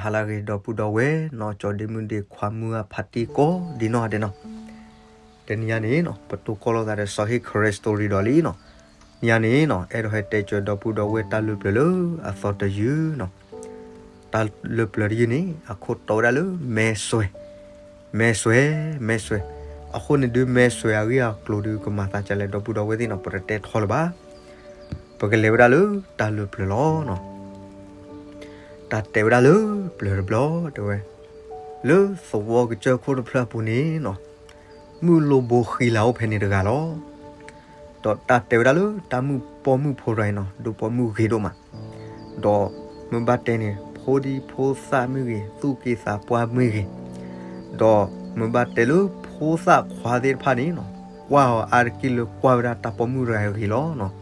ဟါလၢအဂ့ၤ ဒီပုၢ်ဒီဝဲၢ်နီၤ, ကၠီဒ့မုၣ်ဒ့ခွါမုၢ်အဖါတံၢ်ကိးဒ်နီၢ်ဂၤဒဲးနီၤ, တနံၤအံၤန့ၣ်နီၤ ပတိၢ်ကီၢ်လိာ်သးဒီးစီၤဟ့ၣ် Christmas story ဒီးလံနီၤ, နံၤအံၤန့ၣ်နီၤ အဲၣ်ဒိးဟဲတဲကၠီဒီပုၢ်ဒီဝဲၢ်တၢ်လုၢ်ပျၢၤလၢအသီတယုၢ်နီၤ, တၢ်လုၢ်ပျၢၤတယုၢ်န့ၣ် အခိၣ်တီဝဲဒၣ်လၢ မဲစွဲ, မဲစွဲ, မဲစွဲ, အဃိန့ၣ်ဒုး မဲစွဲအဂ့ၢ်အကျိၤဒုး ကမၤသးဒ်လဲၣ် ဒီပုၢ်ဒီဝဲၢ်သ့ၣ်နီၤ ပတတဲထီလၢၤဘၣ်, ပကလဲၤဝဲဒၣ်လၢတၢ်လုၢ်ပျၢၤလီၤနီၤ. တၢ်တဲဝဲဒၣ်လၢပျၢၤတဘျီတဲဝဲ, လၢသဝီကစၢၢ်ခိၣ်တဖျၢၣ်အပူၤန့ၣ်နီၤ, မုၣ်လိဘိဃံလၤအိၣ်ဖဲန့ၣ်တဂၤလီၤ. ဒီးတၢ်တဲဝဲဒၣ်လၢတၢ်မုၣ်ပိာ်မုၣ်ဖိတဂၤအံၤနီၤ ဒိၣ်ပိာ်မုၣ်ဂ့ၤဒိၣ်မး, ဒီးမ့ၢ်ဘၣ်တဲန့ၣ် ဖိဒံဖိသၣ်မ့ၢ်ဂ့ၤ သူၣ်က့သးပှၢ်မ့ၢ်ဂ့ၤ, ဒီးမ့ၢ်ဘၣ်တဲလၢဖိသၣ်ခွါသ့ၣ်တဖၣ်န့ၣ်နီၤ ကွၢ်အီၤအါတက့ၢ်လၢကွၢ်ဝဲဒၣ်တၢ်ပိာ်မုၣ်တဂၤအံၤအဂ့ၢ်လီၤနီၤ.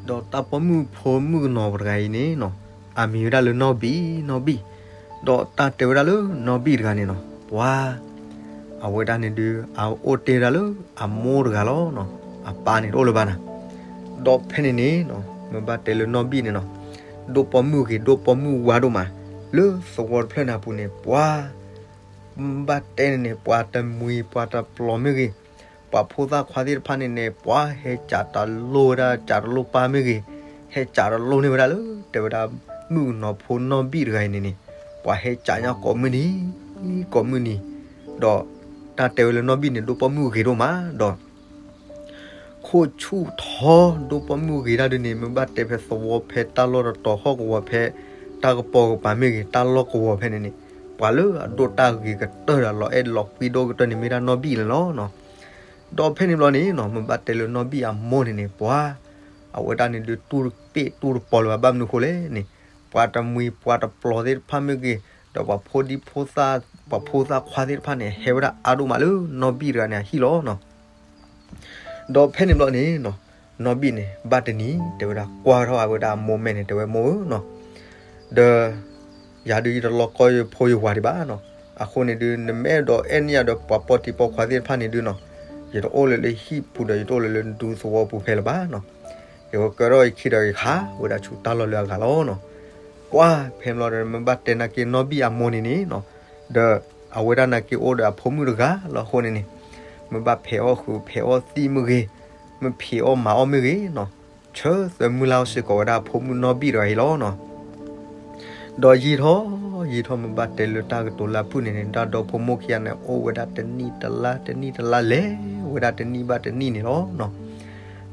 ဒီးတၢ်ပိာ်မုၣ်ဖိမုၣ်ကနီၤတဂၤအံၤန့ၣ်နီၤ အမံၤဝဲဒၣ်လၢနီၢ်ဘံၣ်, နီၢ်ဘံၣ်, ဒီးတၢ်တဲဝဲဒၣ်လၢနီၢ်ဘံၣ်တဂၤန့ၣ်နီၤ ပှၤ အဝဲဒၣ်န့ၣ်ဒုး အအိၣ်တ့ၢ်ဝဲဒၣ်လၢအမိၢ်တဂၤလီၤနီၤ, အပၢ်န့ၣ်တအိၣ်လၢၤဘၣ်နၤ. ဒီးဖဲန့ၣ်န့ၣ်နီၤ မ့ၢ်ဘၣ်တဲလၢနီၢ်ဘံၣ်န့ၣ်နီၤ ဒိၣ်ပိာ်မုၣ်ဂ့ၤ ဒိၣ်ပိာ်မုၣ်ဝါဒိၣ်မး, လၢသဝီတဖျၢၣ်န့ၣ်အပူၤန့ၣ် ပှၤ ဘၣ်တဲန့ၣ်န့ၣ် ပှၤတမှံၤ ပှၤတပျီၤမ့ၢ်ဂ့ၤ, ပှၤဖိသၣ်ခွါသ့ၣ်တဖၣ်န့ၣ်န့ၣ် ပှၤဟဲစးတလိၣ်ဝဲဒၣ် စးတလိၣ်ပၢ်မ့ၢ်ဂ့ၤ, ဟဲစးတလိၣ်န့ၢ်ဝဲဒၣ်လၢ တဲဝဲဒၣ် မုၣ်ကနီၤဖိနီၢ်ဘံၣ်တဂၤအံၤန့ၣ်န့ၣ် ပှၤဟဲစးညါကိးမုၢ်နံၤ ကိးမုၢ်နံၤ, ဒီးတၢ်တဲဝဲလၢနီၢ်ဘံၣ်န့ၣ် ဒိၣ်ပိာ်မုၣ်ဂ့ၤဒိၣ်မး ဒီး ခိၣ်ဆူၣ်ထီ ဒိၣ်ပိာ်မုၣ်ဂ့ၤတၢ်ဒုးန့ၣ် မ့ၢ်ဘၣ်တဲဖဲသဝီဖဲတၢ်လီၢ်တတီၤဟီၣ်ကဝီၤဖဲ တၢ်ကပီၤကပၤမ့ၢ်ဂ့ၤ တၢ်လီၢ်ကဝီၤဖဲန့ၣ်န့ၣ် ပှၤလၢအဒိၣ်တၢ်ဂ့ၤကတၢၢ်ဒီး လီၤအဲၣ်လီၤကွံဒိၣ်ကတၢၢ်န့ၣ်မ့ၢ်ဒၣ်နီၢ်ဘံၣ်န့ၣ်လီၤနီၤ. ဒီးဖဲန့ၣ်ဘျီန့ၣ်နီၤ မ့ၢ်ဘၣ်တဲလၢနီၢ်ဘံၣ်အမိၢ်န့ၣ်န့ၣ် ပှၤ အဝဲဒၣ်န့ၣ်ဒုး တူၢ်တပ့ၢ်တူၢ်တပီၤလၢၤဘၣ် ဘၣ်မနုၤဃိလဲၣ်န့ၣ် ပှၤတမှံၤ ပှၤတပျီၤသ့ၣ်တဖၣ်မ့ၢ်ဂ့ၤ, ဒီးပှၤဖိဒံဖိသၣ် ပှၤဖိသၣ်ခွါသ့ၣ်တဖၣ်န့ၣ် ဟဲဝဲဒၣ်အါဒိၣ်မးလၢနီၢ်ဘံၣ်တဂၤန့ၣ်အဟံၣ်လီၤနီၤ. ဒီးဖဲန့ၣ်ဘျီန့ၣ်နီၤ နီၢ်ဘံၣ်န့ၣ် ဘၣ်တနံၤ တဲဝဲဒၣ် ကွၢ်ထီၣ်အဝဲဒၣ်အမိၢ်မဲာ်န့ၣ် တဲဝဲ မိၢ်ဧၢနီၤ, ဒီး ယၤဒုးယတလီၤကီယဖိယဝၤဒံးဘၣ်နီၤ, အဃိန့ၣ်ဒုး နမ့ၢ်အဲၣ်ဒိးအဲၣ်န့ၢ်ယၤဒီးပှၤပိာ်တံၤပိာ်ခွါသ့ၣ်တဖၣ်န့ၣ်ဒုးနီၤ, ယတအိၣ်လၢၤလၢဟံၣ်ပူၤဒီး ယတအိၣ်လၢၤလၢနဒူသဝီပူၤဖဲလၢၤဘၣ်နီၤ, ယကကၢထီၣ်ယခံဒီးယခးဝဲဒၣ်ဆူတၢ်လီၢ်လၢအဂၤလီၤနီၤ. ကွၢ်ဖဲန့ၣ်ဘျီဒီး မ့ၢ်ဘၣ်တဲနာ်က့နီၢ်ဘံၣ်အမိၢ်န့ၣ်န့ၣ်နီၤ, ဒီးအဝဲဒၣ်နာ်က့အိၣ်ဒီးအဖိမုၣ်တဂၤလီၤအဃိန့ၣ်န့ၣ်, မ့ၢ်ဘၣ်ဖဲးအီၣ်ဃုာ်ဖဲးအီၣ်သံၣ်မ့ၢ်ဂ့ၤ, မ့ၢ်ဖံးအီၣ်မၤအီၣ်မ့ၢ်ဂ့ၤနီၤ, ဆၢသၢမုၢ်လၢ်အီၣ်စ့ၢ်ကီးဝဲဒၣ်အဖိမုၣ်နီၢ်ဘံၣ်တဂၤအံၤလီၤနီၤ. ဒီးယံာ်ထီၣ်ယံာ်ထီၣ် မ့ၢ်ဘၣ်တဲလၢတၢ်ကတိၤလၢအဖုၣ်န့ၣ်န့ၣ် တၢ်ဒီဖိမိၢ်ခံဂၤန့ၣ် အိၣ်ဝဲဒၣ်တနံၣ်တလါတနံၣ်တလါလဲၤဝဲဒၣ်တနံၣ်ဘၣ်တနံၣ်န့ၣ်လီၤနီၤ.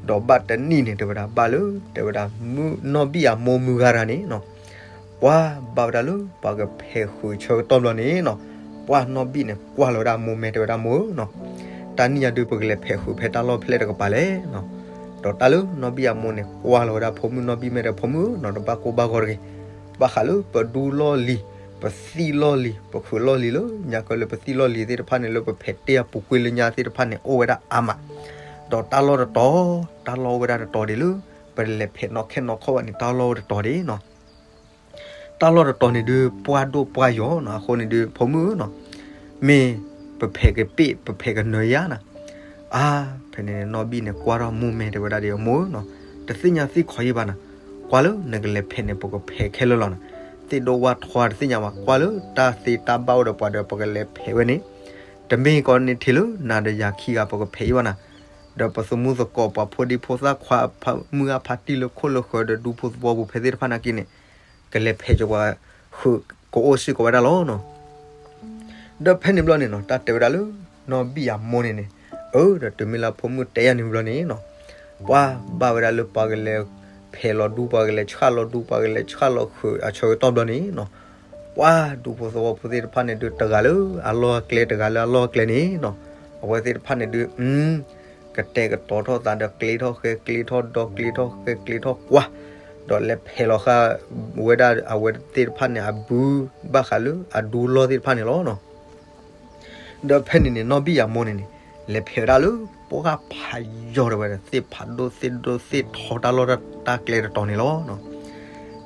ဒီးဘၣ်တနံၣ်န့ၣ် တဲဝဲဒၣ်ဘၣ်လၢ တဲဝဲဒၣ် နီၢ်ဘံၣ်အမိၢ်မုၢ်ဂၤတဂၤန့ၣ်နီၤ, ပှၤဘၣ်ဝဲဒၣ်လၢပှၤကဖဲးဃုာ်ဆၢကတီၢ်ဘျီန့ၣ်နီၤ, ပှၤနီၢ်ဘံၣ်န့ၣ် ကွၢ်လီၤဝဲဒၣ်အမိၢ်မဲာ် တဲဝဲဒၣ်မိၢ်ဧၢနီၤ, တၢ်နံၣ်ညါဒုး ပကလဲၤဖဲးဃုာ်ဖဲတၢ်လီၢ်ဖဲလဲၣ်တကပၤလဲၣ်နီၤ. ဒီးတၢ်လၢနီၢ်ဘံၣ်အမိၢ်န့ၣ် ကွၢ်လီၤဝဲဒၣ်ဖိမုၣ်နီၢ်ဘံၣ်မဲာ်ဒီး ဖိမုၣ်ဧၢနီၤ, တဘၣ်ကိၢ်ဘၣ်ဂီၤတဂ့ၤ, ဘၣ်ဃးလၢပဒူလီၢ်လံၤ, ပသံၣ်လီၢ်လံၤ, ပခုးလီၢ်လံၤလၢညါကၢလၢပသံၣ်လီၢ်လံၤသ့ၣ်တဖၣ်န့ၣ် လၢပဖဲးတ့ၢ်အပူၤကွံာ်လၢညါသ့ၣ်တဖၣ်န့ၣ် အိၣ်ဝဲဒၣ်အါမး, ဒီးတၢ်လီၢ်တတီၤ, တၢ်လီၢ်အိၣ်ဝဲဒၣ်တတီၤဒံးလၢ ပလဲၤဖဲးနီၣ်ခဲနီၣ်ခီဘၣ်န့ၣ် တၢ်လီၢ်အိၣ်တတီၤဒံးနီၤ. တၢ်လီၢ်တတီၤန့ၣ်ဒုး ပှၢ်ဒိၣ်ပှၢ်ယိာ်နီၤ, အဃိန့ၣ်ဒုး ဖိမုၣ်ဧၢနီၤ, မ့ၢ်ပဖဲးကပ့ၢ် ပဖဲးကနၢၤယါနီၤ. အါ ဖဲန့ၣ်န့ၣ် နီၢ်ဘံၣ်န့ၣ် ကွၢ်ထီၣ်မိၢ်မဲာ် တဲဝဲဒၣ်ဒီး မိၢ်ဧၢနီၤ, တသ့ၣ်ညါသ့ၣ်ခီယံၢ်ဘၣ်နီၤ, ကွၢ်လၢနကလဲၤဖဲးန့ၣ် ပကဖဲးခဲလၢာ်လီၤနီၤ, သ့ၣ်ဒိၣ်ဝၣ်ထွါတသ့ၣ်ညါဘၣ်, ကွၢ်လၢတၢ်သ့တၢ်ဘၣ်အိၣ်ဒီးပှၤဒီး ပကလဲၤဖဲးဝဲန့ၣ်, တမ့ၢ်ကီးန့ၣ် ထံၣ်လၢနၤဒီးယၤခံဂၤ ပကဖဲးယံၢ်ဘၣ်နီၤ. ဒီးပသမူသကိး ပှၤဖိဒံဖိသၣ်ခွါ မုၢ်အါဖါတံၢ်လၢခိၣ်လၢဃၢၤဒီး ဒူဖိသဝီပူၤဖဲသ့ၣ်တဖၣ်နာ်က့န့ၣ် ကလဲၤဖဲးကပှၤ ဃုာ်ကအိၣ်စ့ၢ်ကီးဝဲဒၣ်လီၤနီၤ. ဒီးဖဲန့ၣ်ဘျီန့ၣ်နီၤ တၢ်တဲဝဲဒၣ်လၢ နီၢ်ဘံၣ်အမိၢ်န့ၣ်န့ၣ်, အၢ ဒီးတုၤမ့ၢ်လၢဖိမုၣ်တဲယၤန့ၣ်ဘျီန့ၣ်နီၤ, ပှၤဘၣ်ဝဲဒၣ်လၢပှၤကလဲၤဖဲးလီၤဒူ ပှၤကလဲၤဆှၣ်လီၤဒူ ပှၤကလဲၤဆှၣ်လီၤဃုာ်အဆၢကတီၢ်ဘျီန့ၣ်နီၤ, ပှၤဒူဖိသဝီဖိသ့ၣ်တဖၣ်န့ၣ်ဒုး တဂၤလၢအလီၢ်အကျဲ တဂၤလၢအလီၢ်အကျဲန့ၣ်နီၤ, အဝဲသ့ၣ်တဖၣ်န့ၣ်ဒုး ကတဲာ်ကတီၤထီၣ်သးဒီး ကျ့ထီၣ်ဃဲ ကျ့ထီၣ်ဒီ ကျ့ထီၣ်ဃဲ ကျ့ထီၣ်ကွၢ်, ဒီးလဲၤဖဲးလီၤဃာ်ဝဲဒၣ်အဝဲသ့ၣ်တဖၣ်န့ၣ် အဘု ဘၣ်ဃးလၢအဒူလီၢ်သ့ၣ်တဖၣ်န့ၣ်လီၤနီၤ. ဒီးဖဲန့ၣ်န့ၣ် နီၢ်ဘံၣ်အမိၢ်န့ၣ်န့ၣ် လဲၤဖဲးဝဲဒၣ်လၢ ပှၢ်ဖးယိာ်ဒီးဝဲဒီး သ့ၣ်ဖးဒိၣ်သ့ၣ်ဒိၣ်သ့ၣ်ထီတၢ်လီၢ်တၢ်ကျဲတတီၤန့ၣ်လီၤနီၤ.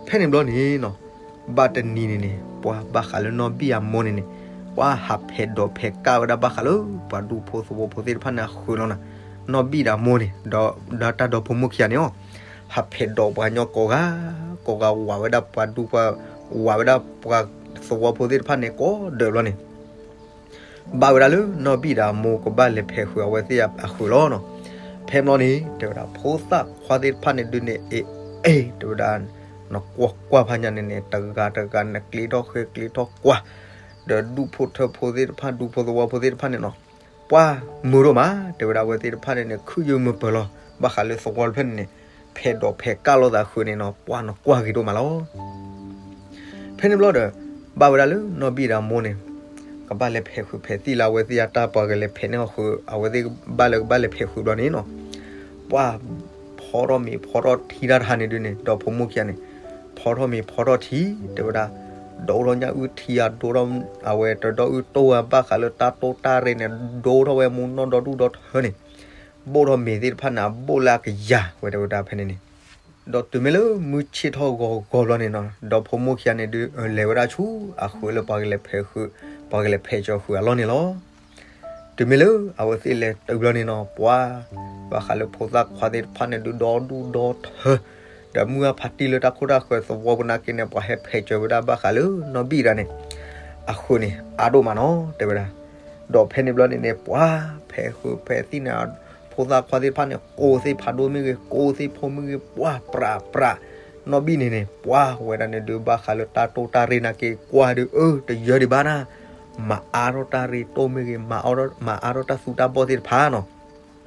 ဖဲန့ၣ်ဘျီန့ၣ်နီၤ ဘၣ်တနံၤန့ၣ်န့ၣ် ပှၤဘၣ်ဃးလၢနီၢ်ဘံၣ်အမိၢ်န့ၣ်န့ၣ် ပှၤဟးဖဲးဒိးဖဲးကၣ်ဝဲဒၣ်ဘၣ်ဃးလၢ ပှၤဒူဖိသဝီဖိသ့ၣ်တဖၣ်န့ၣ်အဃုာ်လီၤနီၤ. နီၢ်ဘံၣ်ဒီးအမိၢ်န့ၣ် ဒီးတၢ်ဒီဖိမိၢ်ခံဂၤန့ၣ်အီၤ ဟးဖဲးဒိးပှၤကညီကိးဂၤ ကိးဂၤ ဝးဝဲဒၣ်ပှၤဒူပှၤ ဝးဝဲဒၣ်ပှၤ သဝီဖိသ့ၣ်တဖၣ်န့ၣ် ကိးဒၢးဘျီန့ၣ် ဘၣ်ဝဲဒၣ်လၢနီၢ်ဘံၣ်ဒီးအမိၢ်ကဘၣ်လဲၤဖဲးဃုာ်အဝဲသ့ၣ်အဃုာ်လီၤနီၤ. ဖဲဘျီန့ၣ် တဲဝဲဒၣ် ဖိသၣ်ခွါသ့ၣ်တဖၣ်န့ၣ်ဒုးန့ၣ် အ့ အ့ တဲဝဲဒၣ် နကွၢ်ကွၢ်ဖးညါန့ၣ်န့ၣ် တဂၤတဂၤနကျ့ထီၣ်ဃဲကျ့ထီၣ်ကွၢ် ဒီးဒူၣ်ဖိထၢဖိသ့ၣ်တဖၣ် ဒူဖိသဝီဖိသ့ၣ်တဖၣ်န့ၣ်နီၤ ပှၢ်မုာ်ဒိၣ်မး တဲဝဲဒၣ် အဝဲသ့ၣ်တဖၣ်န့ၣ်န့ၣ် ခုၣ်ယုာ်မုာ်ပၢၤလီၤ ဘၣ်ဃးလၢသဝီတဖျၢၣ်န့ၣ်န့ၣ် ဖဲးဒိးဖဲးကၢ်လိာ်သးဃုာ်န့ၣ်နီၤ ပှၢ်နကွၢ်ဂ့ၤဒိၣ်မးလီၤ. ဖဲန့ၣ်ဘျီဒီး ဘၣ်ဝဲဒၣ်လၢနီၢ်ဘံၣ်ဒီးအမိၢ်န့ၣ် ကဘၣ်လဲၤဖဲးဃုာ်ဖဲးသံၣ်လၢအဝဲသ့ၣ်အတၢ်ပှၤကလဲၤဖဲးန့ၢ်အီၤဃုာ် အဝဲသ့ၣ်ဘၣ်လၢကဘၣ်လဲၤဖဲးဃုာ်ဘျီန့ၣ်နီၤ ပှၢ်ဖီထီၣ်မ့ၤဖီထီၣ်ထံတၢ်တဟါန့ၣ်ဒုးန့ၣ် ဒီဖိမိၢ်ခံဂၤန့ၣ် ဖီထီၣ်မ့ၤဖီထီၣ်ထံ တဲဝဲဒၣ် ဒိၣ်ထီၣ်ညၣ်အုၣ်ထံအဒိၣ်ထီၣ် အဝဲတဒီအုၣ်တိၢ်ဝဲဘၣ်ဃးလၢတၢ်တိၢ်တၢ်ရ့န့ၣ် ဒိၣ်ထီၣ်ဝဲမူနီၢ်ဒီဒူၣ်ဒီထၢန့ၣ် ဘိၣ်ထီၣ်မ့ၤသ့ၣ်တဖၣ်န့ၣ် အဘိၣ်လၢအကယၤဝဲတဲဝဲဒၣ်ဖဲန့ၣ်န့ၣ် ဒီးတုၤမ့ၢ်လၢမုၢ်ဆ့ၣ်ထီၣ်ဂီၤဂီၤဘျီန့ၣ်နီၤ ဒီဖိမိၢ်ခံဂၤန့ၣ်ဒုး လဲၤဝဲဒၣ်ဆူအဃုာ်လၢပှၤကလဲၤဖဲးဃုာ် ပှၤကလဲၤဖဲးကၠီၤဃုာ်အလီၢ်န့ၣ်လီၤ. တုၤမ့ၢ်လၢအဝဲသ့ၣ်လဲၤတုၤဘျီန့ၣ်နီၤ ပှၢ် ဘၣ်ဃးလၢဖိသၣ်ခွါသ့ၣ်တဖၣ်န့ၣ်ဒုး ဒီဒူၣ်ဒီထၢ ဒီးမုၢ်အါဖးတံၢ်လၢတၢ်ခိၣ်တၢ်ဃၢၤသဝီပူၤနာ်က့န့ၣ် ပှၤဟဲဖဲးကၠီၤဝဲဒၣ်ဘၣ်ဃးလၢနီၢ်ဘံၣ်တၢ်န့ၣ် အဃုာ်န့ၣ် အါဒိၣ်မးနီၤ တဲဝဲဒၣ် ဒီးဖဲန့ၣ်ဘျီန့ၣ်န့ၣ် ပှၢ်ဖဲးဃုာ်ဖဲးသံၣ်န့ၣ် ဖိသၣ်ခွါသ့ၣ်တဖၣ်န့ၣ် ကိးသ့ၣ်ဖးဒိၣ်မ့ၢ်ဂ့ၤ ကိးသ့ၣ်ဖိမ့ၢ်ဂ့ၤ ပှၢ်ပြးပြး နီၢ်ဘံၣ်န့ၣ်န့ၣ် ပှၢ်ဝဲဒၣ်န့ၣ်ဒုး ဘၣ်ဃးလၢတၢ်တိၢ်တၢ်ရ့နာ်က့ ကွၢ်ဒုး အၢ တယၢဒံးဘၣ်နၤ မၤအါထီၣ်တၢ်ရ့တိၢ်မ့ၢ်ဂ့ၤ မၤအါထီၣ်တၢ်သူတၢ်ဘီၣ်သ့ၣ်တဖၣ်နီၤ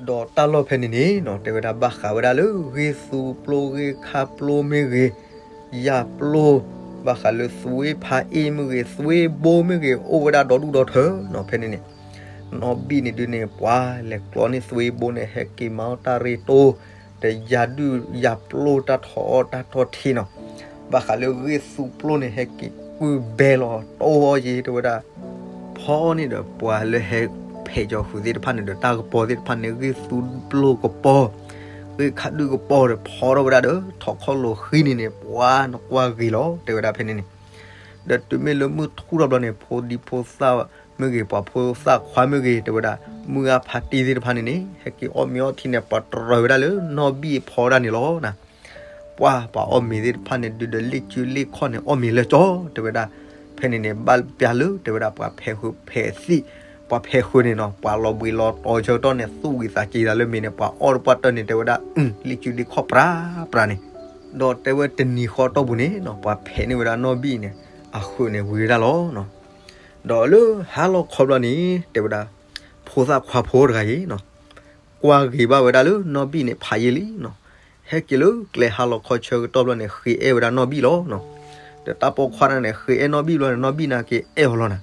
ဒီးတၢ်လီၢ်ဖဲန့ၣ်န့ၣ်နီၤ တဲဝဲဒၣ်ဘၣ်ဃးဝဲဒၣ်လၢဂ့ၢ်သူပျိဂ့ၢ်ခါပျိမ့ၢ်ဂ့ၤ ယၤပျိ ဘၣ်ဃးလၢသူဝ့ၢ်ဖးအ့ၣ်မ့ၢ်ဂ့ၤ သူဝ့ၢ်ဘိမ့ၢ်ဂ့ၤ အိၣ်ဝဲဒၣ်ဒီဒူၣ်ဒီထၢနီၤ ဖဲန့ၣ်န့ၣ် နီၢ်ဘံၣ်န့ၣ်ဒုးန့ၣ် ပှၢ်လဲၤကျီန့ၢ်သူဝ့ၢ်ဘိန့ၣ် ဟဲက့ၤမၤအီၣ်တၢ်ရ့တိၢ် ဒီးယၤဒုၣ်ယၤပျိတၢ်ထီၣ်အီၣ်တၢ်ထီၣ်ထံနီၤ ဘၣ်ဃးလၢဂ့ၢ်သူပျိန့ၣ် ဟဲက့ၤကုၢ်ဘဲလီၤ တိၢ်အီၣ်ယ့ၤတဲဝဲဒၣ် ဖီန့ၣ်ဒီးပှၤလၢဟဲဖဲးကၠီၤဃုာ်သ့ၣ်တဖၣ်န့ၣ်ဒီး တၢ်ကပီၤသ့ၣ်တဖၣ်န့ၣ် ဂ့ၢ်သူပျိကပီၤ ဂ့ၢ်ခါဒုၣ်ကပီၤဒီးဖီထီၣ်ဝဲဒၣ်ဒီး ထီၣ်ခီၣ်လိာ်ဃံန့ၣ်န့ၣ် ပှၢ်နကွၢ်ဂ့ၤလီၤ တဲဝဲဒၣ်ဖဲန့ၣ်န့ၣ် ဒီးတုၤမ့ၢ်လၢမုၢ်ထူၣ်ထီၣ်ဘျီန့ၣ် ဖိဒံဖိသၣ်မ့ၢ်ဂ့ၤ ပှၤဖိသၣ်ခွါမ့ၢ်ဂ့ၤ တဲဝဲဒၣ် မုၢ်အါဖးတံၢ်သ့ၣ်တဖၣ်န့ၣ်န့ၣ် ဟဲက့ၤအီၣ်မ့ၤအီၣ်ထံန့ၣ် ပှၤတရၢၤဝဲဒၣ်လၢနီၢ်ဘံၣ်အဖီဒၣ်န့ၣ်လီၤ. ပှၢ်ပှၤအီၣ်မ့ၤသ့ၣ်တဖၣ်န့ၣ် ဒုးဒီးလ့ၣ်စုလ့ၣ်ခီၣ်န့ၣ် အီၣ်မ့ၤလၢကၠီ တဲဝဲဒၣ် ဖဲန့ၣ်န့ၣ် ဘၣ်ပျၢ်လၢ တဲဝဲဒၣ် ပှၤဖဲးဃုာ်ဖဲးသံၣ် ပှၤဖဲးဃုာ်န့ၣ်နီၤ ပှၤလီၤဘှံးလီၤတီၤဆၢကတီၢ်န့ၣ် သူၣ်ဝံၤသးစ့ၤသးလၢမ့ၤန့ၣ် ပှၤအီၣ်တပှၢ်တၢၢ်န့ၣ် တဲဝဲဒၣ် လ့ၣ်စုလ့ၣ်ခီၣ်ပြးပြးန့ၣ် ဒီးတဲဝဲတနံၤဃီတီၢ်ပူၤန့ၣ်နီၤ ပှၤဖဲးန့ၢ်ဝဲဒၣ်နီၢ်ဘံၣ်န့ၣ် အဃုာ်န့ၣ်ဝံၤဝဲဒၣ်လီၤ. ဒီးလၢဟါလီၤခီဘျီန့ၣ် တဲဝဲဒၣ် ဖိသၣ်ခွါဖိတဂၤအံၤနီၤ ကွၢ်ဂ့ၤဘၣ်ဝဲဒၣ်လၢနီၢ်ဘံၣ်န့ၣ် ဖးယံာ်လံနီၤ ဟဲက့ၤလၢကျဲဟါလီၤခီဆၢကတီၢ်ဘျီန့ၣ် ဃ့အဲၣ်ဝဲဒၣ်နီၢ်ဘံၣ်လီၤ. ဒီးတၢ်ပိာ်ခွါတဂၤန့ၣ် ဃ့အဲၣ်နီၢ်ဘံၣ်ဘျီန့ၣ် နီၢ်ဘံၣ်နာ်က့အဲၣ်အီၤလီၤနၤ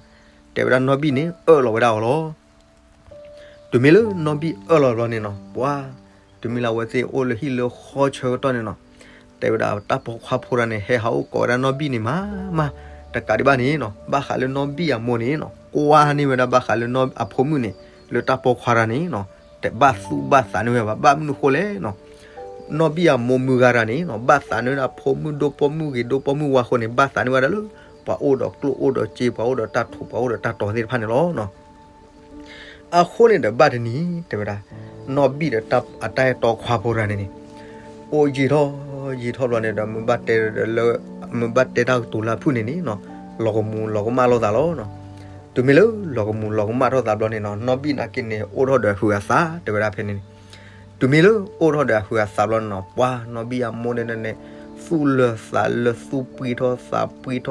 တဲဝဲဒၣ်နီၢ်ဘံၣ်န့ၣ် အၢၣ်လီၤဝဲဒၣ်အီၤလီၤ. တုၤမ့ၢ်လၢနီၢ်ဘံၣ်အၢၣ်လီၤဘျီန့ၣ်နီၤ ပှၤ တုၤမ့ၢ်လၢအဝဲသ့ၣ်အိၣ်လၢဟံၣ်လၢဃီဆၢကတီၢ်န့ၣ်နီၤ တဲဝဲဒၣ်တၢ်ပိာ်ခွါဖိတဂၤန့ၣ် ဟဲဟးအိၣ်ကိးဝဲဒၣ်နီၢ်ဘံၣ်န့ၣ်မးမး တကးဒံးဘၣ်န့ၣ်နီၤ ဘၣ်ဃးလၢနီၢ်ဘံၣ်အမိၢ်န့ၣ်နီၤ ကွၢ်န့ၢ်ဝဲဒၣ်ဘၣ်ဃးလၢအဖိမုၣ်န့ၣ် လၢတၢ်ပိာ်ခွါတဂၤန့ၣ်နီၤ တဘၣ်သူၣ်ဘၣ်သးန့ၢ်ဝဲဘၣ် ဘၣ်မနုၤဃိလဲၣ်နီၤ နီၢ်ဘံၣ်အမိၢ်မုၢ်ဂၤတဂၤန့ၣ်နီၤ ဘၣ်သးန့ၢ်ဝဲဒၣ်ဖိမုၣ်ဒိၣ်ပိာ်မုၣ်ဂ့ၤ ဒိၣ်ပိာ်မုၣ်ဝါအဃိန့ၣ် ဘၣ်သးန့ၢ်ဝဲဒၣ်လၢ ပှၤအိၣ်ဒီးကျိၣ်အိၣ်ဒီးစ့ ပှၤအိၣ်ဒီးတၢ်ထူး ပှၤအိၣ်ဒီးတၢ်တီၤသ့ၣ်တဖၣ်န့ၣ်လီၤ. အဃိန့ၣ်ဒီးဘၣ်တနံၤ တဲဝဲဒၣ် နီၢ်ဘံၣ်ဒီးအတၢ်အဲၣ်တီခွါဖိတဂၤန့ၣ်န့ၣ် အိၣ်ယံာ်ထီၣ်ယံာ်ထီၣ်ဘျီန့ၣ်ဒီး မ့ၢ်ဘၣ်တဲဒီးလၢ မ့ၢ်ဘၣ်တဲတၢ်ကတိၤလၢအဖုၣ်န့ၣ်န့ၣ်နီၤ လီၤကမူၤလီၤကမၣ်လိာ်သးလီၤ. တုၤမ့ၢ်လၢလီၤကမူၤလီၤကမၣ်ထီၣ်သးဘျီန့ၣ်နီၤ နီၢ်ဘံၣ်နာ်က့န့ၣ် အိၣ်ထီၣ်ဒီးအဟုးအသး တဲဝဲဒၣ်ဖဲန့ၣ်န့ၣ် တုၤမ့ၢ်လၢအိၣ်ထီၣ်ဒီးအဟုးအသးဘျီန့ၣ်နီၤ ပှၤနီၢ်ဘံၣ်အမိၢ်န့ၣ်န့ၣ် သူၣ်လၢာ်သးလၢာ် သူၣ်ပှံထီၣ်သးပှံထီၣ် တီတပျၢၤတီတပျီၤ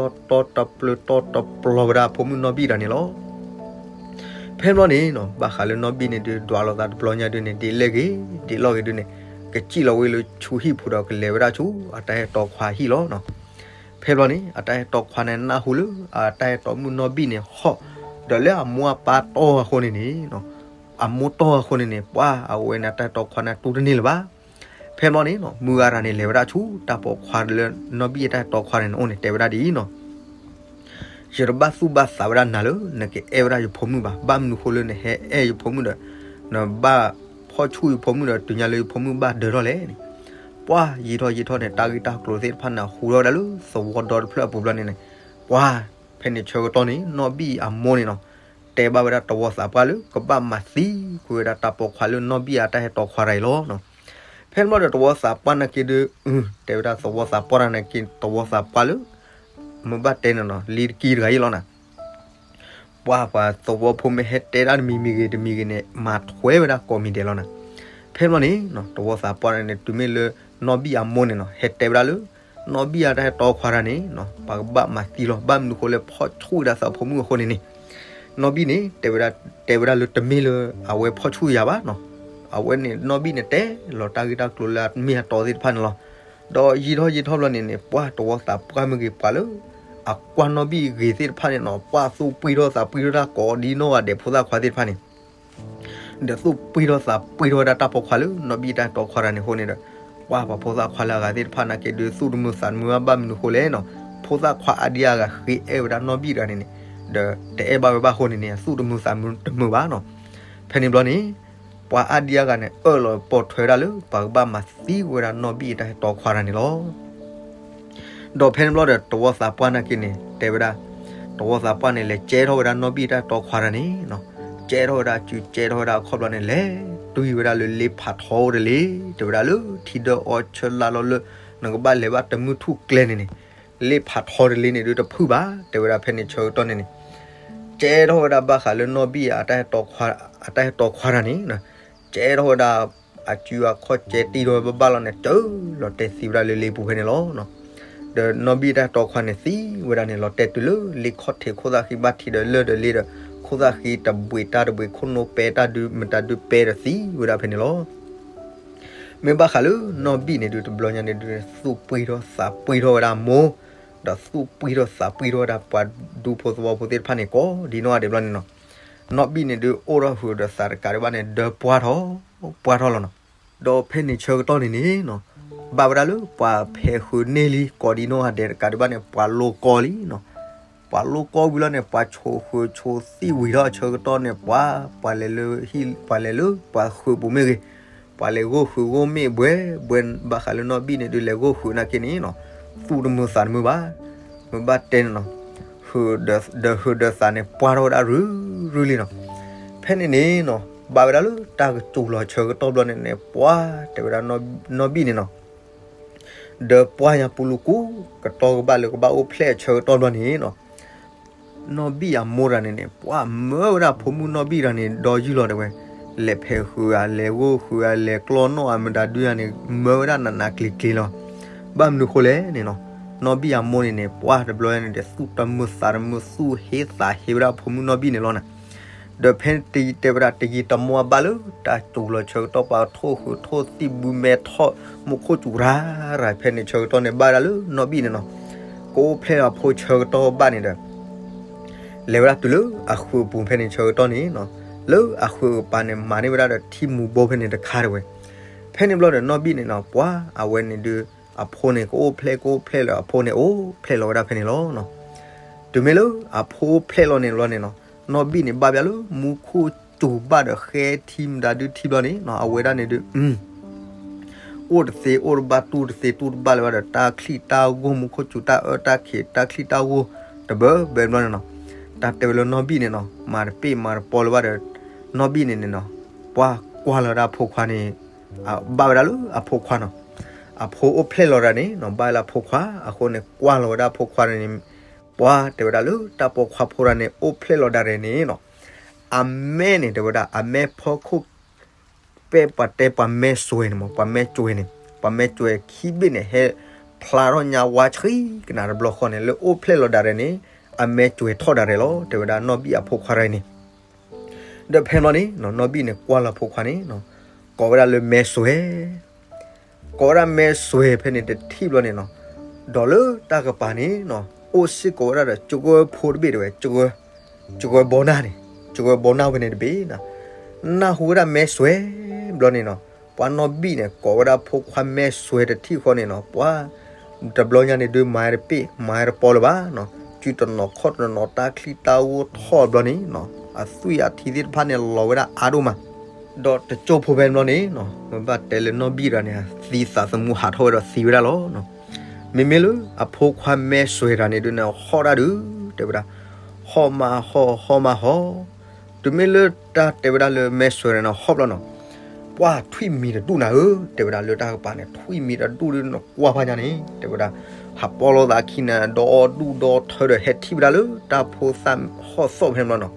ဝဲဒၣ်အဖိမုၣ်နီၢ်ဘံၣ်တဂၤန့ၣ်လီၤ. ဖဲဘျီန့ၣ်နီၤ ဘၣ်ဃးလၢနီၢ်ဘံၣ်န့ၣ်ဒုး ဒွးလိာ်သးတဘျီညါဒုးန့ၣ် ဒ်လဲၣ်ဂ့ၤ ဒ်လဲၣ်ဂ့ၤဒုးန့ၣ် ကစံၣ်လီၤဝဲလၢဆူဟံၣ်ပူၤဒီးကလဲၤဝဲဒၣ်ဆူ အတၢ်အဲၣ်တီခွါဟံၣ်လီၤ. ဖဲဘျီန့ၣ် အတၢ်အဲၣ်တီခွါန့ၣ် နၢ်ဟူလၢ အတၢ်အဲၣ်တီမုၣ်နီၢ်ဘံၣ်န့ၣ် ဟီၣ်ဒီးလၢအမိၢ်အပၢ်တီၢ်အဃိန့ၣ်န့ၣ် အမိၢ်တီၢ်အဃိန့ၣ်န့ၣ် ပှၤအဝဲန့ၣ် အတၢ်အဲၣ်တီခွါန့ၣ် တူၢ်တန့ၢ်လၢၤဘၣ်. ဖဲဘျီန့ၣ်နီၤ မုၢ်ဂၤတဂၤန့ၣ် လဲၤဝဲဒၣ်ဆူတၢ်ပိာ်ခွါလၢနီၢ်ဘံၣ်အတၢ်အဲၣ်တီခွါန့ၣ်န့ၣ် တဲဝဲဒၣ်ဒ်အံၤနီၤ ယတဘၣ်သူၣ်ဘၣ်သးဝဲဒၣ်နၤလၢ နကအဲၣ်ဝဲဒၣ်ယဖိမုၣ်ဘၣ်. ဘၣ်မနုၤဃိလၢနဟဲအဲၣ်ယဖိမုၣ်ဒီး နဘၣ်ဖီၣ်ဆူၣ်ယဖိမုၣ်ဒီး တုၤညါလၢယဖိမုၣ်ဘၣ်ဒၢထီၣ်လဲၣ်န့ၣ် ပှၤယံာ်ထီၣ်ယံာ်ထီၣ်န့ၣ် တၢ်ဂ့ၢ်တၢ်ကျိၤသ့ၣ်တဖၣ်န့ၣ် ဟူထီၣ်ဝဲဒၣ်လၢသဝီဒီတဖျၢၣ်အပူၤဘျီန့ၣ်န့ၣ် ပှၤဖဲန့ၣ်ဆၢကတီၢ်န့ၣ် နီၢ်ဘံၣ်အမိၢ်န့ၣ်နီၤ တဲဘၣ်ဝဲဒၣ်သဝီသးပှၢ်လၢကဘၣ်မၤသံကွံာ်ဝဲဒၣ်တၢ်ပိာ်ခွါလၢနီၢ်ဘံၣ်အတၢ်အဲၣ်တီခွါတဂၤအံၤလီၤ. ဖဲန့ၣ်ဘျီဒီးသဝီသးပှၢ်နာ်က့ဒုး တဲဝဲဒၣ်သဝီသးပှၢ်တဂၤန့ၣ်က့ သဝီသးပှၢ်လၢ မ့ၢ်ဘၣ်တဲန့ၣ်နီၤ လံတကံတဂၤအံၤလီၤနၤ. ပှၤပှၤသဝီဖိမ့ၢ်ဟဲတဲဒၣ်တမံၤမံၤဂ့ၤတမံၤဂ့ၤန့ၣ် မၤထွဲဝဲဒၣ်ကိးမံၤဒဲးလီၤနၤ. ဖဲန့ၣ်ဘျီန့ၣ် တဝီသးပှၢ်န့ၣ် တုၤမ့ၢ်လၢ နီၢ်ဘံၣ်အမိၢ်န့ၣ်နီၤ ဟဲတဲဝဲဒၣ်လၢ နီၢ်ဘံၣ်အတၢ်ဟဲတီခွါတၢ်န့ၣ် ပှၤကဘၣ်မၤသံလီၤ. ဘၣ်မနုၤဃိလၢဖီၣ်ဆူၣ်ဝဲဒၣ်သးဖိမုၣ်အဃိန့ၣ်န့ၣ် နီၢ်ဘံၣ်န့ၣ် တဲဝဲဒၣ်လၢတမ့ၢ်လၢအဝဲဖီၣ်ဆူၣ်ယၤဘၣ်နီၤ. အဝဲန့ၣ် နီၢ်ဘံၣ်န့ၣ် တဲလီၤတၢ်ဂ့ၢ်တၢ်ကျိၤလၢအမ့ၢ်အတီသ့ၣ်တဖၣ်န့ၣ်လီၤ. ဒီးယံာ်ထီၣ်ယံာ်ထီၣ်ဘျီန့ၣ်န့ၣ် ပှၤတဝီသးပှၢ်မ့ၢ်ဂ့ၤပှၤလၢ အကွၢ်နီၢ်ဘံၣ်ဂ့ၤသ့ၣ်တဖၣ်န့ၣ်နီၤ ပှၤသူၣ်ပှံၢ်ထီၣ်သးပှံၢ်ထီၣ်တၢ်ကိးဒ်နီၢ်ဂၤဒဲးဖိသၣ်ခွါသ့ၣ်တဖၣ်န့ၣ် ဒီးသူၣ်ပှံၢ်ထီၣ်သးပှံၢ်ထီၣ်ဝဲဒၣ်တၢ်ပိာ်ခွါလၢ နီၢ်ဘံၣ်တၢ်တီခွါတၢ်န့ၣ်အဃိန့ၣ်ဒီး ပှၤပှၤဖိသၣ်ခွါလၢအဂၤသ့ၣ်တဖၣ်နာ်က့ဒုး သူၣ်တမုာ်သးတမုာ်ဘၣ်. ဘၣ်မနုၤဃိလဲၣ်နီၤ ဖိသၣ်ခွါအါဒံအါဂၤဃ့အဲၣ်ဝဲဒၣ်နီၢ်ဘံၣ်တဂၤန့ၣ်န့ၣ် ဒီးတအဲၣ်ဘၣ်ဝဲဘၣ်အဃိန့ၣ်န့ၣ် သူၣ်တမုာ်သးတမုာ်ဘၣ်နီၤ. ဖဲန့ၣ်ဘျီန့ၣ် ပှၤအါဒံအါဂၤန့ၣ် အၢၣ်လီၤပိာ်ထွဲဝဲဒၣ်လၢ ပှၤကဘၣ်မၤသံဝဲဒၣ်နီၢ်ဘံၣ်အတၢ်ဟဲတီခွါတၢ်န့ၣ်လီၤ. ဒီးဖဲန့ၣ်ဘျီဒီး တဝီသးပှၢ်နာ်က့န့ၣ် တဲဝဲဒၣ် တဝီသးပှၢ်န့ၣ် လဲၤကဲထီၣ်ဝဲဒၣ်နီၢ်ဘံၣ်တၢ်တီခွါတၢ်န့ၣ်နီၤ, ကဲထီၣ်ဝဲဒၣ်စု ကဲထီၣ်ဝဲဒၣ်အခီၣ်ဘျီန့ၣ် လဲၤတွံၢ်ဝဲဒၣ်လၢလ့ဖးထီအိၣ်တလ့ တဲဝဲဒၣ်လၢထံဒၢအီဆၢလါလီၤလၢ နကဘၣ်လဲၤဘၣ်တမုၢ်ထူၣ်ကျဲန့ၣ်န့ၣ် လ့ဖးထီတလ့န့ၣ်ဒုးတဖုၣ်ဘၣ် တဲဝဲဒၣ်ဖဲန့ၣ်ဆၢကတီၢ်န့ၣ်န့ၣ် ကဲထီၣ်ဝဲဒၣ်ဘၣ်ဃးလၢနီၢ်ဘံၣ်အတၢ်ဟဲတီခွါတၢ်န့ၣ် ကဲထီၣ်ဝဲဒၣ် အစုအခီၣ်ကဲတံၢ်ထီၣ်ဝဲဘၣ်ဘၣ်လီၤန့ၣ် ကၢလီၤတဲာ်သံဝဲဒၣ်လၢလ့ပူၤဖဲန့ၣ်လီၤ. ဒီးနီၢ်ဘံၣ်တၢ်တီခွါန့ၣ်သံဝဲဒၣ်န့ၣ် လီၤတဲာ်တုၤလၢလ့ခီၣ်ထံးခိၣ်သၣ်ဃံဘၣ်ထံးဒီးလၢၢ်ဒီးလ့ဒီး ခိၣ်သၣ်ဃံတဘှံးတၢ်တဘှံး ခိၣ်နူာ်ပဲတၢ်ဒုးမတၤဒုးပဲဒီးသံဝဲဒၣ်ဖဲန့ၣ်လီၤ. မ့ၢ်ဘၣ်ဃးလၢနီၢ်ဘံၣ်န့ၣ်ဒုး တဘျီညါန့ၣ်ဒုး သူၣ်ပှံၢ်ထီၣ်သးပှံၢ်ထီၣ်ဝဲဒၣ်အမိၢ်, ဒီးသူၣ်ပှံၢ်ထီၣ်သးပှံၢ်ထီၣ်ဝဲဒၣ်ပှၤဒူဖိသဝီဖိသ့ၣ်တဖၣ်န့ၣ် ကိးဒ်နီၢ်ဂၤဒဲးဘျီန့ၣ်နီၤ, နီၢ်ဘံၣ်န့ၣ်ဒုး အိၣ်ထီၣ်ဟုးဒီးသးတကးဒံးဘၣ်န့ၣ် ဒၢပှၢ်ထီၣ် ပှၢ်ထီၣ်လီၤနီၤ. ဒီးဖဲန့ၣ်ဆၢကတီၢ်န့ၣ်န့ၣ်နီၤ, ဘၣ်ဝဲဒၣ်လၢပှၤဖဲးဃုာ်န့ၢ်လံ ကိးဒ်နီၢ်ဂၤဒဲးတကးဒံးဘၣ်န့ၣ် ပှၤလိၣ်ကီလံနီၤ. ပှၤလိၣ်ကီဝံၤလီၤန့ၣ် ပှၤဆိးဃုာ်ဆိးသံဝံၤထီၣ်အဆၢကတီၢ်န့ၣ် ပှၤ ပှၤလဲၤလၢဟံၣ် ပှၤလဲၤလၢပှၤဃုာ်ပူၤမ့ၢ်ဂ့ၤ, ပှၤလဲၤဂိၢ်ဃုာ်ဂိၢ်မ့ၢ်ဘှဲဘှဲ ဘၣ်ဃးလၢနီၢ်ဘံၣ်န့ၣ်ဒုး လဲၤဂိၢ်ဃုာ်နာ်က့န့ၣ်နီၤ, သူၣ်တမုာ်သးတမုာ်ဘၣ်. မ့ၢ်ဘၣ်တဲန့ၣ်နီၤ, ဟုးဒီး ဒီးဟုးဒီးသးန့ၣ် ပှၢ်ထီၣ်ဝဲဒၣ်ရုၢ်ရုၢ်လံနီၤ. ဖဲန့ၣ်န့ၣ်နီၤ, ဘၣ်ဝဲဒၣ်လၢတၢ်ကစူၤလီၤဆၢကတီၢ်ဘျီန့ၣ်န့ၣ် ပှၤတဲဝဲဒၣ်နီၢ်ဘံၣ်န့ၣ်နီၤ ဒီးပှၢ်ညါပူၤလူၤကူ ကတီၢ်ကဘၣ်လၢကဘၣ်အိၣ်ဖျဲၣ်အဆၢကတီၢ်ဘျီန့ၣ်နီၤ, နီၢ်ဘံၣ်အမိၢ်တဂၤန့ၣ်န့ၣ် ပှၤမၢဝဲဒၣ်ဖိမုၣ်နီၢ်ဘံၣ်တဂၤန့ၣ် ဒီယုၢ်လီၤတဲဝဲ, လဲၤဖဲးဃုာ်ဧါ လဲၤဂိၢ်ဃုာ်ဧါ လဲၤကျီနီၣ်ဧါ မတၤဒုယၤန့ၣ် မၢဝဲဒၣ်နးနးကျံၤကျံၤလီၤ. ဘၣ်မနုၤဃိလဲၣ်န့ၣ်နီၤ, နီၢ်ဘံၣ်အမိၢ်န့ၣ်န့ၣ် ပှၤတဘျီန့ၣ်ဒီး သူၣ်တမုာ်သးတမုာ် သူၣ်ဟ့သးဟ့ဝဲဒၣ်ဖိမုၣ်နီၢ်ဘံၣ်န့ၣ်လီၤနၤ. ဒီးဖဲတဲဝဲဒၣ်တယံာ်တမီၢ်ဘၣ်လၢ တၢ်စူၤလီၤဆၢကတီၢ် ပှၤထိၣ်ဃုာ်ထိၣ်သံၣ်ဘုမဲထီၣ် မူခိၣ်စူၤရၤရၤ ဖဲန့ၣ်ဆၢကတီၢ်န့ၣ် ဘၣ်ဝဲဒၣ်လၢနီၢ်ဘံၣ်န့ၣ်နီၤ, ကအိၣ်ဖျဲၣ်လီၤအဖိဆၢကတီၢ်ဘၣ်န့ၣ်ဒီး လဲၤဝဲဒၣ်တုၤလၢအဃုာ်အပူၤဖဲန့ၣ်ဆၢကတီၢ်န့ၣ်နီၤ, လၢအဃုာ်အပူၤန့ၣ် မၤန့ၢ်ဝဲဒၣ်ဒီးထံမူၤဘိဖဲန့ၣ်တခါတဲဝဲ. ဖဲန့ၣ်ဘျီဒီးနီၢ်ဘံၣ်န့ၣ်နီၤ ပှၤအဝဲန့ၣ်ဒုး အဖိန့ၣ်ကအိၣ်ဖျဲၣ်ကအိၣ်ဖျဲၣ်လၢအဖိန့ၣ်အိၣ်ဖျဲၣ်လီၤဝဲဒၣ်ဖဲန့ၣ်လီၤ. တုၤမ့ၢ်လၢအဖိအိၣ်ဖျဲၣ်လီၤန့ၣ်ဘျီန့ၣ်နီၤ, နီၢ်ဘံၣ်န့ၣ်ဘၣ်ဘၣ်လၢမူခိၣ်စူၤဘၣ်ဒီးဃဲထံမတၤဒုထံဘျီန့ၣ်နီၤ, အဝဲဒၣ်န့ၣ်ဒုး အိၣ်တသ့အိၣ်တဘၣ်တူၢ်တသ့တူၢ်တဘၣ်လၢၤဘၣ်ဒီး တၢ်ချံၣ်တၢ်ဂိၢ် မူခိၣ်စူၤတၢ်အၢတၢ်ခံး တၢ်ချံၣ်တၢ်ဂိၢ် တဘၢဘၢဘျီန့ၣ်နီၤ, တၢ်တဲဝဲလၢနီၢ်ဘံၣ်န့ၣ်နီၤ မၤတပ့ၢ်မၤတပီလၢၤဘၣ်ဒီး နီၢ်ဘံၣ်န့ၣ်န့ၣ်နီၤ ပှၤကွၢ်လီၤဝဲဒၣ်အဖိခွါန့ၣ် ဘၣ်ဝဲဒၣ်လၢအဖိခွါနီၤ, အဖိအိၣ်ဖျဲၣ်လီၤဒၣ်န့ၣ်နီၤ ဘၣ်ဝဲလၢအဖိခွါ အဃိန့ၣ် ကွၢ်လီၤဝဲဒၣ်အဖိခွါန့ၣ် ပှၤတဲဝဲဒၣ်လၢတၢ်ပိာ်ခွါဖိတဂၤန့ၣ် အိၣ်ဖျဲၣ်လီၤဒၣ်ရဲၣ်န့ၣ်နီၤ, အမဲန့ၣ် တဲဝဲဒၣ် အမဲဖီခိၣ် ပဲပှၤတဲပှၤမဲစွဲန့ၣ်မး ပှၤမဲစွဲန့ၣ် ပှၤမဲစွဲခံဘ့ၣ်န့ၣ် ဟဲဖျါထီၣ်ညါဝါဆှံကနၣ်တဘျီဃီန့ၣ် လၢအိၣ်ဖျဲၣ်လီၤဒၣ်ရဲၣ်န့ၣ် အမဲစွဲထီၣ်ဒၣ်ရဲၣ်လီၤ တဲဝဲဒၣ်နီၢ်ဘံၣ်အဖိခွါတဂၤအံၤန့ၣ် ဒီးဖဲန့ၣ်ဘျီန့ၣ် နီၢ်ဘံၣ်န့ၣ် ကွၢ်လီၤဖိခွါန့ၣ် ကိးဝဲဒၣ်လၢမဲစွဲ ကိးဝဲဒၣ်မဲစွဲဖဲန့ၣ်တထံၣ်ဘျီန့ၣ်နီၤ, ဒီးလၢတၢ်ကပၤန့ၣ်နီၤ အိၣ်စ့ၢ်ကီးဝဲဒၣ်ဒီး ကဂၢၢ်ဖိတဘ့ၣ်တဲဝဲ, ကဂၢၢ်ဘီနၢ်န့ၣ်, ကဂၢၢ်ဘီနၢ်ဝဲန့ၣ်တဘ့ၣ်နီၤ, နၢ်ဟူဝဲဒၣ်မဲစွဲဘျီန့ၣ်နီၤ, ပှၤနီၢ်ဘံၣ်န့ၣ် ကိးဝဲဒၣ်ဖိခွါမဲစွဲတထံၣ်ဃီန့ၣ်နီၤ, ပှၤ တဘျီညါန့ၣ်ဒုး မၤတပ့ၢ် မၤတပီလၢၤဘၣ်နီၤ, စုတနီၤခီၣ်တနီၤ တၢ်ချံတၢ်ဂိၢ်ထီၣ်ဘျီန့ၣ်နီၤ, အသွံၣ်အထံသ့ၣ်တဖၣ်န့ၣ် လီၤဝဲဒၣ်အါဒိၣ်မး ဒီးတကၠိဖိဖဲန့ၣ်ဘျီန့ၣ်နီၤ, မ့ၢ်ဘၣ်တဲလၢနီၢ်ဘံၣ်တဂၤန့ၣ် သံသးသမူဟးထီၣ်ဝဲဒီးသံဝဲဒၣ်လီၤ. မ့မ့ၢ်လၢအဖိခွါမဲစွဲတဂၤန့ၣ်ဒုးန့ၣ် ဟီၣ်ဒၣ်ဒုး တဲဝဲဒၣ်, ဟီၣ်မးဟီၣ် ဟီၣ်မးဟီၣ်, တုၤမ့ၢ်လၢတၢ်တဲဝဲဒၣ်လၢမဲစွဲတဂၤန့ၣ် ဟီၣ်ဘျီနီၤ, ပှၢ်ထွံၣ်မံၤတဒူၣ်နၤဧၢ, တဲဝဲဒၣ်လၢတၢ်ကပၤန့ၣ် ထွံၣ်မံၤတဒူၣ်ဒုးနကွၢ်ဖးညါန့ၣ် တဲဝဲဒၣ်, ဟးပီလီၤသးခံန့ၣ် ဒီဒူၣ်ဒီထၢဒီး ဟဲထံၣ်ဝဲဒၣ်လၢတၢ်ဖိသၣ်ဟီၣ်သီၣ်ဖဲန့ၣ်ဘျီနီၤ.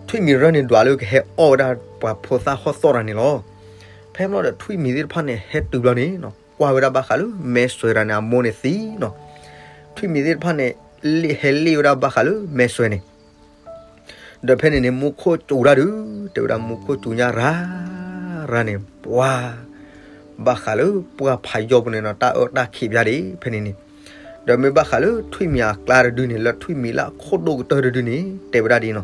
ထွံၣ်မံၤရၢၢ်န့ၣ်ဒွးလၢကဟဲအီၣ်ဝဲဒၣ်ပှၤဖိသၣ်ဟီၣ်သီၣ်တၢ်န့ၣ်လီၤ. ဖဲန့ၣ်ဘျီဒီးထွံၣ်မံၤသ့ၣ်တဖၣ်န့ၣ် ဟဲတုၤဘျီန့ၣ်နီၤ ကွၢ်ဝဲဒၣ်ဘၣ်ဃးလၢမဲာ်စွဲၤတၢ်န့ၣ် အမိၢ်န့ၣ်သံနီၤ. ထွံၣ်မံၤသ့ၣ်တဖၣ်န့ၣ် လ့ၣ်ဟဲလ့ၣ်ဝဲဒၣ်ဘၣ်ဃးလၢမဲာ်စွဲၤန့ၣ် ဒီးဖဲန့ၣ်န့ၣ် မူခိၣ်စူၤတၢ်ဒုး, တဲဝဲဒၣ်မူခိၣ်စူၤညါရၤရၤန့ၣ် ပှၤ ဘၣ်ဃးလၢပှၢ်ဖးယီၢ်ပူၤန့ၣ်နီၤ တၢ်အၢတၢ်ခံးပျၢ်ဒံးဖဲန့ၣ်န့ၣ်, ဒီးမ့ၢ်ဘၣ်ဃးလၢထွံၣ်မံၤအကျါတဒုန့ၣ် လၢထွံၣ်မံၤလၢအခိၣ်ဒိၣ်ကတၢၢ်တဒုန့ၣ် တဲဝဲဒၣ်ဒ်နီၤ,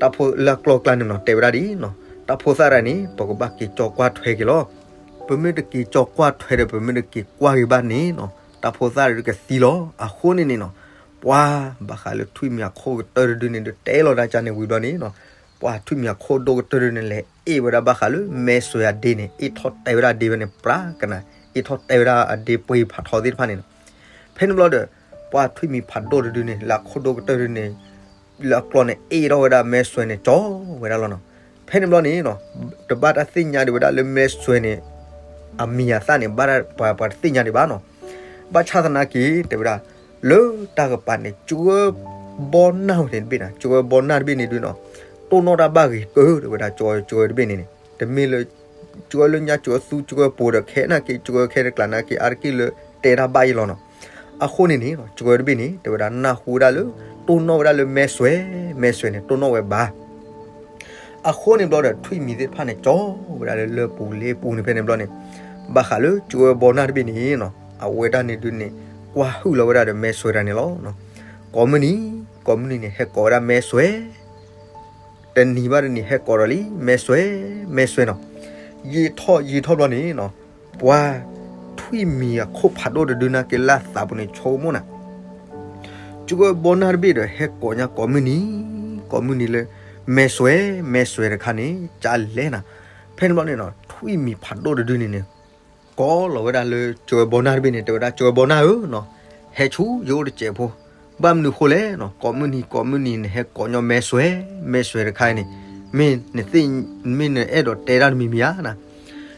တၢ်ဖိလၢအကျီၢ်ကျါန့ၣ်နီၤ တဲဝဲဒၣ်ဒ်နီၤ, တၢ်ဖိသၣ်တၢ်န့ၣ် ပကဘၣ်က့ၤကၠီကွၢ်ထွဲက့ၤလီၤ. ပမ့ၢ်တက့ၤကၠီကွၢ်ထွဲဒီး ပမ့ၢ်တက့ၤကွၢ်က့ၤဘၣ်န့ၣ်နီၤ တၢ်ဖိသၣ်တဒုကသံလီၤ. အဃိန့ၣ်န့ၣ်နီၤ ပှၤဘၣ်ဃးလၢထွံၣ်မံၤအခိၣ်ကတၢၢ်တဒုန့ၣ် ဒုးတဲလီၤတၢ်ကန့ၣ်ဝံၤဘျီန့ၣ်နီၤ, ပှၤထွံၣ်မံၤအခိၣ်ဒိၣ်ကတၢၢ်တဒုန့ၣ် လဲၤအ့ၣ်ဝဲဒၣ်ဘၣ်ဃးလၢမဲာ်စွဲၤအဒ့န့ၣ် အ့ၣ်ထီၣ်တဲဝဲဒၣ်အဒ့ဝဲန့ၣ် ပြးကနၤ, အ့ၣ်ထီၣ်တဲဝဲဒၣ်အဒ့ပှ့ၤဖးထီသ့ၣ်တဖၣ်န့ၣ်နီၤ. ဖဲန့ၣ်ဘျီဒီး ပှၢ်ထွံၣ်မံၤဖးဒိၣ်တဒုန့ၣ် လၢအခိၣ်ဒိၣ်ကတၢၢ်တဒုန့ၣ် လၢအကျီၢ်န့ၣ် အ့ၣ်ထီၣ်ဝဲဒၣ်မဲာ်စွဲၤန့ၣ် ကၠီဝဲဒၣ်လီၤနီၤ. ဖဲန့ၣ်ဘျီန့ၣ်နီၤ တဘၣ်တၢ်သ့ၣ်ညါဒံးဝဲဒၣ်လၢမဲာ်စွဲၤန့ၣ် အမံၤအသၣ်န့ၣ် ဘၣ်ပှၤတသ့ၣ်ညါဒံးဘၣ်နီၤ. ဘၣ်ဆၣ်သနာ်က့ တဲဝဲဒၣ် လၢတၢ်ကပၤန့ၣ် ကၠွဲဘီနၢ်ဝဲန့ၣ်တဘ့ၣ်နီၤ, ကၠွဲဘီနၢ်တဘ့ၣ်န့ၣ်ဒုးနီၤ တိၢ်နီၣ်တၢ်ဘၣ်ဂ့ၤကတၢၢ် တဲဝဲဒၣ် ကၠွဲတဘ့ၣ်န့ၣ်န့ၣ် တမ့ၢ်လၢ ကၠွဲလၢညါ ကၠွဲသူ ကၠွဲပူၤဒီး ခဲနာ်က့ ကၠွဲခဲတကျါနာ်က့ အါတက့ၢ်လၢတဲတၢ်ဘၣ်အံၤလီၤနီၤ. အဃိန့ၣ်န့ၣ် ကၠွဲတဘ့ၣ်န့ၣ် တဲဝဲဒၣ်နၢ်ဟူဝဲဒၣ်လၢ တိၢ်နီၣ်ဝဲဒၣ်လၢမဲာ်စွဲၤ, မဲာ်စွဲၤန့ၣ် တိၢ်နီၣ်ဝဲဘၣ်. အဃိန့ၣ်ဘျီဒီး ထွံၣ်မံၤသ့ၣ်တဖၣ်န့ၣ် ကၠီဝဲဒၣ်လၢလၢပူၤလ့ပူၤန့ၣ် ဖဲန့ၣ်ဘျီန့ၣ် ဘၣ်ဃးလၢကၠွဲဘီနၢ်တဘ့ၣ်န့ၣ်နီၤ အဝဲဒၣ်န့ၣ်ဒုးန့ၣ် ကွၢ်ဟုၣ်လီၤဝဲဒၣ်ဒီးမဲာ်စွဲၤတၢ်န့ၣ်လီၤ. ကိးမုၢ်နံၤ ကိးမုၢ်နံၤန့ၣ် ဟဲကိးဝဲဒၣ်မဲာ်စွဲၤ တနံၤဘၣ်တနံၤဟဲကိးဒီးလံ မဲာ်စွဲၤ, မဲာ်စွဲၤနီၤ. ယံာ်ထီၣ်ယံာ်ထီၣ်ဘျီန့ၣ်နီၤ ပှၤထွံၣ်မံၤအခိၣ်ဖးဒိၣ်တဒုနာ်က့ လၢသးပူၤန့ၣ် ဆိကမိၣ်နၤ ကၠွဲဘီနၢ်တဘ့ၣ်ဒီး ဟဲကိးညါကိးမုၢ်နံၤ ကိးမုၢ်နံၤလၢ မဲာ်စွဲၤ, မဲာ်စွဲၤတခါန့ၣ် ကလဲၣ်နၤ. ဖဲန့ၣ်ဘျီန့ၣ်နီၤ ထွံၣ်မံၤဖးဒိၣ်တဒုန့ၣ်န့ၣ် ကိးလီၤဝဲဒၣ်လၢကၠွဲဘီနၢ်တဘ့ၣ်န့ၣ် တဲဝဲဒၣ် ကၠွဲဘီနၢ်ဧၢနီၤ ဟဲဆူယအိၣ်တစဲးဖိ, ဘၣ်မနုၤဃိလဲၣ်နီၤ ကိးမုၢ်နံၤကိးမုၢ်နံၤန့ၣ် ဟဲကိးညီမဲာ်စွဲၤ, မဲာ်စွဲၤတခါအံၤန့ၣ် မ့ၢ်နသ့ၣ် မ့ၢ်နအဲၣ်ဒိးတဲတၢ်တမံၤမံၤဧါနၤ.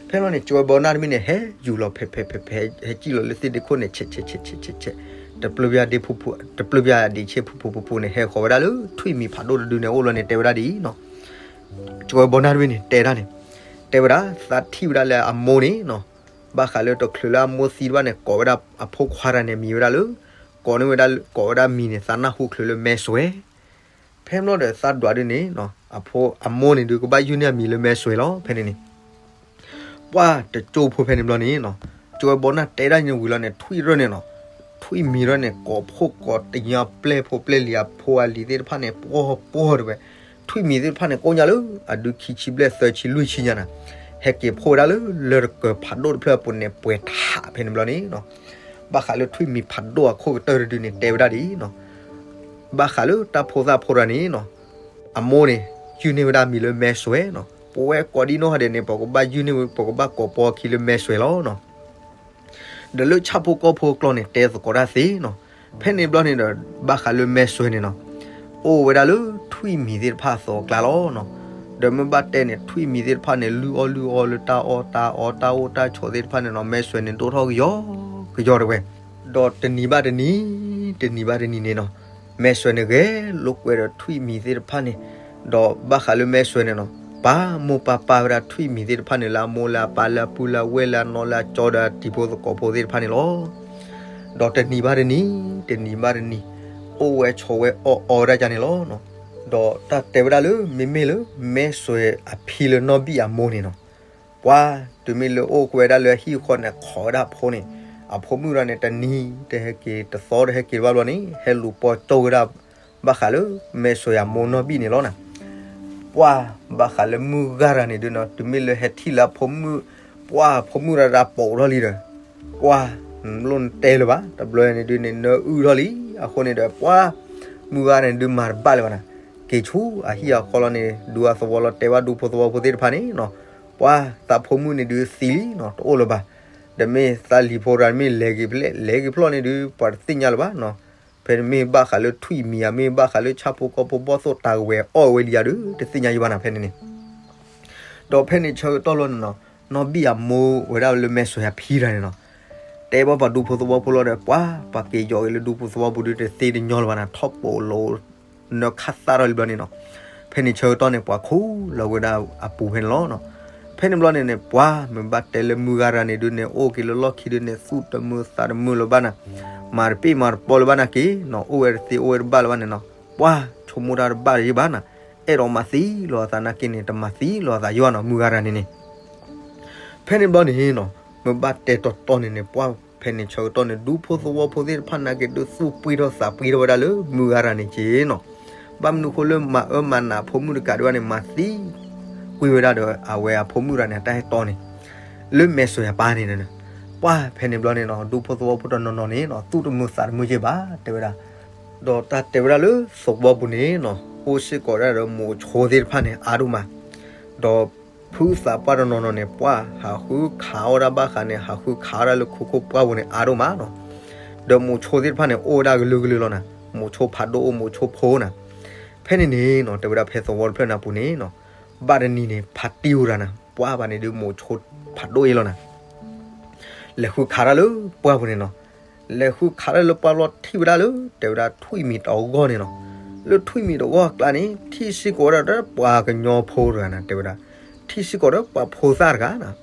ဖဲန့ၣ်ဘျီန့ၣ် ကၠွဲဘီနၢ်တဘ့ၣ်န့ၣ် ဟဲယူၤလီၤဖဲးဖဲးဖဲးဖဲး ဟဲစံၣ်လီၤလၢသ့ၣ်ဒ့ခိၣ်န့ၣ် ဆဲးဆဲးဆဲးဆဲးဆဲး တပျၢၢ်ပယါဒ့ဖူဖူ တပျၢၢ်ပယါဒ့ဆ့ဖူဖူဖူဖူန့ၣ် ဟဲဃီၤဝဲဒၣ်လၢထွံၣ်မံၤဖးဒိၣ်တဒုန့ၣ် အိၣ်လီၤန့ၣ် တဲဝဲဒၣ်ဒ်အံၤနီၤ ကၠွဲဘီနၢ်တဘ့ၣ်န့ၣ် တဲဒၣ်န့ၣ် တဲဝဲဒၣ် သးထံၣ်ဝဲဒၣ်လၢအမိၢ်န့ၣ်နီၤ ဘၣ်ဃးလၢတချုးလၢအမိၢ်သံတဘၣ်န့ၣ် ကိးဝဲဒၣ်အဖိခွါတဂၤန့ၣ် မံၤဝဲဒၣ်လၢ ကိးန့ၢ်ဝဲဒၣ် ကိးဝဲဒၣ်မံၤန့ၣ် သးနၢ်ဟူချုးလၢမဲာ်စွဲၤ ဖဲန့ၣ်ဘျီဒီးသးဒွးဒုန့ၣ် အဖိအမိၢ်န့ၣ်ဒုး ကဘၣ်ယုၢ်န့ၢ်အမံၤလၢမဲာ်စွဲၤလီၤ ဖဲန့ၣ်န့ၣ် ပှၢ်တကၠိဖိဖဲန့ၣ်ဘျီန့ၣ်နီၤ ကၠွဲဘီနၢ်တဲဒၣ်န့ၣ်ဝံၤလီၤန့ၣ် ထွံၣ်ရၢၢ်န့ၣ်နီၤ ထွံၣ်မံၤရၢၢ်န့ၣ် ကိးဖှိၣ်ကိးတညီပျဲၢ်ဖိပျဲၢ်လံၤအဖိအလံၤသ့ၣ်တဖၣ်န့ၣ် ပှီၢ်ပှီၢ်တဝဲ ထွံၣ်မံၤသ့ၣ်တဖၣ်န့ၣ် ကိးညါလၢအဒုခံဆံဘျဲၣ်သၢဆံလွံၢ်ဆံညါနၤ ဟဲက့ၤဖှိၣ်ဝဲဒၣ်လၢလၢတကၢၤဖးဒိၣ်တဖျၢၣ်အပူၤန့ၣ် ပှဲၤထးဖဲန့ၣ်ဘျီန့ၣ်နီၤ ဘၣ်ဃးလၢထွံၣ်မံၤဖးဒိၣ်အခိၣ်ကတၢၢ်တဒုန့ၣ် တဲဝဲဒၣ်ဒ်အံၤနီၤ ဘၣ်ဃးလၢတၢ်ဖိသၣ်ဖိတဂၤန့ၣ်နီၤ အမိၢ်န့ၣ် ယုၢ်န့ၢ်ဝဲဒၣ်မံၤလၢမဲာ်စွဲၤနီၤ ပဝဲကိးဒ်နီၢ်ဂၤဒဲးန့ၣ် ပကဘၣ်ယုၢ်န့ၢ်ဝဲ ပကဘၣ်ကိးပီအခံလၢမဲာ်စွဲၤလီၤနီၤ ဒီးလၢဆၣ်ဖိကီၢ်ဖိအကျါန့ၣ် တဲသကိးတၢ်သ့နီၤ ဖဲန့ၣ်ဘျီန့ၣ်ဒီး ဘၣ်ဃးလၢမဲာ်စွဲၤန့ၣ်နီၤ အိၣ်ဝဲဒၣ်လၢထွံၣ်မံၤသ့ၣ်တဖၣ်အသိးအကျါလီၤနီၤ ဒီးမ့ၢ်ဘၣ်တဲန့ၣ် ထွံၣ်မံၤသ့ၣ်တဖၣ်န့ၣ် လုၢ်အီၣ်လုၢ်အီလၢတၢ်အီၣ်တၢ်အီတၢ်အိၣ်တၢ်ဆိးသ့ၣ်တဖၣ်န့ၣ်နီၤ မဲာ်စွဲၤန့ၣ်ဒိၣ်ထီၣ်ကယီကယီတဝဲ ဒီးတနံၤဘၣ်တနံၤ တနံၤဘၣ်တနံၤန့ၣ်နီၤ မဲာ်စွဲၤန့ၣ်ဂဲၤလိာ်ကွဲဒီးထွံၣ်မံၤသ့ၣ်တဖၣ်န့ၣ် ဒီးဘၣ်ဃးလၢမဲာ်စွဲၤန့ၣ်နီၤ ပာ်မိၢ်ပာ်ပၢ်ဝဲဒၣ်ထွံၣ်မံၤသ့ၣ်တဖၣ်န့ၣ် လၢအမိၢ်လၢအပၢ်လၢအပုၢ်လၢအဝဲၢ်လၢအနီၢ်လၢအကၠီဒီးအတံၤဖိသကိးဖိသ့ၣ်တဖၣ်န့ၣ်လီၤ ဒီးတနံၤဘၣ်တနံၤ တနံၤဘၣ်တနံၤ အိၣ်ဝဲဆိးဝဲအီၣ်အီဝဲဒၣ်ကန့ၣ်လီၤ ဒီးတၢ်တဲဝဲဒၣ်လၢ မ့မ့ၢ်လၢ မဲာ်စွဲၤအဖံလၢနီၢ်ဘံၣ်အမိၢ်န့ၣ်နီၤ ပှၤတုၤမ့ၢ်လၢအိၣ်ကွဲဒၣ်လၢအဟံၣ်အဃီန့ၣ် ခိးဝဲဒၣ်အဖိန့ၣ် အဖိမုၣ်တဂၤန့ၣ် တနံၤတဟဲက့ၤ တသီတဟဲက့ၤတဘၣ်ဘျီန့ၣ် ဟဲလူၤပိာ်ကၠီဝဲဒၣ် ဘၣ်ဃးလၢ မဲာ်စွဲၤအမိၢ်နီၢ်ဘံၣ်န့ၣ်လီၤနၤ ပှၤဘၣ်ဃးလၢမုၢ်ဂၤတဂၤန့ၣ်ဒုးနီၤ တုၤမ့ၢ်လၢဟဲထံၣ်လၢအဖိမုၣ် ပှၤအဖိမုၣ်တဂၤပိာ်ထီၣ်လံဒီး ပှၤ လိၣ်နတဲလၢၤဘၣ် တဘျီန့ၣ်ဒုးန့ၣ် နၢအုၣ်ထီၣ်လံ အဃိန့ၣ်ဒီး ပှၤ မုၢ်ဂၤန့ၣ်ဒုးမၤတဘၣ်လၢၤဘၣ်နၤ က့ၤဆူအဟံၣ်အဃီလီၤန့ၣ် ဒူအသဝီလီၤ တဲဘၣ်ဒူဖိသဝီဖိသ့ၣ်တဖၣ်န့ၣ်နီၤ ပှၤသးဖိမုၣ်န့ၣ်ဒုးသံလံနီၤ တအိၣ်လၢၤဘၣ် ဒီးမ့ၢ်သးလံၤဖိတဂၤမ့ၢ်လဲၤက့ၤဖဲလဲၣ် လဲၤက့ၤဖျီၣ်န့ၣ်ဒုး ပှၤတသ့ၣ်ညါလၢၤဘၣ်နီၤ ဖဲန့ၣ်မ့ၢ်ဘၣ်ဃးလၢထွံၣ်မံၤဧါ မ့ၢ်ဘၣ်ဃးလၢဆၣ်ဖိကီၢ်ဖိဘီၣ်သိၣ်တၢ်ကဝဲၤအီၣ်ဝဲလံဧါဒုး တသ့ၣ်ညါယံၤဘၣ်နၤ ဖဲန့ၣ်န့ၣ် ဒီးဖဲန့ၣ်ဆၢကတီၢ်လီၤန့ၣ်နီၤ, နီၢ်ဘံၣ်အမိၢ်ဝဲဒၣ်လၢမဲၢ်စွဲးအဖံတဂၤန့ၣ်နီၤ, တဲဘၣ်ပှၤဒူဖိသဝီဖိလီၤဒီး ပှၤ ပှၤက့ၤယီၤက့ၤလၢဒူဖိသဝီဖိဒုးတသ့တညီလၢၤဘၣ်နၤ, ထီၣ်ပိာ်လိာ် နၢခးသၣ်ထီၣ်လံဘျီန့ၣ်နီၤ, ဖဲန့ၣ်ဆၢကတီၢ်န့ၣ် ပှၤခိးလီၤဝဲဒၣ်အပူၤဖဲန့ၣ်လီၤနီၤ. ဖဲန့ၣ်ဘျီန့ၣ်န့ၣ် ပှၤမ့ၢ်ဘၣ်တဲလၢမုၢ်ဂၤရၤန့ၣ်ဒုးန့ၣ် အိၣ်က့ၤလၢလီၢ်ခံဒုးန့ၣ် သူၣ်တမုာ်သးတမုာ်လၢၤဘၣ်နၤ, မၤတပ့ၢ်မၤတပီလၢၤဘၣ်နာ်က့နီၤ, အိၣ်ဝဲတသ့အိၣ်ဝဲတဘၣ်လၢၤဘၣ်န့ၣ်နီၤ, ပှၤဆိကမိၣ်တၢ်တဘၣ်တယံာ်ဘၣ်နၤ, အဲၣ်ဒိးမၤသံလီၤအသးနာ်က့န့ၣ် တမၤသံလီၤအသးယံာ်ဘၣ်နီၤ မုၢ်ဂၤရၤန့ၣ်န့ၣ် ဖဲန့ၣ်ဘျီန့ၣ်နီၤ, မ့ၢ်ဘၣ်တဲတီတီန့ၣ်န့ၣ် ပှၤဖဲန့ၣ်ဆၢကတီၢ်န့ၣ် ဒူဖိသဝီဖိသ့ၣ်တဖၣ်နာ်က့ဒုးသူၣ်ပှံၢ်ထီၣ်သးပှံၢ်ထီၣ်ဝဲဒၣ်လၢမုၢ်ဂၤရၤန့ၣ်က့နီၤ, ဘၣ်မနုၤဃိလၢမၤအၢမၤနးအဖိမုၣ်တကးဒံးဘၣ်န့ၣ် မၤသံကွံာ်ဝဲဒၣ်ဒီး အဝဲအဖိမုၣ်ရၤန့ၣ် အတၢ်ဟဲတီန့ၣ် လၢမဲၢ်စွဲးအပၢ်န့ၣ်န့ၣ်, ပှၤဖဲန့ၣ်ဘျီန့ၣ်နီၤ ဒူဖိသဝီဖိတနီၤနီၤန့ၣ်နီၤ သူၣ်တမုာ်သးတမုာ်က့ဘၣ် တဲဝဲဒၣ်, ဒီးတၢ်တဲဝဲဒၣ်လၢသဝီပူၤန့ၣ်နီၤ အိၣ်စ့ၢ်ကီးဒၣ်ဒီးမိၤဆိသ့ၣ်တဖၣ်န့ၣ် အါဒိၣ်မး, ဒီးဖုသးပှၢ်တနီၤနီၤန့ၣ် ပှၤဟးဃုခးအီၣ်ဒၣ်ဘၣ်ဃးန့ၣ် ဟးဃုခးအီၣ်ဒၣ်လၢခိခိၣ်ပှၢ်ပူၤန့ၣ် အါဒိၣ်မးနီၤ, ဒီးမိၤဆိသ့ၣ်တဖၣ်န့ၣ် အိၣ်ဝဲဒၣ်ကလုာ်ကလုာ်လီၤနၤ, မိၤဆိဖးဒိၣ်အိၣ် မိၤဆိဖိနၤ, ဖဲန့ၣ်န့ၣ်နီၤ တဲဝဲဒၣ်ဖဲသဝီတဖျၢၣ်န့ၣ်အပူၤန့ၣ်နီၤ, ဘၣ်တနံၤန့ၣ် ဖါတံၢ်အိၣ်တဂၤနၤ ပှၤဘၣ်န့ၣ်ဒုးမိၤဆိဖးဒိၣ်အ့ၣ်လီၤနၤ လဲၤဃုခးတၢ်လၢပှၢ်ပူၤန့ၣ်နီၤ, လဲၤဃုခးတၢ်လၢပှၢ်လီၤထံၣ်ဝဲဒၣ်လၢ တဲဝဲဒၣ်ထွံၣ်မံၤတဂီၢ်န့ၣ်နီၤ, လၢထွံၣ်မံၤတဂီၢ်အကျါန့ၣ် ထံၣ်စ့ၢ်ကီးဝဲဒၣ်ဒီးပှၤကညီဖိတဂၤနၤ တဲဝဲဒၣ်, ထံၣ်စ့ၢ်ကီးဒီးပှၤဖိသၣ်တဂၤနၤ,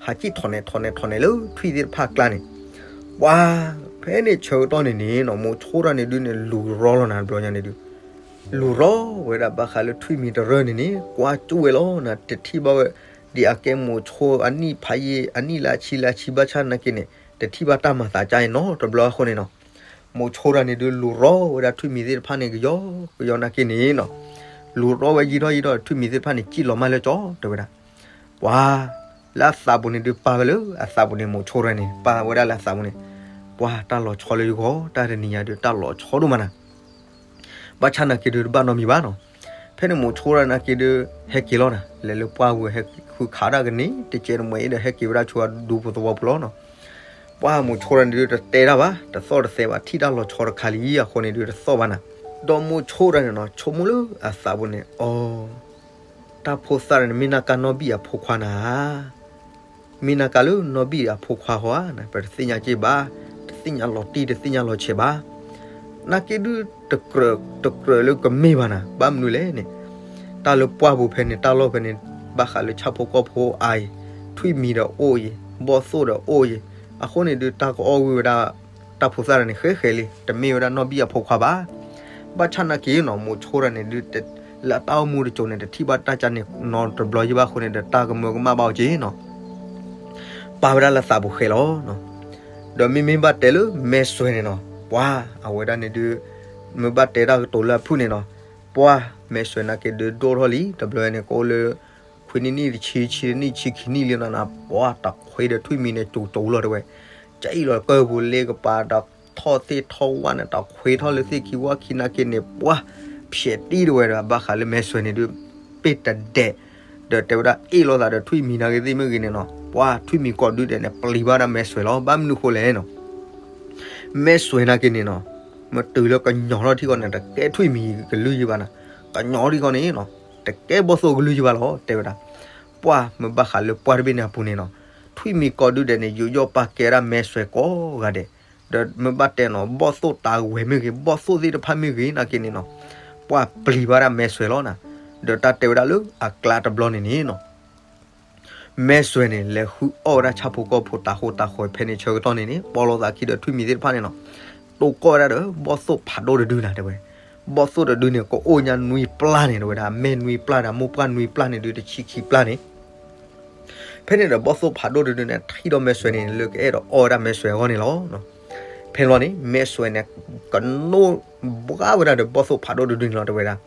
ဟးကံၣ်ထီၣ်နဲၣ်ထီၣ်နဲၣ်ထီၣ်နဲၣ်လၢထွံၣ်သ့ၣ်တဖၣ်အကျါန့ၣ်, ပှၤဖဲန့ၣ်ဆၢကတီၢ်န့ၣ်န့ၣ်နီၤ မိၤဆိတၢ်န့ၣ်ဒုးန့ၣ် လူၤရီလီၤနၤတဘျီညါန့ၣ်ဒုး လူၤရီဝဲဒၣ်ဘၣ်ဃးလၢထွံၣ်မံၤတရၢန့ၣ်န့ၣ် ကွၢ်ကၠူၣ်ဝဲလီၤနၤ တထံၣ်ဘၣ်ဝဲ ဒ်အကဲမိၤဆိအနံၣ်ဖးယံာ် အနံၣ်လၢဆံလၢဆံဘၣ်ဆၣ်နာ်က့န့ၣ် တထံၣ်ဘၣ်တၢ်မၤသးကါအံၤနီတဘျီအဃိန့ၣ်နီၤ, မိၤဆိတၢ်န့ၣ်ဒုးလူၤရီဝဲဒၣ်ထွံၣ်မံၤသ့ၣ်တဖၣ်န့ၣ် ကယီကယီနာ်က့န့ၣ်နီၤ, လူၤရီဝဲယံာ်ထီၣ်ယံာ်ထီၣ် ထွံၣ်မံၤသ့ၣ်တဖၣ်န့ၣ် ကံၣ်လီၤမၢ်လၢကၠီ တဲဝဲဒၣ်, ပှၤ လၢအသးပူၤန့ၣ်ဒုးပာ်ဝဲလၢအသးပူၤန့ၣ် မိၤဆိတၢ်န့ၣ် ပာ်ဝဲဒၣ်လၢအသးပူၤန့ၣ်, ပှၤတၢ်လီၤဆီလၢယဂီၢ် တၢ်တနံၤညါဒုးတၢ်လီၤဆီဒိၣ်မးနၤ ဘၣ်ဆၣ်နာ်က့ဒုးတဘၣ်နီတမံၤဘၣ်နီၤ, ဖဲန့ၣ်မိၤဆိတၢ်နာ်က့ဒုး ဟဲက့ၤလီၤနၤ လဲၤလၢပှၢ်ပူၤ ဟဲဃုခးတၢ်ကန့ၣ် တကဲတမှဲၤအံၤဒီး ဟဲက့ၤဝဲဒၣ်ဆူအဒူဖိသဝီဖိလီၤနီၤ, ပှၢ်မိၤဆိတၢ်န့ၣ်ဒုးတတဲတၢ်ဘၣ် တသီၣ်တသဲဘၣ် ထံၣ်တၢ်လီၤဆီတခါလံအဃိန့ၣ်ဒုးတသီၣ်ဘၣ်နၤ, ဒီးမိၤဆိတၢ်န့ၣ်နီၤ ဆိကမိၣ်လၢအသးပူၤန့ၣ် အီ တၢ်ဖိသၣ်န့ၣ် မ့ၢ်နာ်ကါနီၢ်ဘံၣ်အဖိခွါနၤဧါ, မ့ၢ်နာ်ကါလၢနီၢ်ဘံၣ်အဖိခွါဃီဧါ, ပတသ့ၣ်ညါက့ၤဘၣ်, တသ့ၣ်ညါလီၤတံၢ် တသ့ၣ်ညါလီၤဆဲးဘၣ်, နာ်က့ဒုး တကြၢး တကြၢးလၢကမ့ၢ်ဘၣ်နၤ, ဘၣ်မနုၤလဲၣ်န့ၣ်, တၢ်လၢပှၢ်ပူၤဖဲန့ၣ် တၢ်လီၢ်ဖဲန့ၣ် ဘၣ်ဃးလၢဆၣ်ဖိကီၢ်ဖိအါအံၤ, ထွံၣ်မံၤဒီးအိၣ်အံၤ, ဘီၣ်သိၣ်ဒီးအိၣ်အံၤ, အဃိန့ၣ်ဒုး တၢ်ကအီၣ်ဝံၣ်ဝဲဒၣ် တၢ်ဖိသၣ်တၢ်န့ၣ် ဃဲဃဲလံ, တမ့ၢ်ဝဲဒၣ်နီၢ်ဘံၣ်အဖိခွါဘၣ်. ဘၣ်ဆၣ်နာ်က့နီၤ မိၤဆိတၢ်န့ၣ်ဒုး လၢတၢ်အိၣ်မူတစိၤန့ၣ် တထံၣ်ဘၣ်တၢ်ကန့ၣ် နီတဘျီယံၤဘၣ်အဃိန့ၣ်ဒီး တၢ်ကမၢကမၣ်ဘၣ်အီၤက့ၤနီၤ, ပာ်ဝဲဒၣ်လၢသးပူၤဃဲလီၤ. ဒီးမ့မ့ၢ်ဘၣ်တဲလၢမဲၢ်စွဲးန့ၣ်နီၤ ပှၤအဝဲဒၣ်န့ၣ်ဒုး မ့ၢ်ဘၣ်တဲတၢ်ကတိၤလၢအဖုၣ်န့ၣ်နီၤ, ပှၤမဲၢ်စွဲးနာ်က့ဒုးဒိၣ်ထီၣ်လံ တဘျီန့ၣ် ကအိၣ်လၢ ခွံနံၣ်နံၣ်တဆံ ဆံနံၣ်ဆံခံနံၣ်လံနီၤ, ပှၤတၢ်ခွ့ဒီးထွံၣ်မံၤန့ၣ် ကၠိၤကၠိၤလီၤတဲဝဲ, ကအံၣ်လီၤကၢၢ်ပူၤလ့ကပၤ တၢ်ထီၣ်သ့ၣ်ထီၣ်ဝၣ်န့ၣ် တၢ်ခွ့ထီၣ်လၢသ့ၣ်ခံဝၣ်ခံနာ်က့န့ၣ် ပှၤဖျဲးတံၢ်တဲဝဲဒီး ဘၣ်ဃးလၢမဲၢ်စွဲးန့ၣ်ဒုး ပ့ၢ်တဒဲး ဒီးတဲဝဲဒၣ်အ့ၣ်လိာ်သးဒီးထွံၣ်မံၤနာ်က့သ့ၣ်မ့ၢ်ဂ့ၤန့ၣ်နီၤ, ပှၤထွံၣ်မံၤကိးဒုဒဲးန့ၣ် ပျံၤဘၣ်ဒၣ်မဲၢ်စွဲးလီၤ. ဘၣ်မနုၤဃိလဲၣ်နီၤ မဲၢ်စွဲးနာ်က့န့ၣ်နီၤ မ့ၢ်တုၤလၢကညီၤထီၣ်ထံကီၢ်န့ၣ် တကဲထွံၣ်မံၤကလုၢ်ယံၤဘၣ်နီၤ, ကညီၤထံကီၢ်န့ၣ်နီၤ တကဲဘီၣ်သိၣ်ကလုၢ်ယံၤဘၣ်လီၤ တဲဝဲဒၣ်. ပှၤမ့ၢ်ဘၣ်ဃးလၢပှၢ်တဘ့ၣ်န့ၣ်အပူၤန့ၣ်နီၤ ထွံၣ်မံၤကိးဒုဒဲးန့ၣ် ယူးယီၣ်ပာ်ကဲဒၣ်မဲၢ်စွဲးကိးဂၤဒဲး, ဒီးမ့ၢ်ဘၣ်တဲနီၤ ဘီၣ်သိၣ်တၢ်ဝဲၤမ့ၢ်ဂ့ၤ ဘီၣ်သိၣ်သ့ၣ်တဖၣ်မ့ၢ်ဂ့ၤနာ်က့န့ၣ်နီၤ ပှၤပျံၤဘၣ်ဒၣ်မဲၢ်စွဲးလီၤနီၤ. ဒီးတၢ်တဲဝဲဒၣ်လၢအကျါတဘျီန့ၣ်န့ၣ်နီၤ မဲၢ်စွဲးန့ၣ် လဲၤဃုအီၣ်ဝဲဒၣ်ဆၣ်ဖိကီၢ်ဖိတၢ်ဃိတၢ်ဃီဖဲန့ၣ်ဆၢကတီၢ်န့ၣ်န့ၣ် ပီလီၤသးခံဒီးထွံၣ်မံၤသ့ၣ်တဖၣ်န့ၣ်နီၤ တိၢ်ကီၢ်ဝဲဒၣ်ဒီးဘီၣ်သိၣ်ဖးဒိၣ်တဒုနၤတဲဝဲ, ဘီၣ်သိၣ်တဒုန့ၣ် ကအိၣ်ညါနွံပျၢ်န့ၣ်တဲဝဲဒၣ် မဲၢ်နွံပျၢ်ဒီးမိၢ်ပှၢ်နွံပျၢ်န့ၣ်ဒုးတဆံခံပျၢ်န့ၣ် ဖဲန့ၣ်ဒီးဘီၣ်သိၣ်ဖးဒိၣ်တဒုန့ၣ် ထံၣ်ဒီးမဲၢ်စွဲးန့ၣ် လၢကအဲၣ်ဒိးအီၣ်ဝဲဒၣ်မဲၢ်စွဲးအဂီၢ်န့ၣ်လီၤ. ဖဲန့ၣ်ဘျီန့ၣ် မဲၢ်စွဲးန့ၣ် ကနိဘှါဝဲဒၣ်ဒီးဘီၣ်သိၣ်ဖးဒိၣ်တဒုန့ၣ်လီၤတဲဝဲဒၣ်,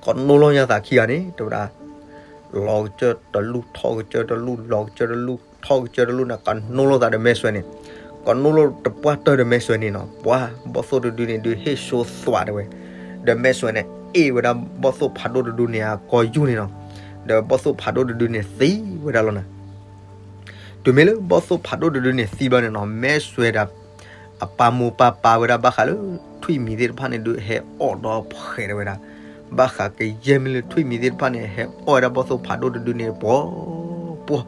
ကနိလီၤညါသးခံဂၤန့ၣ် တဲဝဲဒၣ် လီၤကစၢၢ်တလူၢ် ထီၣ်ကစၢၢ်တလူၢ် လီၤကစၢၢ်တလူၢ် ထီၣ်ကစၢၢ်တလူၢ်န့ၣ် ကနိလိာ်သးဒီးမဲၢ်စွဲးန့ၣ်, ကနိလိာ်တပှၢ်တၢၢ်ဒီးမဲၢ်စွဲးန့ၣ်နီၤ ပှၤဘီၣ်သိၣ်တဒုန့ၣ်ဒုးဟ့ၣ်စိသွးတဲဝဲ, ဒီးမဲၢ်စွဲးန့ၣ် အ့ၣ်ဝဲဒၣ်ဘီၣ်သိၣ်ဖးဒိၣ်တဒုန့ၣ်အကိာ်ယူၢ်န့ၣ်နီၤ, ဒီးဘီၣ်သိၣ်ဖးဒိၣ်တဒုန့ၣ်သံဝဲဒၣ်လီၤနၤ. တုၤမ့ၢ်လၢဘီၣ်သိၣ်ဖးဒိၣ်တဒုန့ၣ်သံဘျီန့ၣ်နီၤ မဲၢ်စွဲးဒီး အပၢ်မိၢ်ပၢ်ပာ်ဝဲဒၣ်ဘၣ်ဃးလၢ ထွံၣ်မံၤသ့ၣ်တဖၣ်န့ၣ်ဒုးဟဲအီၣ်ဒီးဖှဲးတဲဝဲဒၣ်, ဘၣ်ဃးကယဲၢ်မ့ၢ်လၢထွံၣ်မံၤသ့ၣ်တဖၣ်န့ၣ် ဟဲအီၣ်ဝဲဒၣ်ဘီၣ်သိၣ်ဖးဒိၣ်တဒုန့ၣ် ပှီၤပှီၤ,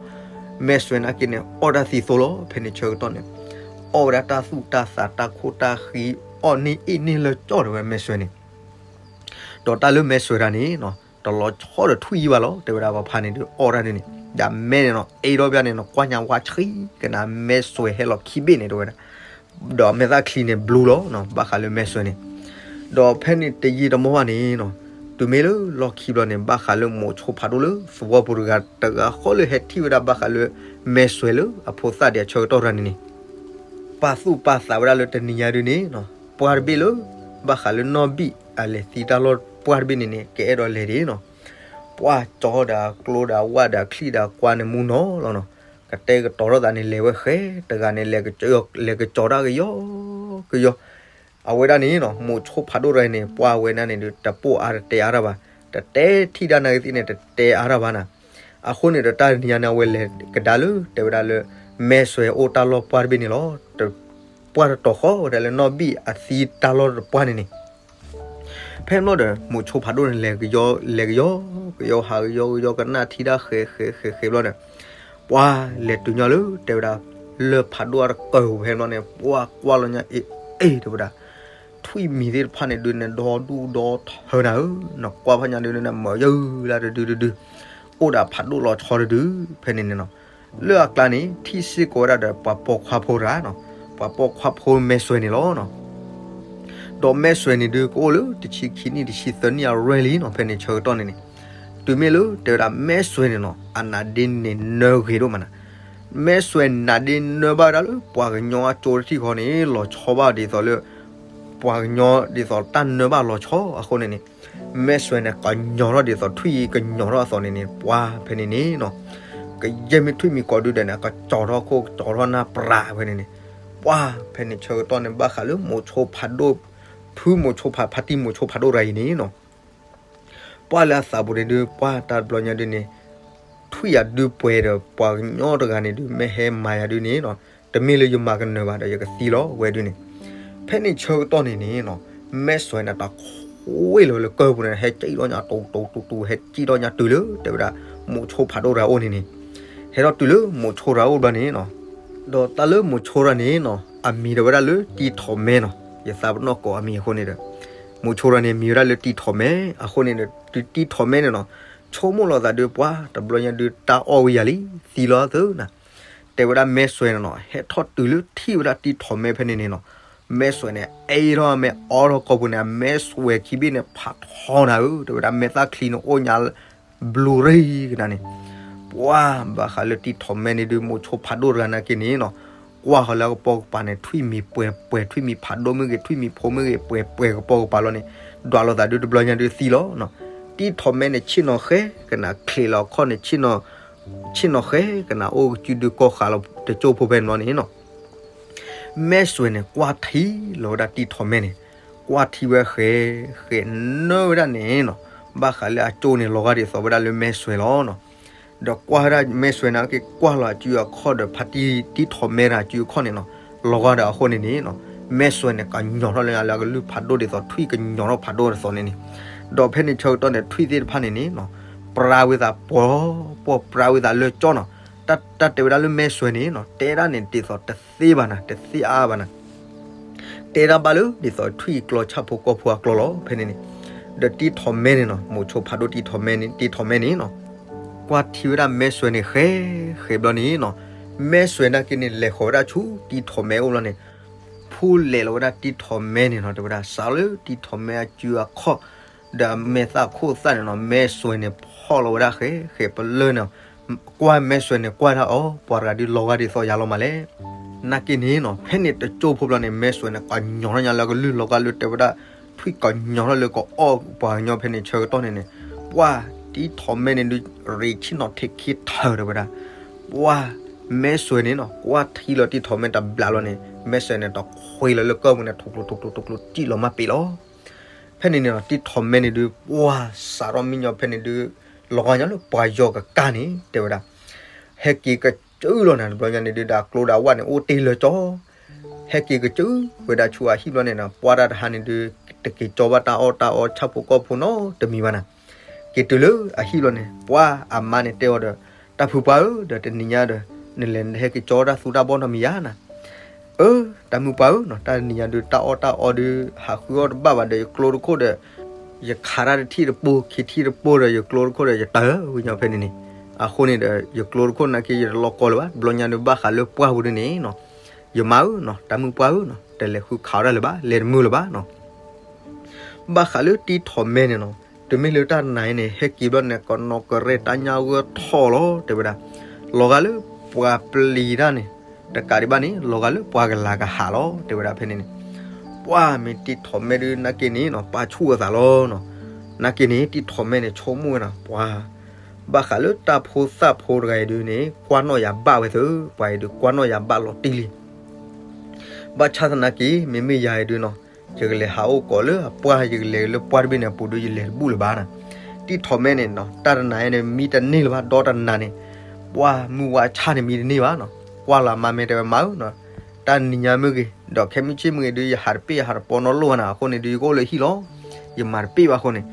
မဲၢ်စွဲနာ်က့န့ၣ် အီၣ်တၢ်သံသိလီၤ. ဖဲန့ၣ်ဆၢကတီၢ်န့ၣ် အီၣ်ဝဲဒၣ်တၢ်သူၣ်တၢ်သးတၢ်ခိၣ်တၢ်ဃံ အီၣ်န့ၢ်အ့ၣ်န့ၢ်လၢကၠီၣ်တဲဝဲမဲၢ်စွဲန့ၣ် ဒီးတၢ်လၢမဲၢ်စွဲတၢ်န့ၣ်နီၤ တလီၤဆီဒီးထွံၣ်အံၤဘၣ်လီၤ တဲဝဲဒၣ်ပှၤဖးန့ၣ်ဒုးအီၣ်တၢ်ဒုးန့ၣ် ဒ်မဲၢ်န့ၣ်နီၤ အ့ၣ်ထီၣ်ဘၣ်န့ၣ်နီၤ ကွၢ်ညါဝါဆှံကနၣ်မဲၢ်စွဲဟဲလီၤခံဘ့ၣ်န့ၣ် တဲဝဲဒၣ် ဒီးမဲာ်သၣ်ချံန့ၣ်ဘျူလီၤနီၤ ဘၣ်ဃးလၢမဲၢ်စွဲန့ၣ် ဒီးဖဲန့ၣ်တယံာ်တမီၢ်ဘၣ်န့ၣ်နီၤ တုၤမ့ၢ်လၢလီၢ်ခံဘျီန့ၣ် ဘၣ်ဃးလၢမိးဆိဖးဒိၣ်လၢသဝီပူၤတဂၤ တဂၤဃီလၢဟဲထံၣ်ဝဲဒၣ်ဘၣ်ဃးလၢ မဲၢ်စွဲလၢအဖိသၣ်ဒံးအဆၢကတီၢ်တဂၤန့ၣ်န့ၣ် ပာ်သူၣ်ပာ်သးဝဲဒၣ်လၢတနံၤညါဒုးန့ၣ်နီၤ ပှၢ်တဘ့ၣ်လၢ ဘၣ်ဃးလၢနီၢ်ဘံၣ်အလဲၤသံတၢ်လီၢ်ပှၢ်တဘ့ၣ်န့ၣ်န့ၣ် ကအဲၣ်ဒိးလဲၤဒၣ်နီၤ ပှၢ်ကၠီဒီးကျိဒီးဝၣ်ဒီးချံၣ်ဒီး ကွၢ်န့ၣ်မူနီၤလီၤနီၤ ကတဲာ်ကတီၤထီၣ်သးန့ၣ် လဲၤဝဲဃဲ တဂၤန့ၣ် လဲၤကကၠီတၢ်ကယီကယီ အဝဲဒၣ်န့ၣ်နီၤ မိးဆိဖးဒိၣ်တဂၤန့ၣ် ပှၢ်ဝဲဒၣ်န့ၣ်ဒုး တပိာ်အါတတဲအါတၢ်ဘၣ်, တတဲထံၣ်တၢ်နာ်က့သ့ၣ်န့ၣ် တတဲအါတၢ်ဘၣ်နၤ. အဃိန့ၣ်ဒီးတၢ်တနံၤညါန့ၣ် အဝဲလဲၤကဒါလၢ တဲဝဲဒၣ်လၢ မဲၢ်စွဲအိၣ်တၢ်လီၢ်ပှၢ်တဘ့ၣ်န့ၣ်လီၤ. ပှၢ်တတီၤဃီဝဲဒၣ်လၢနီၢ်ဘံၣ်အသံတၢ်လီၢ်တပှၢ်န့ၣ်န့ၣ် ဖဲန့ၣ်ဘျီဒီး မိးဆိဖးဒိၣ်န့ၣ် လဲၤကယီ လဲၤကယီ ကယီဟးကယီကယီ ကနၣ်ထံတၢ်ဃဲဃဲဃဲဃဲဘျီန့ၣ် ပှၢ်လဲၤတုၤညီလၢ တဲဝဲဒၣ် လၢဖးဒိၣ်အတကၢၢ်ပူၤဖဲန့ၣ်ဘျီန့ၣ် ပှၢ်ကွၢ်လီၤညါ အ့ အ့ တဲဝဲဒၣ် ထွံၣ်မံၤသ့ၣ်တဖၣ်န့ၣ်ဒုးန့ၣ် ဒီဒူၣ်ဒီထၢနၤဧၢ, နကွၢ်ဖးညါဒုးန့ၣ် မၤယၢလၢတဒုတဒု အိၣ်ဒီးဖးဒိၣ်လီၤဆီတဒု ဖဲန့ၣ်န့ၣ်နီၤ. လၢအကျါန့ၣ် ထံၣ်စ့ၢ်ကီးဝဲဒၣ်ဒီးပှၤပိာ်ခွါဖိတဂၤနီၤ, ပှၤပိာ်ခွါဖိမဲၢ်စွဲန့ၣ်လီၤနီၤ. ဒီးမဲၢ်စွဲန့ၣ်ဒုး ကအိၣ်လၢတဆံခံနံၣ် တဆံသၢနံၣ်အရွဲၢ်လံနီၤ, ဖဲန့ၣ်ဆၢကတီၢ်န့ၣ်န့ၣ် တုၤမ့ၢ်လၢတဲဝဲဒၣ်မဲၢ်စွဲန့ၣ်နီၤ အနါဒ့န့ၣ်နၢဂ့ၤဒိၣ်မးနၤ. မဲၢ်စွဲနါဒ့နၢဘၣ်ဝဲဒၣ်လၢပှၤကညီအကၠိတထံၣ်ဃီန့ၣ် လီၤဆီဘၣ်ဒ်သိးလၢ ပှၤကညီဒ်သိးတၢ်နၢဘၣ်လီၤဆီအဃိန့ၣ်န့ၣ် မဲၢ်စွဲန့ၣ် ကညီၤထီၣ်ဒ်သိးထွံၣ်ကညီၤထီၣ်အသိးန့ၣ်န့ၣ် ပှၢ်ဖဲန့ၣ်န့ၣ်နီၤ, ကယဲၢ်မ့ၢ်ထွံၣ်မံၤကိးဒုဒီးန့ၣ် ကကၠီၤထီၣ်ခိၣ်ကကၠီၤထီၣ်နၢ်ပြးဖဲန့ၣ်န့ၣ်, ပှၢ်ဖဲန့ၣ်ဆၢကတီၢ်န့ၣ် ဘၣ်ဃးလၢမိးဆိဖးဒိၣ် ဖုမိးဆိဖး ဖါတံၢ်မိးဆိဖးဒိၣ်တဂၤအံၤန့ၣ်နီၤ ပှၢ်လၢအသးပူၤန့ၣ်ဒုး ပှၢ်တၢ်တဘျီညါဒုးန့ၣ် ထွံၣ်ယၤဒုးပှဲၤဒီးပှၤကညီတဂၤန့ၣ်ဒုး မ့ၢ်ဟဲမၤယၤဒုးန့ၣ်နီၤ, တမ့ၢ်လၢယမၤကနၢၤဘၣ်ဒီးယကသံလီၤဝဲဒုးန့ၣ်, ဖဲန့ၣ်ဆၢကတီၢ်န့ၣ်န့ၣ်နီၤ, မဲၢ်စွဲန့ၣ်တၢ်ခွ့လီၤလၢကၢၢ်ပူၤန့ၣ် ဟဲကံၣ်ထီၣ်ညါတူတူတူတူ ဟဲကံၣ်ထီၣ်ညါတုၤလၢ တဲဝဲဒၣ် မိးဆိဖးဒိၣ်တဂၤအိၣ်န့ၣ်န့ၣ်, ဟဲထီၣ်တုၤလၢမိးဆိတဂၤအိၣ်ဘျီန့ၣ်နီၤ, ဒီးတၢ်လၢမိးဆိတဂၤန့ၣ်နီၤ အမံၤဒီးဝဲဒၣ်လၢတံထီၣ်မဲနီၤ, ယသးပနီၣ်ကိးအမံၤအဃိန့ၣ်ဒီး မိးဆိတဂၤန့ၣ် မံၤဝဲဒၣ်လၢတံထီၣ်မဲ, အဃိန့ၣ်ဒီး တံထီၣ်မဲန့ၣ်နီၤ, ဆိကမိၣ်လီၤသးဒုး ပှၢ်တဘျီညါဒုးတၢ်အီၣ်ဝံၤယၤလံ, သံလီၤသုနၤ, တဲဝဲဒၣ်မဲၢ်စွဲန့ၣ်နီၤ, ဟဲထီၣ်တုၤလၢထံၣ်ဝဲဒၣ်တံထီၣ်မဲဖဲန့ၣ်န့ၣ်နီၤ, မဲၢ်စွဲန့ၣ် အ့ၣ်ထီၣ်မဲၢ်အီထီၣ်ကိာ်ပူၤန့ၣ် အမဲၢ်စွဲခံဘ့ၣ်န့ၣ် ဖးထီနၤဧၢ, တဲဝဲဒၣ်မဲာ်သၣ်ချံန့ၣ်အိၣ်ညါ ဘျူရံကနၤန့ၣ်, ပှၢ်ဘၣ်ဃးလၢတံထီၣ်မဲန့ၣ်ဒုး မိးဆိဖးဒိၣ်တဂၤနာ်က့န့ၣ်နီၤ, ကွၢ်ဃီၤလၢအကပိာ်ကပၤန့ၣ် ထွံၣ်မံၤပှဲၤပှဲၤ ထွံၣ်မံၤဖးဒိၣ်မ့ၢ်ဂ့ၤ ထွံၣ်မံၤဖိမ့ၢ်ဂ့ၤ ပှဲၤပှဲၤကပိာ်ကပၤလီၤန့ၣ်, ဒွးလိာ်သးဒုးတဘျီညါဒုးသံလီၤနီၤ, တံထီၣ်မဲန့ၣ် ဆ့ၣ်နီၤဃဲကနၤ ချံးလီၤအခီၣ်န့ၣ် ဆ့ၣ်နီၤဃဲကနၤ အိၣ်ကစုဒုးကီၢ်ဃာ်လီၤတကၠိၢ်ဖိဖဲန့ၣ်ဘျီန့ၣ်နီၤ မဲၢ်စွဲန့ၣ် ကွၢ်ထံလီၤဝဲဒၣ်တံထီၣ်မဲန့ၣ်, ကွၢ်ထံဝဲဃဲ ဃဲနၢဝဲဒၣ်န့ၣ်နီၤ, ဘၣ်ဃးလၢအကၠိန့ၣ် လီၤဂာ်ဒ်သိးဝဲဒၣ်လၢမဲၢ်စွဲလီၤနီၤ, ဒီးကွၢ်ဝဲဒၣ်မဲၢ်စွဲန့ၣ် က့ၤကွၢ်လီၤအစုအခီၣ်ဒီး ဖါတံၢ်တံထီၣ်မဲတၢ်အစုအခီၣ်န့ၣ်နီၤ, လီၤဂာ်ဒီးအဃိန့ၣ်န့ၣ်နီၤ, မဲၢ်စွဲန့ၣ် ကညီၤထီၣ်လၢအလၢအကလုၢ်ဖးဒိၣ်ဒ်သိး ထွံၣ်ကညီၤထီၣ်ဖးဒိၣ်ဒ်သိးန့ၣ်န့ၣ်, ဒီးဖဲန့ၣ်ဆၢကတီၢ်န့ၣ် ထွံၣ်သ့ၣ်တဖၣ်န့ၣ်န့ၣ်နီၤ, ပြါဝဲသးပှီၤ ပှီၤပြါဝဲသးလၢကၠီနီၤ, တၢ်တဲဝဲဒၣ်လၢမဲၢ်စွဲန့ၣ်နီၤ တဲဒၣ်န့ၣ်ဒ်သိးတသ့ဘၣ်နၤ တသ့အါဘၣ်နၤ တဲဒၣ်ဘၣ်လၢဒ်သိးထွံၣ်ကျီဆၣ်ဖိကီၢ်ဖိအကျီလီၤ ဖဲန့ၣ်န့ၣ်, ဒီးတံထီၣ်မဲန့ၣ်နီၤ မိးဆိဖးဒိၣ်တံထီၣ်မဲန့ၣ် တံထီၣ်မဲန့ၣ်နီၤ, ကွၢ်ထံဝဲဒၣ်မဲၢ်စွဲန့ၣ်ဃဲ ဃဲဘျီန့ၣ်နီၤ, မဲၢ်စွဲနာ်က့န့ၣ် လဲၤဃီၤဝဲဒၣ်ဆူတံထီၣ်မဲအိၣ်ဘျီန့ၣ်, ဖူလဲၤလီၤဝဲဒၣ်တံထီၣ်မဲန့ၣ်နီၤ တဲဝဲဒၣ် စးလၢတံထီၣ်မဲအစုအခီၣ် ဒီးမဲာ်သၣ်ခိၣ်သၣ်န့ၣ်နီၤ မဲၢ်စွဲန့ၣ်ဖီၣ်လီၤဝဲဒၣ်ဃဲ ဃဲပလၢၢ်န့ၣ် ကွၢ်မဲၢ်စွဲန့ၣ် ကွၢ်ဒၣ်အီၤ ပှၤတဂၤဒုးလီၤဂာ်ဒ်သိးယၤလီၤမးလဲၣ်. နာ်က့န့ၣ်နီၤ ဖဲန့ၣ်တကၠိၢ်ဖိဘျီန့ၣ် မဲၢ်စွဲန့ၣ် ကညီၤထီၣ်ညါလၢကလုၢ်လီၤဂာ်လၢတဲဝဲဒၣ် ထွံၣ်ကညီၤထီၣ်လၢကအီၣ်ပှၤကညီဖဲန့ၣ်ဆၢကတီၢ်န့ၣ်န့ၣ်, ပှၢ်တံထီၣ်မဲန့ၣ်ဒုး ရ့ဆ့ၣ်နီၤထံးခံထၢၣ်တဲဝဲဒၣ်, ပှၢ်မဲၢ်စွဲန့ၣ်နီၤ ကွၢ်ထံလီၤတံထီၣ်မဲတဘျီလီၤန့ၣ် မဲၢ်စွဲန့ၣ် တခွ့လီၤလၢကၢၢ်ပူၤန့ၣ် ထူးကျိးထူးကျိးထူးကျိး စံၣ်လီၤမၢ်ပ့ၤလီၤ. ဖဲန့ၣ်န့ၣ်နီၤ တံထီၣ်မဲန့ၣ်ဒုး ပှၢ်စးထီၣ်မံညီၤဖဲန့ၣ်ဒုး လီၤဂာ်ညီလၢပှၤယီၤကကၢ်န့ၣ် တဲဝဲဒၣ်, ဟဲက့ၤကစုလီၤနၤ တဘျီညါန့ၣ်ဒုး ဒီးကျိဒီးဝၣ်န့ၣ် အိၣ်တ့ၢ်လၢကၠီ, ဟဲက့ၤကစုဝဲဒၣ်ဆူအဟံၣ်ဘျီန့ၣ်နီၤ ပှၢ်တၢ်တဟါန့ၣ်ဒုး တက့ၤကၠီဘၣ်တၢ်အီၣ်တၢ်အီဆၣ်ဖိကီၢ်ဖိနီတမံၤဘၣ်နၤ. က့ၤတုၤလၢအဟံၣ်လီၤန့ၣ် ပှၤအမါန့ၣ်တဲအီၤဒီး, တၢ်ဖုပှၢ်ဧၢ, ဒီးတနံၤညါဒီး နလဲၤဟဲက့ၤကၠီတၢ်သူတၢ်ဘီၣ်နီတမံၤဧါနၤ. အၢ, တၢ်မုၣ်ပှၢ်ဧၢ, တၢ်တနံၤညါဒုး တၢ်အီၣ်တၢ်အီဒုး ဟးဃုအီၣ်တဘၣ်ဘၣ်ဒီး ယကျိတခိၣ်ဒီး ယခးတၢ်တထံၣ်တပိၢ် ခံထံၣ်တပိၢ်ဒီး ယကျိတခိၣ်ဒီး ယတၢ်ဝံၤညီဖဲန့ၣ်န့ၣ်. အဃိန့ၣ်ဒီး ယကျိတခိၣ်နာ်က့ ယတလီၤကီလၢၤဘၣ်, တဘျီညါဒုး ဘၣ်ဃးလၢပှၢ်ပူၤဒုန့ၣ်နီၤ, ယမါဧၢနီၤ, တၢ်မုၣ်ပှၢ်ဧၢနီၤ, တလဲၤဃုခးအီၣ်တၢ်လၢၤဘၣ်, လဲၤတမုာ်လၢၤဘၣ်နီၤ. ဘၣ်ဃးလၢတံၢ်ထီၣ်မဲန့ၣ်နီၤ, တုၤမ့ၢ်လၢတၢ်တနၤအံၤန့ၣ် ဟဲက့ၤဘျီန့ၣ် ကနီၢ်ကရဲၣ်တၢ်ညၣ်ဂၢၢ်ထီၣ်လီၤ တဲဝဲဒၣ်, လီၤဂာ်လၢပှၤပျံၤတၢ်န့ၣ် တကးဒံးဘၣ်န့ၣ် လီၤဂာ်လၢပှၤကလၤကဟးလီၤ တဲဝဲဒၣ်ဖဲန့ၣ်န့ၣ်. ပှၢ်မ့ၢ်တံၢ်ထီၣ်မဲဒုး နာ်က့န့ၣ်နီၤ ပၢ်ဆူၣ်အသးလီၤနီၤ. နာ်က့န့ၣ် တံၢ်ထီၣ်မဲန့ၣ် ဆိကမိၣ်ဝဲနီၤ ပှၤ ဘၣ်ဃးလၢတၢ်ဖိသၣ်ဖိတဂၤအံၤဒုးန့ၣ် ကွၢ်နီၣ်ယၤဘၣ်ဝဲသၢ, ပှၤအံၤဒုး ကွၢ်နီၣ်ယၤဘၣ်လီၤတံၢ်လံ. ဘၣ်ဆၣ်သနာ်က့ မ့မ့ၢ်ယၤအံၤဒုးနီၤ, ယကလဲၤဟးအိၣ်ကိးလၢအပှၢ် ယကလဲၤလၢပှၢ်တဘ့ၣ်န့ၣ်အပူၤဒုး ယလဲၤတဘူၣ်လၢၤဘၣ်နၤ. တံၢ်ထီၣ်မဲန့ၣ်နီၤ တၢ်တနၤအံၤန့ၣ် မံတန့ၢ်လၢၤဘၣ်, ဒီတနၤန့ၣ် ပှၢ်မုၢ်ဝါဆၣ်န့ၣ် မံတန့ၢ်ဘၣ်နီၤ. ကွၢ်လီၤအမါမ့ၢ်တဲဝဲ မါဧၢနီၤ, တၢ်နံၤညါမ့ၢ်ဂ့ၤ ဒီးခဲမုၢ်ဆ့ၣ်မ့ၢ်ဂ့ၤဒုး ယဟးတပ့ၢ် ယဟးတပီနီတလိၣ်ဘၣ်နၤ, အဃိန့ၣ်ဒုး ယကအိၣ်လၢဟံၣ်လီၤ, ယမၤတပ့ၢ်ဘၣ်အဃိန့ၣ်.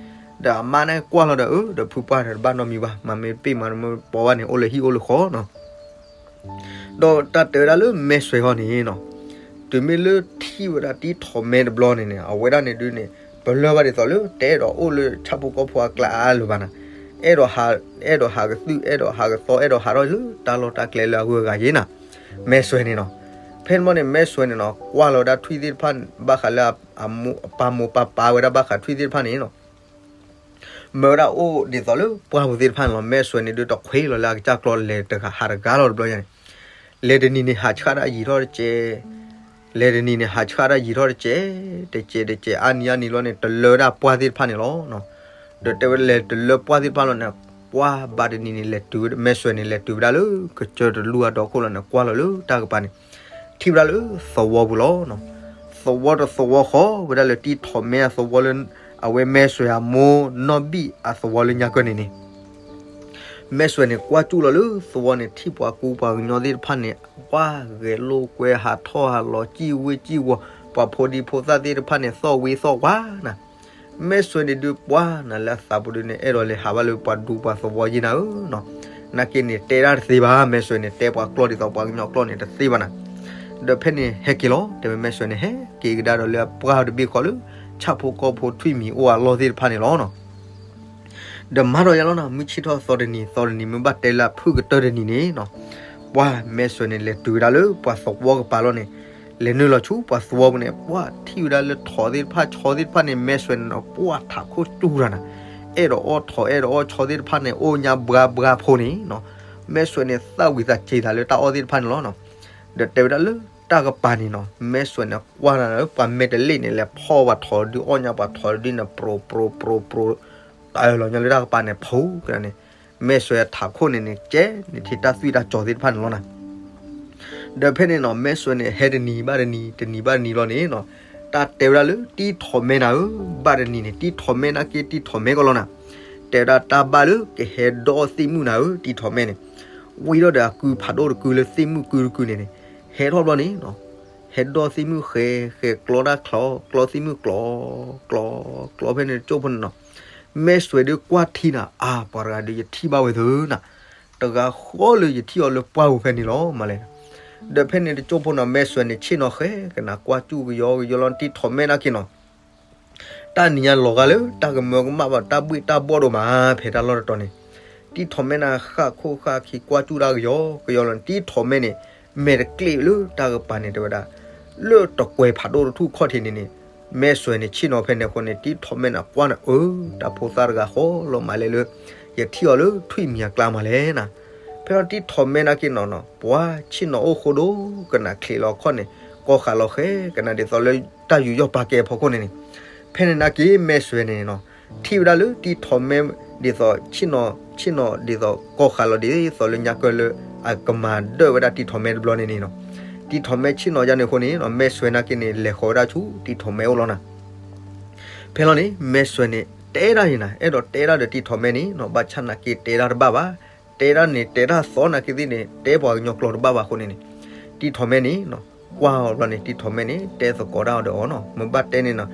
ဒီးအမါန့ၣ်ကွၢ်လီၤဒီး အၢ ဒီးဖုပှၢ်ဒီး တဘၣ်နီတမံၤဘၣ်, မၤမ့ၢ်တပ့ၢ်မၤမ့ၢ်တပီဘၣ်န့ၣ် အိၣ်လၢဟံၣ်အိၣ်လၢဃီနီၤ. ဒီးတၢ်တဲဝဲဒၣ်လၢမဲၢ်စွဲးဃီန့ၣ်နီၤ, တုၤမ့ၢ်လၢထံၣ်ဝဲဒၣ်တံၢ်ထီၣ်မဲတဘျီန့ၣ်န့ၣ် အဝဲဒၣ်န့ၣ်ဒုးန့ၣ် ပလၢၢ်ဘၣ်ဒ်သိးလၢ တအဲၣ်ဒိးအိၣ်လၢဆၣ်ဖိကီၢ်ဖိအကျါအါလၢၤဘၣ်နၤ. အဲၣ်ဒိးဟး, အဲၣ်ဒိးဟးကသုၣ် အဲၣ်ဒိးဟးကသီ အဲၣ်ဒိးဟးထီၣ်လၢတၢ်လီၢ်တၢ်ကျဲလၢအဂုၤအဂၤယ့နၤ. မဲၢ်စွဲးန့ၣ်နီၤ, ဖဲန့ၣ်မ့ၢ်န့ၣ် မဲၢ်စွဲးန့ၣ်နီၤ ကွၢ်လီၤဝဲဒၣ်ထွံၣ်သ့ၣ်တဖၣ် ဘၣ်ဃးလၢအမိၢ်အပၢ်မိၢ်ပၢ်ပာ်ဝဲဒၣ်ဘၣ်ဃးထွံၣ်သ့ၣ်တဖၣ်န့ၣ်နီၤ မၢဝဲဒၣ်အိၣ်ဒ်သိးလၢပှၢ်ပူၤသ့ၣ်တဖၣ်န့ၣ်လီၤ. မဲၢ်စွဲးန့ၣ်ဒုးတခွ့လီၤလၢအကစၢ်ကျီ လဲၤတဂၤဟးတဂၤလီၤတဘျီညါန့ၣ်, လဲၤတနံၤန့ၣ် ဟးဆှၣ်တၢ်ယံာ်ထီၣ်တကဲး, လဲၤတနံၤန့ၣ် ဟးဆှၣ်တၢ်ယံာ်ထီၣ်တကဲး, တကဲးတကဲးအါနံၤအါနံၤလီၤန့ၣ် တလၢဒၣ်ပှၢ်သ့ၣ်တဖၣ်န့ၣ်လီၤ. ဒီးတဲဝဲလဲၤတလၢပှၢ်သ့ၣ်တဖၣ်လီၤန့ၣ်, ပှၢ်ဘၣ်တနံၤန့ၣ် လဲၤတုၤဝဲ မဲၢ်စွဲးန့ၣ် လဲၤတုၤဝဲဒၣ်လၢကစၢၢ်တလူၢ်အဒီခိၣ်လီၤန့ၣ် ကွၢ်လီၤလၢတၢ်ကပၤန့ၣ် ထံၣ်ဝဲဒၣ်လၢသဝီပူၤလီၤ. သဝီတသဝီဃီဝဲဒၣ်လၢတံၢ်ထီၣ်မဲအသဝီလၢ အဝဲမဲၢ်စွဲးအမိၢ်နီၢ်ဘံၣ်အသဝီလၢညါကၢၢ်န့ၣ်န့ၣ်, မဲၢ်စွဲးန့ၣ် ကွၢ်ကၠူၣ်လီၤလၢသဝီန့ၣ် ထံၣ်ပှၤကူပှၤကညီသ့ၣ်တဖၣ်န့ၣ် ပှၢ်ဂဲၤလိာ်ကွဲဟးထီၣ်ဟးလီၤ ကံၣ်ဝ့ၢ်ကံၣ်ဝီၤ, ပှၤဖိဒံဖိသၣ်သ့ၣ်တဖၣ်န့ၣ် သီၣ်ဝ့သီၣ်ဝါနၤ. မဲၢ်စွဲးန့ၣ်ဒုးပှၢ်နၤလၢအသးပူၤဒုးန့ၣ် အဲၣ်ဒိးလဲၤဟးဘၣ်လၢပှၤဒူပှၤသဝီယ့နၤဧၢနီၤ. နာ်က့န့ၣ် တဲတၢ်တသ့ဘၣ်, မဲၢ်စွဲးန့ၣ် တဲပှၤကျီၢ်ဒ်သိးပှၤကညီကျီၢ်န့ၣ်တသ့ဘၣ်နၤ. ဒီးဖဲန့ၣ်ဟဲက့ၤလီၤ, တဲဝဲမဲၢ်စွဲးန့ၣ် ဟဲက့ၤကဒါဒီးလၢအပှၢ်တဘ့ၣ်ဃီလၢ ဆၣ်ဖိကီၢ်ဖိထွံၣ်မံၤအိၣ်အလီၢ်သ့ၣ်တဖၣ်န့ၣ်လီၤနီၤ. ဒီးမၤဒီးယၤလီၤနၤ, မုၢ်ဆ့ၣ်ထီၣ်သီတနံၤ သီတနံၤ မ့ၢ်ဘၣ်တဲလၢအဖုၣ်ကတၢၢ်တနံၤန့ၣ်နီၤ, ပှၢ်မဲၢ်စွဲးန့ၣ် လဲၤတုၤဝဲဒၣ်လၢပှၤသဝီကပၤလီၤန့ၣ်, လဲၤနုာ်လီၤဆူပှၤသဝီပူၤန့ၣ် ပှၢ်ထံၣ်ဝဲဒၣ်လၢထိးသ့ၣ်တဖၣ် ဆီသ့ၣ်တဖၣ်န့ၣ် မဲၢ်စွဲးန့ၣ်နီၤ ပှၢ်ထးခိၣ်ကၠူၣ်တၢ်နၤ, အဲၣ်ဒိးအီၣ်ထိး အဲၣ်ဒိးအီၣ်ဆီသ့ၣ်တဖၣ်န့ၣ် အိၣ်ညါဘှါဘှါဖိန့ၣ်နီၤ, မဲၢ်စွဲးန့ၣ် သၣ်ဝံၤသးစ့ၤသးလၢတၢ်အီၣ်သ့ၣ်တဖၣ်န့ၣ်လီၤနီၤ. ဒီးတဲဝဲဒၣ်လၢတၢ်ကပၤန့ၣ်နီၤ, မဲၢ်စွဲးန့ၣ် ကွၢ်နၤလၢပှၤမဲာ်တလ့ၣ်န့ၣ် လဲၤဖီၣ်ပှၤထိးဒုး အီၣ်ညါပှၤထိးဒုးန့ၣ် ပြိပြိပြိပြိ တၢ်လီၤညါလၢတၢ်ကပၤန့ၣ်ဖုၣ်ကန့ၣ်, မဲၢ်စွဲးအထးခိၣ်န့ၣ်န့ၣ် ကဲန့ၣ်ထံၣ်တၢ်သွံၣ်တၢ်စီၤသ့ၣ်တဖၣ်န့ၣ်လီၤနၤ. ဒီးဖဲန့ၣ်နီၤ မဲၢ်စွဲးန့ၣ် ဟဲတနံၤဘၣ်တနံၤ တနံၤဘၣ်တနံၤလီၤန့ၣ်နီၤ, တၢ်တဲဝဲဒၣ်လၢတံၢ်ထီၣ်မဲနၤဧၢ, ဘၣ်တနံၤန့ၣ် တံၢ်ထီၣ်မဲနာ်က့ တံၢ်ထီၣ်မဲကီးလီၤနၤ, တဲဝဲဒၣ်တၢ်ဘၣ်လၢကဟဲဒီသ့ၣ်မုၣ်နၤဧၢ တံၢ်ထီၣ်မဲန့ၣ်, ဝံၤဒီးဒီးအကုဖးဒိၣ်တကုလၢသ့ၣ်မုၣ်ကုတကုန့ၣ်န့ၣ်, ဟဲထီၣ်ဘျီန့ၣ်နီၤ, ဟဲဒီသ့ၣ်မုၣ်ဃဲ ဃဲကျီတၢ်ချီ ကျီသ့ၣ်မုၣ်ကျီ ကျီ ကျီဖဲန့ၣ်တကၠိၢ်ဖိန့ၣ်နီၤ, မဲၢ်စွဲးဒုးကွၢ်ထံနၤ အါ ပှၤတဂၤဒုးယထံၣ်ဘၣ်ဝဲသၢနၤ, တဂၤဃီလၢယထံၣ်အီၤလၢပှၢ်ပူၤဖဲန့ၣ်လီၤ မၤလဲၣ်. ဒီးဖဲန့ၣ်တကၠိၢ်ဖိနီၤ မဲၢ်စွဲးန့ၣ် ဆ့ၣ်နီၤဃဲကနၤကွၢ်ကၠူၣ်ကယီကယီလီၤ တံၢ်ထီၣ်မဲနာ်က့နီၤ တၢ်နံၤညါလီၤဂာ်လၢတၢ်ကမၢကမၣ်ဘၣ် တၢ်ဘှ့ၣ်တၢ်ဘှီၣ်ဒိၣ်မး ဖဲတၢ်လီၢ်တတီၤန့ၣ်, တံၢ်ထီၣ်မဲနၤဃၣ်ခိၣ်ဃၣ်ခံကွၢ်ကၠူၣ်တၢ်ကယီကယီလီၤန့ၣ် တံၢ်ထီၣ်မဲန့ၣ် မဲာ်တကျ့ၣ်လၢတၢ်ကပၤန့ၣ် တဲဝဲဒၣ် လၢတကွဲၤဖးဒိၣ်တထူၣ်ခီၣ်ထံးန့ၣ်န့ၣ်, မဲၢ်စွဲးန့ၣ် ဆ့ၣ်နီၤဖဲန့ၣ်အဃိန့ၣ် တံၢ်ထီၣ်မဲနၤကွၢ်န့ၣ် အၢ တၢ်ဖိသၣ်တဂၤဃီလီၤ မၤလဲၣ်လၢ ယထံၣ်အီၤလၢထွံၣ်မံၤအကျါမၤလဲၣ်နၤ. ဖဲလီၤတံၢ်ထီၣ်မဲနာ်က့နီၤနီၤ ပှၤဆ့ၣ်နီၤအိၣ်ဃိဒိၣ်ကနၤချံးလီၤခီၣ်န့ၣ် ကီၢ်ဃာ်လီၤဃဲကနၤဒ်သိးလၢတၢ်ယူးယီၣ်ပာ်ကဲအဖီခိၣ်န့ၣ်န့ၣ်, ဖဲန့ၣ်နာ်က့ မဲၢ်စွဲးန့ၣ်နီၤ ထံၣ်ဝဲဒၣ်လၢတံၢ်ထီၣ်မဲ ဒ်သိးဆ့ၣ်နီၤ ဆ့ၣ်နီၤဒ်သိးကီၢ်ဃာ်လီၤဒ်သိးလၢညါကၢၢ်လၢ အကမၤဒၢၣ်ဝဲဒၣ်တံၢ်ထီၣ်မဲတဘျီန့ၣ်န့ၣ်နီၤ, တံၢ်ထီၣ်မဲဆ့ၣ်နီၤယါန့ၣ်အဃိန့ၣ်နီၤ မဲၢ်စွဲးနာ်က့န့ၣ် လဲၤဃီၤဝဲဒၣ်ဆူတံၢ်ထီၣ်မဲအိၣ်လီၤနၤ. ဖဲလီၤန့ၣ် မဲၢ်စွဲးန့ၣ် တဲဒၣ်အံၤနၤ အဲၣ်ဒိးတဲဒၣ်ဒီးတံၢ်ထီၣ်မဲန့ၣ်နီၤ ဘၣ်ဆၣ်နာ်က့တဲဒၣ်တဘၣ်ဘၣ်, တဲဒၣ်န့ၣ် တဲတၢ်သီနာ်က့သ့ၣ်န့ၣ် တဲပှၤကညီကျိာ်တဘၣ်ဘၣ်အဃိန့ၣ်န့ၣ်, တံၢ်ထီၣ်မဲန့ၣ်နီၤ ကွၢ်အီၤဘျီန့ၣ် တံၢ်ထီၣ်မဲန့ၣ် တဲသကိးတၢ်အီၤဒီးအီၤနီၤ မ့ၢ်ဘၣ်တဲန့ၣ်နီၤ,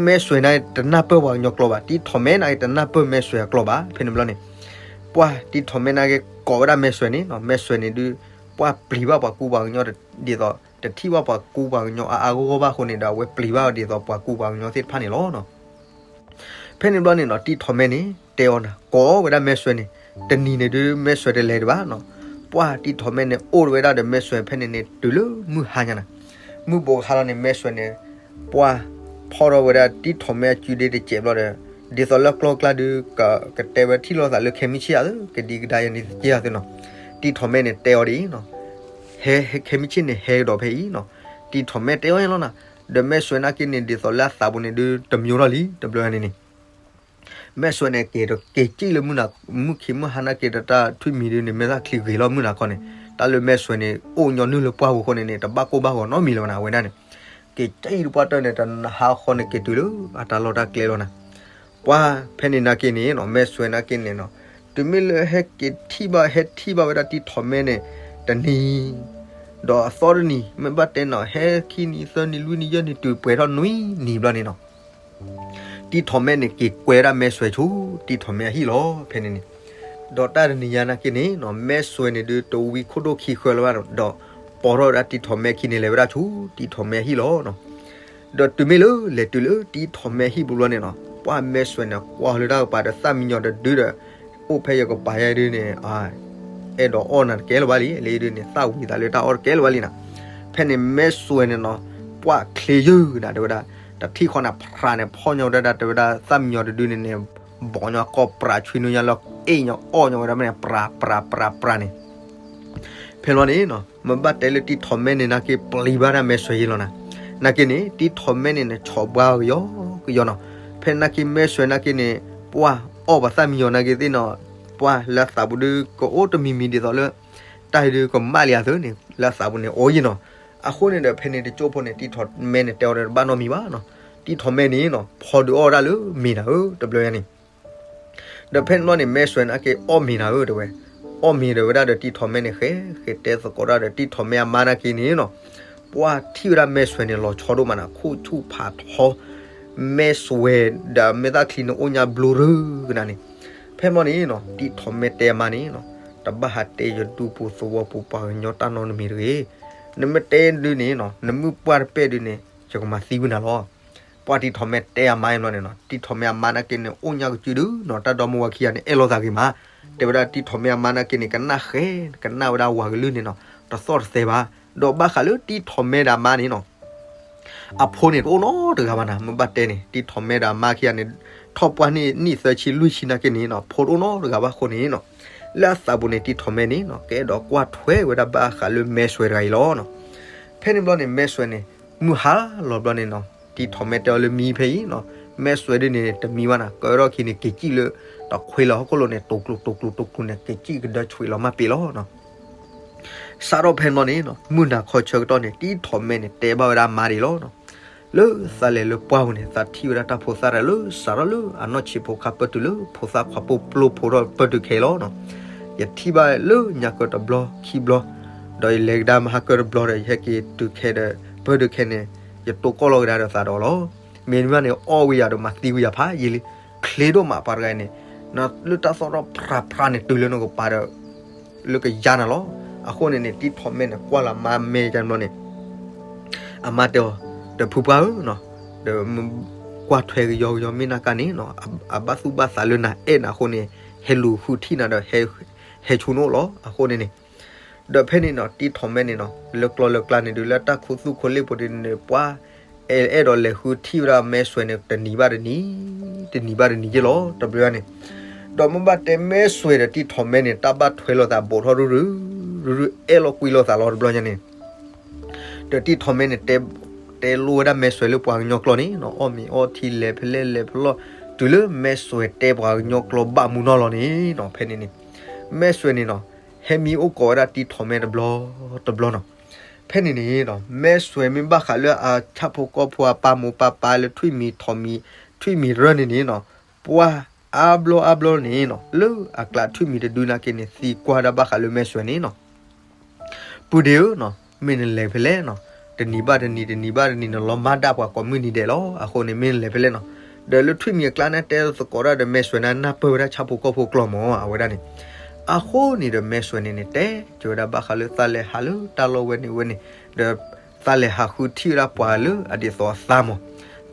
မဲၢ်စွဲၤန့ၣ်တနၢ်ပၢၢ်ပှၤကညီကျိာ်ဘၣ်, တံၢ်ထီၣ်မဲန့ၣ်က့ၤတနၢ်ပၢၢ်မဲၢ်စွဲၤအကျိာ်ဘၣ်. ဖဲန့ၣ်ဘျီန့ၣ် ပှၢ်တံၢ်ထီၣ်မဲန့ၣ်က့ၤကိးဝဲဒၣ်မဲၢ်စွဲၤန့ၣ်, မဲၢ်စွဲၤန့ၣ်ဒုး ပှၢ်ပျံၤဘၣ်ပှၤကူပှၤကညီ ဒ်သိး တထံၣ်ဘၣ်ပှၤကူပှၤကညီအါအါဂီၢ်ဂီၢ်ဘၣ်အဃိန့ၣ်ဒီး အဝဲပျံၤဘၣ်ဒ်သိးပှၤကူပှၤကညီသ့ၣ်တဖၣ်န့ၣ်လီၤ. ဖဲန့ၣ်ဘျီန့ၣ်ဒီး တံၢ်ထီၣ်မဲန့ၣ် တဲအီၤနၤ, ကိးဝဲဒၣ်မဲၢ်စွဲၤန့ၣ်, တနံၤန့ၣ်ဒုး မဲၢ်စွဲၤတလဲၤဒံးဘၣ်နီၤ. ပှၢ်တံၢ်ထီၣ်မဲန့ၣ် အိၣ်ဝဲဒၣ်ဒီးမဲၢ်စွဲၤဖဲန့ၣ်န့ၣ် တုၤလၢမုၢ်ဟါညါနၤ, မုၢ်ဘိးဟါလီၤန့ၣ် မဲၢ်စွဲၤန့ၣ် ပှၢ်ဖီၣ်ထီၣ်ဝဲဒၣ်တံၢ်ထီၣ်မဲအစုဒ့တစဲးဘျီဒီး ဒ်သိးလၢကျီၢ်ကျါဒုး ကတဲဝဲထံၣ်လိာ်သးလၢခဲမုၢ်ဆ့ၣ်အသိး ကဒံကဒါယၤန့ၣ်တက့ၢ်အသိးနီၤ. တံၢ်ထီၣ်မဲန့ၣ်တဲအီၤဒ်အံၤနီၤ, ဟဲခဲမုၢ်ဆ့ၣ်န့ၣ် ဟဲကဒီးဖဲအံၤနီၤ. တံၢ်ထီၣ်မဲတဲအီၤလီၤနၤ, ဒီးမဲၢ်စွဲၤနာ်က့န့ၣ် ဒ်သိးလၢအသးပူၤန့ၣ်ဒုး တမံၤထီၣ်လံ တဘျီန့ၣ်န့ၣ် မဲၢ်စွဲၤန့ၣ်က့ၤဒီးက့ၤစံၣ်လၢမုၢ်နၤ, မုၢ်ခံမုၢ်ဟါနာ်က့ဒီးတၢ်ထွံၣ်မံၤဒုးန့ၣ် မဲာ်သၣ်ချံဂ့ၤလီၤမုၢ်နၤခီန့ၣ်, တၢ်လၢမဲၢ်စွဲၤန့ၣ် အိၣ်ညီနုၢ်လၢပှၢ်ပူၤအဃိန့ၣ်န့ၣ် တဘၣ်ကိၢ်ဘၣ်ဂီၤနီတမံၤလၢၤဘၣ်နၤ အဝဲဒၣ်န့ၣ်, က့ၤစံၣ်တပှၢ်တၢၢ်န့ၣ် တနဟါဃီန့ၣ်က့ၤတုၤလၢအတၢ်လီၢ်တၢ်ကျဲလီၤနၤ. ပှၢ်ဖဲန့ၣ်နာ်က့န့ၣ်နီၤ မဲၢ်စွဲၤနာ်က့န့ၣ်နီၤ, တုၤမ့ၢ်လၢဟဲက့ၤထံၣ်ဘၣ် ဟဲထံၣ်ဘၣ်ဝဲဒၣ်တံၢ်ထီၣ်မဲန့ၣ် တနံၤ ဒီးအသီတနံၤ မ့ၢ်ဘၣ်တဲနီၤ ဟဲခံနံၤသၢနံၤလွံၢ်နံၤယဲၢ်နံၤ တုၤပှဲၤထီၣ်နွံနံၤဘျီန့ၣ်နီၤ တံၢ်ထီၣ်မဲန့ၣ် က့ၤကွဲဝဲဒၣ်မဲၢ်စွဲၤဆူ တံၢ်ထီၣ်မဲအဟံၣ်လီၤ. ဖဲန့ၣ်န့ၣ်, ဒီးတၢ်တနံၤညါနာ်က့န့ၣ်နီၤ မဲၢ်စွဲၤန့ၣ်ဒုးတဝံခိၣ်ဒိၣ်ခံဃၢလၢၤဘၣ်ဒီး ပိာ်ထီၣ်ဝဲဒၣ်တံၢ်ထီၣ်မဲခံန့ၣ် လဲၤဝဲဒၣ်ဆူ တံၢ်ထီၣ်မဲအဟံၣ်လီၤ. ဒီးတုၤမ့ၢ်လၢလဲၤတုၤလၢတံၢ်ထီၣ်မဲအဟံၣ်ပူၤဘျီန့ၣ်နီၤ ပှၢ်မဲၢ်စွဲၤန့ၣ် ကွၢ်လၢတၢ်ကပၤဒီးသၣ်မံညီၤတဒုဒီး အိၣ်ဖဲယကပၤယဲဒုးန့ၣ် အဲၣ်ဒိးအီၣ်နၤတကဲလၢၤဘၣ်လံ လၢဒုးန့ၣ် သၣ်ဝံၤသးလၢတၢ်အီၣ်တကဲလၢၤဘၣ်လံနၤ. ဖဲန့ၣ်မဲၢ်စွဲၤန့ၣ်နီၤ ပှၢ်ချ့ယုၢ်နၤ တဲဝဲဒၣ် တထံၣ်ဃီန့ၣ် ဖြးန့ၣ် ဖီၣ်ညီဝဲဒၣ်တဲဝဲဒၣ်သၣ်မံညီၤတဒုန့ၣ်န့ၣ် ဘီၣ်ညီကိးပြးဆွံနုညါလၢ အ့ၣ်ညီအီၣ်ညီဝဲဒၣ်မ့ၢ်န့ၣ် ပြးပြးပြးပြးန့ၣ် ဖဲလီၤန့ၣ်နီၤ မ့ၢ်ဘၣ်တဲလၢတံၢ်ထီၣ်မဲန့ၣ်နာ်က့ပျံၤဘၣ်ဒၣ်မဲၢ်စွဲၤယဲလီၤနၤ. နာ်က့န့ၣ် တံၢ်ထီၣ်မဲန့ၣ်န့ၣ် ဆီၣ်ဘှါကယီကယီနီၤ. ဖဲနာ်က့မဲၢ်စွဲၤနာ်က့န့ၣ် ပှၢ်အီၣ်ပှၤသၣ်မံညီၤနာ်က့သ့ၣ်နီၤ ပှၢ်လၢအသးပူၤဒုးကအိၣ်တမံၤမံၤဒ်သိးလၢ တၢ်ဒုးကမၣ်လံအသိးန့ၣ် လၢအသးပူၤန့ၣ်အိၣ်ယံၤနီၤ. အဃိန့ၣ်ဒီးဖဲန့ၣ်တကၠိဖိန့ၣ် တံၢ်ထီၣ်မဲန့ၣ်တဲအီၤဒီးတဘၣ်နီတမံၤဘၣ်နီၤ. တံၢ်ထီၣ်မဲန့ၣ်နီၤ ဖီဒုးအီၣ်ဝဲဒၣ်လၢမ့ၤနၤဧၢ တဘျီညါန့ၣ် ဒီးဖဲန့ၣ်ဘျီန့ၣ် မဲၢ်စွဲၤန့ၣ်က့ၤအီၣ်မ့ၤနၤဧၢ တဲဝဲ. အီၣ်မ့ၤဒီးဝဲဒၣ်ဒီးတံၢ်ထီၣ်မဲန့ၣ် ဃဲဃဲတဲသကိးတၢ်ဒီးတံၢ်ထီၣ်မဲအမါနာ်က့န့ၣ်နီၤ ပှၢ်ထံၣ်ဝဲဒၣ်မဲၢ်စွဲၤန့ၣ် လီၤဆီဒိၣ်မးနၤ ခိၣ်ဆူၣ်ဖးထီ မဲၢ်စွဲၤဒီးမဲာ်သၣ်ချံန့ၣ် အိၣ်ညါဘျိရၢကနၤန့ၣ်. ဖဲန့ၣ်ဘျီန့ၣ်နီၤ တံၢ်ထီၣ်မဲတဲအမါန့ၣ်နီၤ တဘၣ်ဟးတဲယဒူပူၤသဝီပူၤပှၤကညီတၢ်နီတမံၤတဂ့ၤ. နမ့ၢ်တဲဒုးန့ၣ်နီၤ နမုၢ်ပှၢ်တပဲာ်ဒုးန့ၣ် ယကမၤသံကွံာ်နၤလီၤ. ပှၢ်တံၢ်ထီၣ်မဲတဲအမါအံၤဘျီန့ၣ်နီၤ တံၢ်ထီၣ်မဲအမါနာ်က့န့ၣ် အိၣ်ညါကစုဒုနီၤ တၢ်ဒီမါဝၤခံဂၤန့ၣ် အဲၣ်လိာ်သးဂ့ၤမး. တဲဝဲဒၣ်တံၢ်ထီၣ်မဲအမါနာ်က့န့ၣ် ကနၣ်ဃဲ ကနၣ်ဝဲဒၣ်ဝၤကလုၢ်န့ၣ်နီၤ တသီၣ်တသဲဘၣ်. ဒီးဘၣ်ဃးလၢတံၢ်ထီၣ်မဲဒီးအမါန့ၣ်နီၤ အဖိန့ၣ်တအိၣ်နီတဂၤဘၣ်နၤ မ့ၢ်ဘၣ်တဲန့ၣ် တံၢ်ထီၣ်မဲဒီးအမါခံဂၤန့ၣ် ထီၣ်ပှၢ်န့ၢ်နံၣ်သၢဆံလွံၢ်ဆံနာ်က့န့ၣ်နီၤ ဖိတအိၣ်နီတဂၤဘၣ်အဃိန့ၣ်နီၤ လၢအသးပူၤန့ၣ် တံၢ်ထီၣ်မဲန့ၣ်နီၤ ကအဲၣ်ဒိးကွၢ်ထွဲဝဲဒၣ်ဘၣ်ဃးလၢမဲၢ်စွဲၤတဂၤအံၤလီၤနီၤ. ဖဲန့ၣ်ဘျီန့ၣ် မဲၢ်စွဲၤန့ၣ် မုၢ်ဟါလီၤဘျီန့ၣ်နီၤ တံၢ်ထီၣ်မဲတဲအီၤလၢမံဖဲအံၤနီၤ မဲၢ်စွဲၤဒုးန့ၣ် တမံဘၣ်နၤ ကၢထီၣ်ခံန့ၣ် က့ၤစံၣ်လၢ တခွ့လီၤဟီၣ်ခိၣ်လိၤန့ၣ် တိၤကျိၤတိၤကျိၤတိၤကျိၤန့ၣ် က့ၤစံၣ်ကဒၢဆွံးလီၤမၢ်ပ့ၤလီၤနီၤ စးထီၣ်ဖဲန့ၣ်ဘျီန့ၣ်နီၤ မုၢ်နၤခီဆၢကတီၢ်န့ၣ် တံၢ်ထီၣ်မဲန့ၣ် တဲဘၣ်ဝဲဒၣ်အမါဒ်အံၤလီၤနီၤ. လၢသးလဲၤလၢပှၢ်ပူၤန့ၣ် သးထံၣ်ဝဲဒၣ်တၢ်ဖိသၣ်တၢ်လၢ စးထီၣ်လၢအနီၢ်ဆံးဖိခါပၢၢ်တုၤလၢဖိသၣ်ခွါပိာ်ပျိဖိထီၣ်ပၢၢ်တုၤခဲအံၤလီၤနီၤ. ယထံၣ်ဘၣ်လၢညါကၢတဘျီခံဘျီ ဒီးယလဲၤကဒါမဟါကၢတဘျီဒီး ယဟဲက့ၤတုၤခဲဒီး ပၢၢ်တုၤခဲန့ၣ် ယတိၢ်ကီၢ်လီၤကဒါဒီးသးဒီးအီၤလီၤ. မ့တမ့ၢ်န့ၣ် အီၣ်ဝံၤယၤဒီးမၤသံဝံၤယၤဖးယံာ်လံ. ချ့ဒိၣ်မးပှၤတဂၤအံၤန့ၣ် လၢတၢ်သီၣ်ထီၣ်ဖြးဖြးန့ၣ် တုၤလၢနကပၤဒီး လၢကယါနၤလီၤ. အဃိန့ၣ်န့ၣ် တံၢ်ထီၣ်မဲန့ၣ် ကွၢ်လီၤမါမဲာ်ကန့ၣ်ဘျီန့ၣ် အမါတဲအီၤ ဒီးဖုပှၢ်ဧၢနီၤ ဒီးမ့ၢ်ကွၢ်ထွဲကယီကယီမ့ၢ်နၤကါန့ၣ်နီၤ အဘၣ်သူၣ်ဘၣ်သးလၢနၤအဲၣ်နၤအဃိန့ၣ် ဟဲလူၤဃုထံၣ်နၤဒီး ဟဲဆိနအိၣ်လီၤ. အဃိန့ၣ်န့ၣ် ဒီးဖဲန့ၣ်နီၤ တံၢ်ထီၣ်မဲန့ၣ်နီၤ လၢကျီလၢကျါန့ၣ်ဒုး လၢတၢ်ခူသူၣ်ခိၣ်လ့ၣ်ပူၤဒုးန့ၣ် ပှၤ အဲၣ်အဲၣ်ဒိးလဲၤဃုထံၣ်ဝဲဒၣ်မဲၢ်စွဲၤန့ၣ် တနံၤဘၣ်တနံၤ တနံၤဘၣ်တနံၤယဲလီၤ တဘျီန့ၣ် ဒီးမ့ၢ်ဘၣ်တဲမဲၢ်စွဲၤဒီးတံၢ်ထီၣ်မဲန့ၣ် တၢ်ဘၣ်ထွဲလိာ်သးဘူးထီၣ်ရုရု ရုရုအဲၣ်လိာ်ကွံလိာ်သးလီၤ တဘျီညါန့ၣ် ဒီးတံၢ်ထီၣ်မဲန့ၣ် တဲလိာ်ဝဲဒၣ်မဲၢ်စွဲၤလၢပှၤကညီကျိာ်န့ၣ်နီၤ အီၣ်မ့ၤအီထံလဲၤဖဲလဲၣ်လဲၤဖဲလဲၣ် တုၤလၢမဲၢ်စွဲၤတဲပှၤကညီကျိာ်ဘၣ်မူနီၢ်လီၤန့ၣ်နီၤ ဖဲန့ၣ်န့ၣ် မဲၢ်စွဲၤန့ၣ်နီၤ ဟဲမံအိၣ်ကိးဝဲဒၣ်တံၢ်ထီၣ်မဲတဘျီ တဘျီနီၤ ဖဲန့ၣ်န့ၣ်နီၤ မဲၢ်စွဲၤမ့ၢ်ဘၣ်ဃးလၢအဆၣ်ဖိကီၢ်ဖိအပၢ်မိၢ်ပၢ်ပၢ်လၢထွံၣ်မံၤထီၣ်မံၤ ထွံၣ်မံၤရၢန့ၣ်န့ၣ်နီၤ ပှၤအါဘျီအါဘျီန့ၣ်နီၤ လၢအကျးထွံၣ်မံၤတဒုနာ်က့န့ၣ် သံကွၢ်ဒၣ်ဘၣ်ဃးလၢမဲၢ်စွဲၤန့ၣ်နီၤ ပုၢ်ဒ့ဧၢနီၤ မ့ၢ်နလဲၤဖဲလဲၣ်နီၤ တနံၤဘၣ်တနံၤ တနံၤဘၣ်တနံၤန့ၣ် လီၤမၢ်ဒၣ်ပှၤကိးမုၢ်နံၤဒဲးလီၤ. အဃိန့ၣ်မ့ၢ်လဲၤဖဲလဲၣ်နီၤ. ဒီးလၢထွံၣ်မံၤအကျါန့ၣ် တဲသကိးတၢ်ဒီးမဲာ်စွဲန့ၣ် နၢ်ပၢၢ်ဝဲဒၣ်ဆၣ်ဖိကီၢ်ဖိကျိာ်မး အဝဲဒၣ်န့ၣ်. အဃိန့ၣ်ဒီးမဲာ်စွဲန့ၣ်န့ၣ် တဲက့ၤဝဲဒၣ်ဘၣ်ဃးလၢသးလဲၤဟးလၢတၢ်လီၢ်ဝဲန့ၣ်ဝဲန့ၣ်, ဒီးသးလဲၤဟးဃုထံၣ်ဝဲဒၣ်ပှၤလၢအဒ်သိးအသးမး,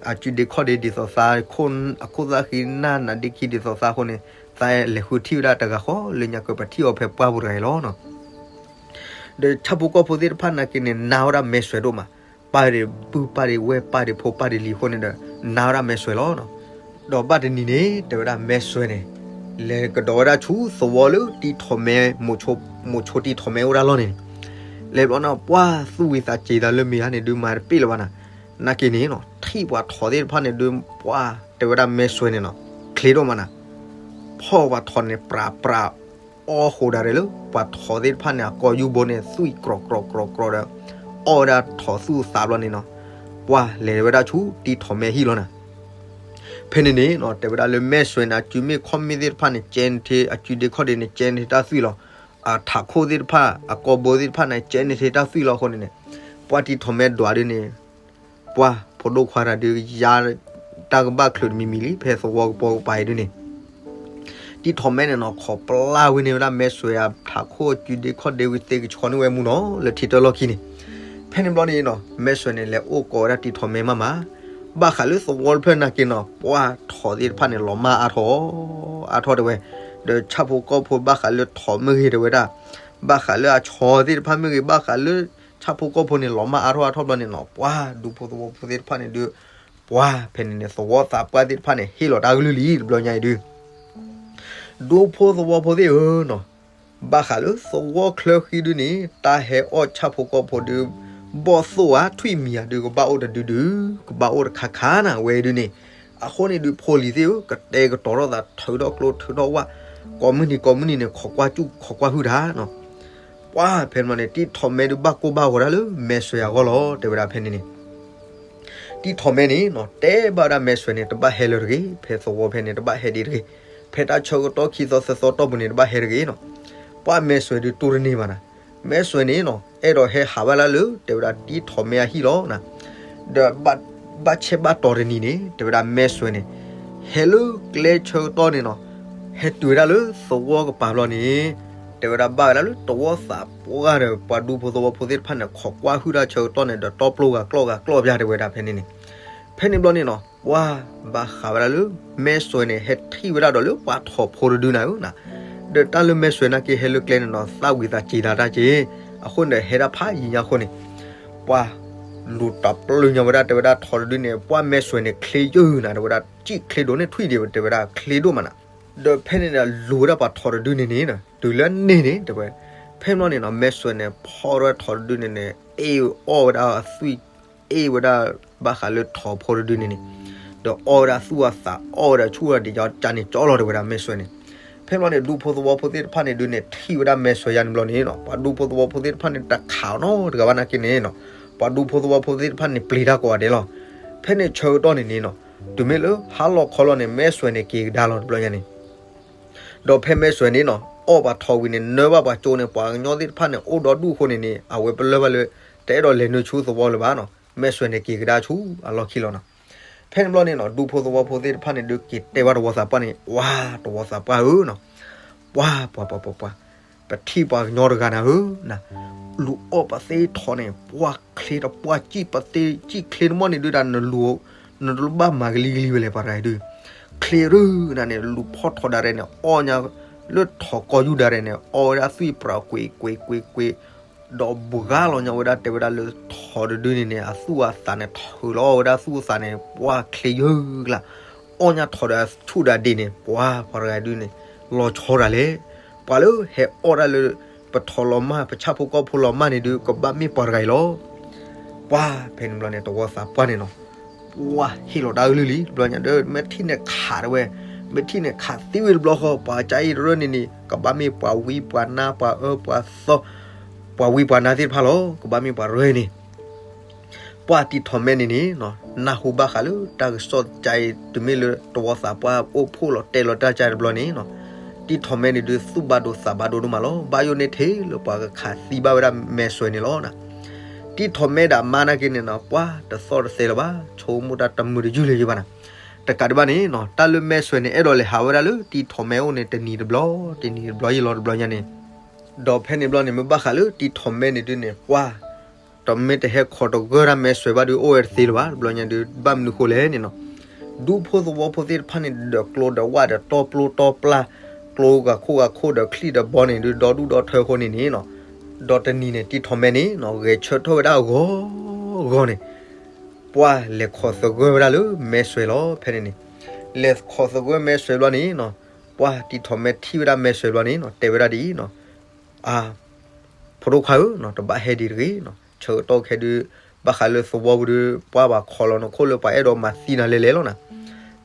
အစုဒ့ခီၣ်ဒ့ဒ်သိးသးခိၣ်, အခိၣ်သၣ်ဃံနၢ်နးဒ့ခံဒ်သိးသးအဃိန့ၣ်, သးလဲၤဃုထံၣ်ဝဲဒၣ်တဂၤဃီလၢညါကပထံၣ်အီၤဖဲပှၢ်ပူၤတဂၤအံၤလီၤ. ဒီးဆၣ်ဖိကီၢ်ဖိသ့ၣ်တဖၣ်နာ်က့န့ၣ် နာ်ဝဲဒၣ်မဲာ်စွဲဒိၣ်မး, ပၢ်ဒ့ပုၢ်ပၢ်ဒ့ဝဲၢ်ပၢ်ဒ့ဖိပၢ်ဒ့လံၤအဃိန့ၣ်ဒီး နာ်ဝဲဒၣ်မဲာ်စွဲလီၤ. ဒီးဘၣ်တနံၤန့ၣ် တဲဝဲဒၣ်မဲာ်စွဲန့ၣ် လဲၤကဒီးဝဲဒၣ်ဆူသဝီလၢတံၤထီၣ်မဲ, မိၤဆိတံၤထီၣ်မဲအိၣ်ဒၣ်လီၢ်န့ၣ်, လဲၤဘျီန့ၣ် ပှၢ်သူၣ်ဝံၤသးစ့ၤသးလၢမ့ၢ်ဧါန့ၣ်ဒုးမၤတပ့ၢ်လၢၤဘၣ်နၤ, နာ်က့န့ၣ်နီၤ ထံၣ်ပှၤထိးသ့ၣ်တဖၣ်န့ၣ်ဒုး ပှၢ်တဲဝဲဒၣ်မဲာ်စွဲန့ၣ်နီၤ ချ့ဒိၣ်မးနၤ, ဖီၣ်ပှၤထိးန့ၣ် ပြးပြး အီၣ်ဃိးဒၣ်ရဲၣ်လၢ ပှၤထိးသ့ၣ်တဖၣ်န့ၣ် အကိာ်ယူၢ်ဘိန့ၣ် သွံၣ်ကြီၤကြီၤကြီၤကြီၤဒီး အီၣ်ဝဲဒၣ်ထိးသူၣ်သးဘျီန့ၣ်နီၤ, ပှၢ်လဲၤဝဲဒၣ်ဆူတံၤထီၣ်မဲဟံၣ်လီၤနၤ. ဖဲန့ၣ်န့ၣ်နီၤ တဲဝဲဒၣ်လၢမဲာ်စွဲန့ၣ် အစုမ့ၣ်ခီၣ်မ့ၣ်သ့ၣ်တဖၣ်န့ၣ် ကဲန့ၣ်ထ့ အစုဒ့ခီၣ်ဒ့န့ၣ် ကဲန့ၣ်ထ့တၢ်သွံၣ်လီၤ. အထးခိၣ်သ့ၣ်တဖၣ် အကိာ်ဘိသ့ၣ်တဖၣ်န့ၣ် ကဲန့ၣ်ထ့တၢ်သွံၣ်လီၤအဃိန့ၣ်န့ၣ်, ပှၢ်တံၤထီၣ်မဲဒွးဒုန့ၣ် ပှၢ်ဖိဒိၣ်ခွါတၢ်ဒုးယါ တၢ်ကဘၣ်ချုးတမံၤမံၤလံ ဖဲသဝီကပိာ်ကပၤအံၤဒုန့ၣ်, တံၤထီၣ်မဲန့ၣ်နီၤ ခိးပျၢ်ဝဲန့ၢ်ဝဲဒၣ်မဲာ်စွဲအထးခိၣ်အစုဒ့ခီၣ်ဒ့ဝံၤသ့ကဆီန့ၢ်ဝဲမူနီၤ လၢထံတၢ်လီၢ်ခံန့ၣ်. ဖဲန့ၣ်ဘျီန့ၣ်နီၤ မဲာ်စွဲန့ၣ် လဲၤအိၣ်ကိးဝဲဒၣ်တံၤထီၣ်မဲမးမး, ဘၣ်ဃးလၢသဝီတဖျၢၣ်နာ်က့နီၤ ပှၢ်ထိးသ့ၣ်တဖၣ်န့ၣ် လီၤမၢ်အါထီၣ် အါထီၣ်တဲဝဲ, ဒီးဆၣ်ဖိကီၢ်ဖိဘၣ်ဃးလၢထိးမ့ၢ်ဂ့ၤတဲဝဲဒၣ်, ဘၣ်ဃးလၢအဆီသ့ၣ်တဖၣ်မ့ၢ်ဂ့ၤ ဘၣ်ဃးလၢ ဆၣ်ဖိကီၢ်ဖိန့ၣ် လီၤမၢ်အါထီၣ်အါထီၣ်ဘျီန့ၣ်နီၤ ပှၢ်ဒူဖိသဝီဖိသ့ၣ်တဖၣ်န့ၣ်ဒုး ပှၢ်ဖဲန့ၣ်န့ၣ် သဝီသးပှၢ်သ့ၣ်တဖၣ်န့ၣ် ဟ့ၣ်လီၤတၢ်ကလုၢ်လံ တဘျီညါအံၤဒုး ဒူဖိသဝီဖိသ့ၣ်ဧၢနီၤ, ဘၣ်ဃးလၢသဝီချၢဃံဒုန့ၣ် တၢ်ဟဲအီၣ်ဆၣ်ဖိကီၢ်ဖိဒုး ဘီၣ်သိၣ်ဧါ ထွံၣ်မံၤဧါဒုး ကဘၣ်အိၣ်တဒုဒု, ကဘၣ်အိၣ်တခါခါနၤ ဝဲဒုန့ၣ်. အဃိန့ၣ်ဒုး ဖိလံၤသ့ၣ်ဧၢ ကတဲာ်ကတီၤထီၣ်သး ထုးထီၣ်ကျိထုးထီၣ်ဝၣ်, ကိးမုၢ်နံၤကိးမုၢ်နံၤန့ၣ် ခိးကွၢ်စူၣ်ခိးကွၢ်ဟုၣ်တၢ်နီၤ. ပှၢ်ဖဲန့ၣ်န့ၣ် တံၤထီၣ်မဲဒုးဘၣ်ကိၢ်ဘၣ်ဂီၤဒၣ်လၢမဲာ်စွဲအဂီၢ်လီၤ တဲဝဲဒၣ်ဖဲန့ၣ်န့ၣ် တံၤထီၣ်မဲန့ၣ်နီၤ တဲဘၣ်ဝဲဒၣ်မဲာ်စွဲန့ၣ် တဘၣ်ဟဲလၢၤတဂ့ၤ, ဖဲသဝီဖဲန့ၣ် တဘၣ်ဟဲဒံးတဂ့ၤ, ဖဲတၢ်ဆၢကတီၢ်ခံသီသၢသီတီၢ်ပူၤန့ၣ် တဘၣ်ဟဲတဂ့ၤနီၤ. ပှၢ်မဲာ်စွဲဒုးတူၢ်တန့ၢ်ဘၣ်နၤ, မဲာ်စွဲန့ၣ်နီၤ အဲၣ်ဒိးဟဲဟးဘၣ်လၢလၢ တဲဝဲဒၣ်တံၤထီၣ်မဲအဟံၣ်လီၤနၤ. ဒီးဘၣ်ဆဲးဘၣ်တီၤတနံၤန့ၣ် တဲဝဲဒၣ်မဲာ်စွဲန့ၣ် ဟဲလၢကျဲဆၢကတီၢ်န့ၣ်နီၤ, ဟဲတုၤဝဲဒၣ်လၢသဝီကပၤဘျီန့ၣ် တဲဝဲဒၣ်ဘၣ်ဝဲဒၣ်လၢသဝီသးပှၢ်ဒီး ပှၤဒူဖိသဝီဖိသ့ၣ်တဖၣ်န့ၣ် ခိးကွၢ်ဟုၣ်တၢ်ဆၢကတီၢ်န့ၣ်ဒီး တီပျိဂၤကျီၢ်ဂၤကျီၢ်ပျၢ်တဲဝဲဒၣ်ဖဲန့ၣ်န့ၣ်. ဖဲန့ၣ်ဘျီန့ၣ်နီၤ ပှၢ်ဘၣ်ဃးဝဲဒၣ်လၢ မဲာ်စွဲန့ၣ် ဟဲထံၣ်ဝဲဒၣ်ဒီးလၢပှၤထိၣ်ဖိတဒုနၤဧၢနၤ. ဒီးတၢ်လၢမဲာ်စွဲနာ်က့ဟဲလၢကျဲန့ၣ်နီၤ သၣ်ဝံၤသးစ့ၤသးတၢ်က့ၤ, အဃိန့ၣ်ဒီးဟဲဒၣ်ဖးယံၤညါအဃိန့ၣ် ပှၢ်လူၤတပျုာ်ညါဝဲဒၣ်တဲဝဲဒၣ်ထိၣ်တဒုန့ၣ် ပှၢ်မဲာ်စွဲန့ၣ် ချ့ယုၢ်နၤ တဲဝဲဒၣ် စံၣ်ချ့ဒိၣ်န့ၢ်ထွံၣ်ဒံးတဲဝဲဒၣ်ချ့ဒိၣ်မးနၤ. ဒီးဖဲန့ၣ်ဒီးလူၤဝဲဒၣ်ပှၤထိၣ်တဒုန့ၣ်န့ၣ် တုၤလၢန့ၣ်န့ၣ်တဲဝဲ, ဖဲန့ၣ်ဘျီန့ၣ်နီၤ မဲာ်စွဲန့ၣ် ဖီၣ်ဝဲဒၣ်ထိၣ်တဒုန့ၣ်န့ၣ် အ့ၣ်အီၣ်ဝဲဒၣ်အသွံၣ် အ့ၣ်ဝဲဒၣ်ဘၣ်ဃးလၢထိၣ်ဖိတဒုန့ၣ်န့ၣ်, ဒီးအီၣ်ဝဲဒၣ်သူၣ်အသး အီၣ်ဝဲဒၣ်ဆူၣ်ဝဲဒၣ်ဒံးကၠီကၠါန့ၣ်ကၠီလီၤတဲဝဲဒၣ်မဲာ်စွဲန့ၣ်. ဖဲန့ၣ်ဘျီန့ၣ် ဒူဖိသဝီဖိသ့ၣ်တဖၣ်န့ၣ်ဒုးန့ၣ် ထံၣ်ဝဲဒၣ်မဲာ်စွဲယါန့ၣ်ဘျီန့ၣ်နီၤ ပှၤဒူဖိသဝီဖိသ့ၣ်တဖၣ်န့ၣ် တခးနီတဂၤဘၣ်နာ်က့န့ၣ်နီၤ, ပှၤဒူဖိသဝီဖိသ့ၣ်တဖၣ်န့ၣ် ပျံၤတၢ်ကိးဂၤဒဲးလီၤ. ဖဲန့ၣ်ဆၢကတီၢ်န့ၣ်န့ၣ်နီၤ တုၤမ့ၢ်လၢဟါလီၤခီလီၤန့ၣ် မဲာ်စွဲန့ၣ်က့ၤကဒါလီၤတဘျီညါန့ၣ် ဒီးဖဲမဲာ်စွဲန့ၣ်နီၤ အီၣ်ပှၤထိၣ်ဝံၤန့ၣ် နၢဘၣ်ပှၤကၠိန့ၣ် ပှၤကညီသ့ၣ်တဖၣ်န့ၣ် အိၣ်ဒီဒူၣ်အဃိန့ၣ်န့ၣ် အဝဲပလၢၢ်ဘၣ်လၢ တအဲၣ်ဒိးလဲၤနုာ်ဆူသဝီလၢၤဘၣ်နီၤ, မဲာ်စွဲန့ၣ်က့ၤကဒါဆူအလီၢ်ခံလီၤနီၤ. ဖဲန့ၣ်ဘျီန့ၣ်နီၤ ဒူဖိသဝီဖိသ့ၣ်တဖၣ်န့ၣ်ဒုးက့ၤတဲဘၣ်တဝီသးပှၢ်န့ၣ် ပှၢ်တဝီသးပှၢ်ဧၢနီၤ, ပှၢ်ပှၤပှၤပှၤပှၢ် ပထံၣ်ပှၤကညီတဂၤနၤဧၢနၤ, လူၤအီၣ်ပသ့ၣ်ထိၣ်န့ၣ် ပှၢ်ချ့တပှၢ်စံၣ်ပသ့ၣ် စံၣ်ချ့တမီၢ်န့ၣ်ဒုးဒၣ်နလူၤ နတလူၤဘၣ်မၤကလံကလံဝဲလဲၣ်ပှၤတဂၤအံၤဒုး, ချ့ရၢနၤန့ၣ် လူၤဖီၣ်ထိၣ်ဒၣ်ရဲၣ်န့ၣ် အီၣ်ညါလၢထိၣ်ကိာ်ယူၢ်ဒၣ်ရဲၣ်န့ၣ် အီၣ်ဝဲဒၣ်သွံၣ်ပြးကွ့ၤကွ့ၤကွ့ၤကွ့ၤ ဒီးဘှါလီၤညါဝဲဒၣ်တဲဝဲဒၣ်လၢထိၣ်တဒုန့ၣ်န့ၣ် အသူၣ်အသးန့ၣ် ထုးလီၤအီၣ်ဝဲဒၣ်သူၣ်အသးန့ၣ် ပှၢ်ချ့ယၢၢ်ကလါ, အီၣ်ညါထိၣ်ဒီးဆူၣ်ဒီးဒ့ၣ်န့ၣ် ပှၢ်ပှၤတဂၤအံၤဒုးန့ၣ် လီၤဆီတၢ်လဲၣ်, ပှၤလၢဟဲအီၣ်ဒၣ်လၢ ပထိၣ်လီၤမၢ် ပဆၣ်ဖိကီၢ်ဖိလီၤမၢ်န့ၣ်ဒုး ကဘၣ်မ့ၢ်ပှၤတဂၤအံၤလီၤ. ပှၢ်ဖဲန့ၣ်ဘျီန့ၣ် တဝီသးပှၢ်န့ၣ်နီၤ ပှၢ်ဟ့ၣ်လီၤတၢ်အကလုၢ်လံ တဘျီညါဒီး မ့ၢ်ထံၣ်န့ၣ်ခးတဲဝဲ, မ့ၢ်ထံၣ်န့ၣ်ခးသံဝံၤတဘျီဃီ ပှၤကါအံၤတရၢၣ်န့ၣ်န့ၣ် ကဘၣ်မ့ၢ်ပှၤဝံပှၤနါပှၤအၢပှၤသီ ပှၤဝံပှၤနါသ့ၣ်တဖၣ်လီၤ ကဘၣ်မ့ၢ်ပှၤတရၢၣ်န့ၣ် ပှၢ်တံၤထီၣ်မဲန့ၣ်န့ၣ် နၢ်ဟူဘၣ်ဃးလၢတၢ်ကစီၣ်ကါအံၤ တုၤမ့ၢ်လၢတဝီသးပှၢ်အိၣ်ဖှိၣ်လီၤတဲာ်လီၤတၢ်ကါတဘျီန့ၣ်နီၤ, တံၤထီၣ်မဲန့ၣ်ဒုးသူၣ်ဘၣ်ဒိသးဘၣ်ဒိဒိၣ်မးလီၤ. ဘၣ်ယိၣ်န့ၢ်ထဲလၢပှၤကခးသံဘၣ်ဝဲဒၣ်မဲာ်စွဲန့ၣ်လီၤ. တံၢ်ထီၣ်မဲဒီးအမါနာ်က့န့ၣ်နီၤ ပှၤတသီၣ်တသဲလၢၤဘၣ်, ဆိကမိၣ်တၢ်တမုာ်တယုၢ်လၢၤဘၣ်နၤ. တကးဒံးဘၣ်န့ၣ်နီၤ တၢ်လၢမဲစွဲန့ၣ် အဲၣ်ဒိးလဲၤဟးဝဲဒၣ်လၢတံၢ်ထီၣ်မဲအိၣ်န့ၣ် တနံၤတဘျီ, တနံၤတဘျီယံာ်လီၤတဘျီညါန့ၣ်, ဒီးဖဲန့ၣ်ဘျီန့ၣ် မ့ၢ်ဘၣ်ဃးလၢတံၢ်ထီၣ်မဲန့ၣ်ဒုးန့ၣ် ပှၤ တမ့ၢ်တဟဲခိးတဂၢၢ်တၢ်မဲစွဲဘၣ်ဒုး အိၣ်ဝဲတသ့လၢၤဘၣ် တဘျီညါဒုး ဘၣ်မနုၤဃိလဲၣ်န့ၣ်နီၤ, ဒူဖိသဝီဖိသ့ၣ်တဖၣ်န့ၣ် ဒီးကျိဒီးဝၣ်ဒီးတီပျိတီပျၢ်, ကျိဂၤခိၣ်ဂၤခိၣ်ဒီးချံၣ်ဒီးဘီန့ၣ်ဒုး ဒီဒူၣ်ဒီထၢအဃိန့ၣ်န့ၣ်နီၤ, ဒီးတနံၤန့ၣ် တံၢ်ထီၣ်မဲန့ၣ်နီၤ ဂဲၤဆၢထၢၣ်ဝဲဒၣ်အဂီၢ်ဂီၢ်န့ၣ် ပှၤလဲၤခိးသဂၢၢ်ဝဲဒၣ်လၢမဲစွဲလီၤ. ဖဲန့ၣ်န့ၣ် လဲၤခိးသဂၢၢ်မဲစွဲဘျီန့ၣ်နီၤ ပှၤတံၢ်ထီၣ်မဲထံၣ်ဝဲဒၣ်မဲစွဲဘျီန့ၣ်နီၤ တဲဝဲဒၣ်ဒ်အံၤနီၤ, အ ဖိဒိၣ်ခွါဧၢနီၤ တဘၣ်ဟဲဒံးတဂ့ၤနီၤ, ဆၢကတီၢ်ခဲဒုး ဘၣ်ဃးလၢသဝီပူၤဒုး ပှၤဘၣ်ခိးလီၤနခိၣ်လၢပှၤအဲၣ်ဒိးမၤသံနၤလဲၤလဲၤလီၤနၤ.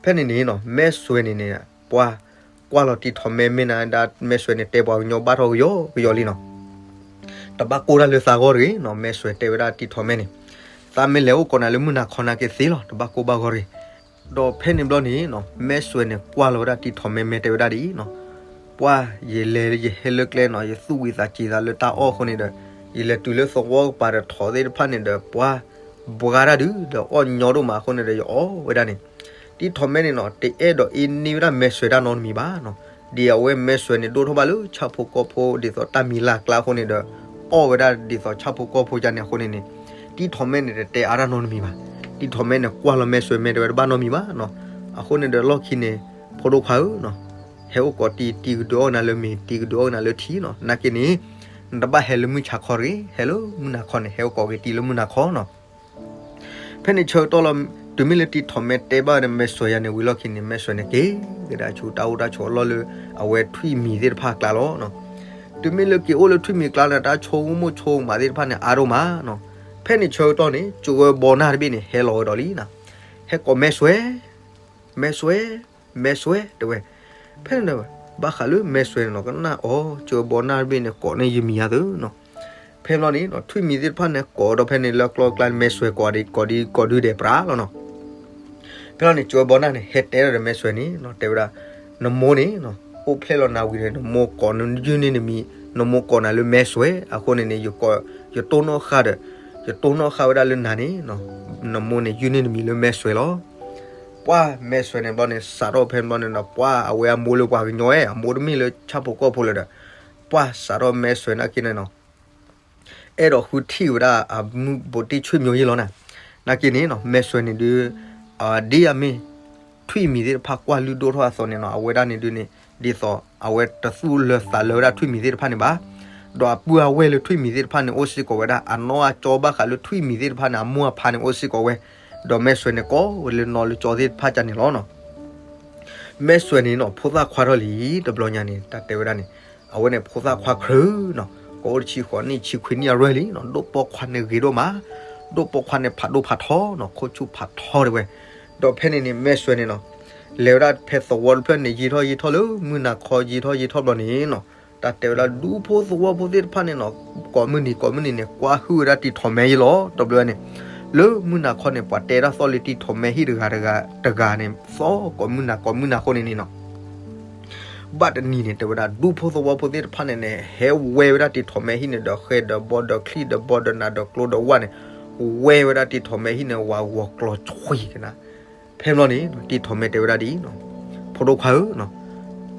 ဖဲန့ၣ်န့ၣ်နီၤ မဲစွဲန့ၣ်န့ၣ် ပှၤကွၢ်လီၤတံၢ်ထီၣ်မဲ မ့ၢ်နၤဒၣ်မဲစွဲန့ၣ် တဲပှၤကညီဘၣ်ထီၣ်ကယီကယီလံနီၤ, တဘၣ်ကိၢ်တၢ်လၢသးဂီၢ်တဂ့ၤနီၤ, မဲစွဲတဲဝဲဒၣ်တံၢ်ထီၣ်မဲန့ၣ် သးမ့ၢ်လဲၤအိၣ်ကိးနၤလၢမုၢ်နၤခီနာ်က့သ့လီၤ, တဘၣ်ကိၢ်ဘၣ်ဂီၢ်တဂ့ၤ. ဒီးဖဲန့ၣ်ဘျီန့ၣ်နီၤ မဲစွဲန့ၣ်ကွၢ်လီၤဝဲဒၣ်တံၢ်ထီၣ်မဲ မဲတဲဝဲဒၣ်ဒ်အံၤနီၤ, ပှၤယလဲၤယဟဲလၢကျဲနီၤ ယသူၣ်ဝံၤသးစံးသးလၢတၢ်အီၣ်အဃိန့ၣ်ဒီး ယလဲၤတုၤလၢသဝီကပၤဒီးထိးသ့ၣ်တဖၣ်န့ၣ်ဒီး ပှၤဘှါတၢ်ဒုးဒီးအီၣ်ညီဒိၣ်မးအဃိန့ၣ်ဒီး ယအီၣ်ဝဲဒၣ်န့ၣ် တံၢ်ထီၣ်မဲန့ၣ်နီၤ တအဲၣ်ဒိးအ့န့ၢ်ဝဲဒၣ်မဲစွဲတၢ်နီတမံၤဘၣ်နီၤ, ဒ်အဝဲမဲစွဲန့ၣ်ဒိၣ်ထီၣ်ဘၣ်လၢဆၣ်ဖိကီၢ်ဖိဒ်သိးတၢ်မံၤလၢ်ကျါအဃိန့ၣ်ဒီး အီၣ်ဝဲဒၣ်ဒ်သိးဆၣ်ဖိကီၢ်ဖိကန့ၣ်အဃိန့ၣ်န့ၣ် တံၢ်ထီၣ်မဲန့ၣ်တတဲအါတၢ်နီတမံၤဘၣ်. တံၢ်ထီၣ်မဲန့ၣ်ကွၢ်လီၤမဲစွဲ မဲတဝဲတဘၣ်နီတမံၤဘၣ်နီၤ, အဃိန့ၣ်ဒီးလီၢ်ခံန့ၣ် ဖိဒိၣ်ခွါဧၢနီၤ ဟဲအိၣ်ကိးတံၢ် တံၢ်ကဒုးအီၣ်နၤလၢမ့ၤ တံၢ်ကဒုးအီၣ်နၤလၢထံနီၤ, နာ်က့န့ၣ် နတဘၣ်ဟဲလၢမုၢ်ဆါခီတဂ့ၤ, ဟဲလၢမုၢ်နၤခီန့ၣ် ဟဲအိၣ်ကိးက့ၤတံၢ်လၢမုၢ်နၤခီနီၤ. ဖဲန့ၣ်ဆၢကတီၢ်လီၤ တုၤမ့ၢ်လၢတံၢ်ထီၣ်မဲတဲဘၣ်ဒီးမဲစွဲယၤန့ၣ် ဝံၤလီၢ်ခံန့ၣ် မဲစွဲန့ၣ်က့ၤကဒါဆူတၢ်အိၣ်တၢ်ဆိးအလီၢ်လၢ အဝဲထွံၣ်မံၤသ့ၣ်တဖၣ်အကျါလီၤ. တုၤမ့ၢ်လၢက့ၤအိၣ်လၢထွံၣ်မံၤကျါန့ၣ် တၢ်ဆိကမိၣ်ဆိကမးသ့ၣ်တဖၣ်န့ၣ်အါဒိၣ်မးနီၤ. ဖဲန့ၣ်ဆၢကတီၢ်န့ၣ် ကၠိဝဲဘီနၢ်တဘ့ၣ်န့ၣ် ဟဲလီၤဝဲဒီးလံနီၤ, ဟဲကိးမဲစွဲ မဲစွဲ မဲစွဲတဲဝဲ. ဖဲန့ၣ် ဘၣ်ဃးလၢမဲစွဲန့ၣ်နီၤ ကနၣ်အီၤ ကၠိဝဲဘီနၢ်တဘ့ၣ်န့ၣ် ကိးန့ၢ်ယမံၤအါသုနီၤ. ဖဲဘျီန့ၣ်နီၤ ထွံၣ်မံၤသ့ၣ်တဖၣ်န့ၣ် ကိးဒီးဖဲန့ၣ်လၢကျီကျါန့ၣ် မဲစွဲကိးဒံးကိးဒံးကိးဒုဒဲးပြးလီၤနီၤ. ဖဲလီၤန့ၣ် ကၠိဝဲဘီနၢ်န့ၣ် ဟဲတဲဒီးမဲစွဲန့ၣ်နီၤ တဲဝဲဒၣ် နမိၢ်န့ၣ်နီၤ အိၣ်ဖျဲၣ်လီၤနၤဝံၤဒီး နမိၢ်ကိးနယုၢ်န့ၢ်နမံၤ နမိၢ်ကိးနၤလၢမဲစွဲ အဃိန့ၣ်န့ၣ် ယတိၢ်နီၣ်ဃာ်ဒီး ယတိၢ်နီၣ်ဃာ်ဝဲဒၣ်လၢနၤန့ၣ်နီၤ နမိၢ်န့ၣ်ယုၢ်န့ၢ်နမံၤလၢမဲစွဲလီၤ. ပှၢ်မဲစွဲန့ၣ်ဘျီန့ၣ် စးထီၣ်ဖဲဘျီန့ၣ်ဒီး ပှၢ်အဝဲအမိၢ်လၢပှၤကညီဝဲ အမိၢ်တမ့ၢ်လၢဆၣ်ဖိကီၢ်ဖိလၢၤဒီး ပှၢ်စးထီၣ်မဲစွဲနာ်က့န့ၣ်နီၤ အဲၣ်ဒိးဃုထံၣ်ဝဲဒၣ်အမုၢ်ဘိးတံၢ်ဆွေမျိုးယ့ၣ်လီၤနၤ. နာ်က့န့ၣ်နီၤ မဲစွဲန့ၣ်ဒုး ဒ်အမ့ၢ် ထွံၣ်မံၤသ့ၣ်တဖၣ်ကွၢ်လုၢ်ဒိၣ်ထီၣ်အသိးန့ၣ်နီၤ အဝဲဒၣ်န့ၣ်ဒုးန့ၣ် ဒ်သိးအဝဲတသူၣ်လၢသးလၢဝဲဒၣ်ထွံၣ်မံၤသ့ၣ်တဖၣ်န့ၣ်ဘၣ်. ဒီးအပုၢ်အဝဲၢ်လၢထွံၣ်မံၤသ့ၣ်တဖၣ်န့ၣ် အိၣ်စ့ၢ်ကီးဝဲဒၣ် အနီၢ်အကၠီဘၣ်ဃးလၢထွံၣ်မံၤသ့ၣ်တဖၣ်န့ၣ် အမိၢ်အဖါန့ၣ်အိၣ်စ့ၢ်ကီးဝဲ ဒီးမဲစွဲန့ၣ်ကိးဝဲလၢနီၢ်လၢကၠီသ့ၣ်တဖၣ်ကန့ၣ်လီၤနီၤ. မဲစွဲန့ၣ်နီၤ ဖိသၣ်ခွါထီၣ်လံ တဘျီညါန့ၣ် တၢ်တဲဝဲဒၣ်န့ၣ် အဝဲန့ၣ်ဖိသၣ်ခွါခရၢနီၤ ကအိၣ်တဆံဃိးနံၣ်ဆံခွံနံၣ်အရွဲၣ်လံနီၤ ဒိၣ်ပိာ်ခွါန့ၣ်ဂ့ၤဒိၣ်မး ဒိၣ်ပိာ်ခွါန့ၣ်ဖးဒိၣ်ဖးထီနီၤ ခိၣ်ဆူၣ်ဖးထီတဲဝဲ. ဒီးဖဲန့ၣ်န့ၣ် မဲစွဲန့ၣ်နီၤ လဲၤဝဲဒၣ်ဖဲသဝီတဖျၢၣ်န့ၣ် ယံာ်ထီၣ်ယံာ်ထီၣ်လၢမုၢ်နၤခီယံာ်ထီၣ်ယံာ်ထီၣ်ဘျီန့ၣ်နီၤ တၢ်တဲဝဲဒၣ်ဒူဖိသဝီဖိသ့ၣ်တဖၣ်န့ၣ်နီၤ ကိးမုၢ်နံၤကိးမုၢ်နံၤန့ၣ် ကွၢ်ဟုၣ်ဝဲဒၣ်တံၢ်ထီၣ်မဲယ့ၣ်လီၤ တဘျီန့ၣ် လၢမုၢ်နၤခီန့ၣ် ပှၤတဲတၢ်သီၣ်လၢတံၢ်ထီၣ်မဲဟံၣ်တဂၤတဂၤတဂၤန့ၣ် သီၣ်ကိးမုၢ်နၤကိးမုၢ်နၤအဃိန့ၣ်န့ၣ်နီၤ ဘၣ်တနံၤန့ၣ် တဲဝဲဒၣ်ဒူဖိသဝီဖိသ့ၣ်တဖၣ်န့ၣ်န့ၣ် ဟဲဝဲဝဲဒၣ်တံၢ်ထီၣ်မဲဟံၣ်န့ၣ် ဒီးဃဲဒီးဘီဒီးချံဒီးဘီဒီးနးဒီးကျိဒီးဝၣ်န့ၣ် ဝဲဝဲဒၣ်တံၢ်ထီၣ်မဲဟံၣ်န့ၣ် ဝးဂီၤကျီၤဆှံကနၤ ဖဲဘျီန့ၣ် တံၢ်ထီၣ်မဲတဲဝဲဒၣ်ဒ်အံၤနီၤ, ဖိဒိၣ်ခွါဧၢ,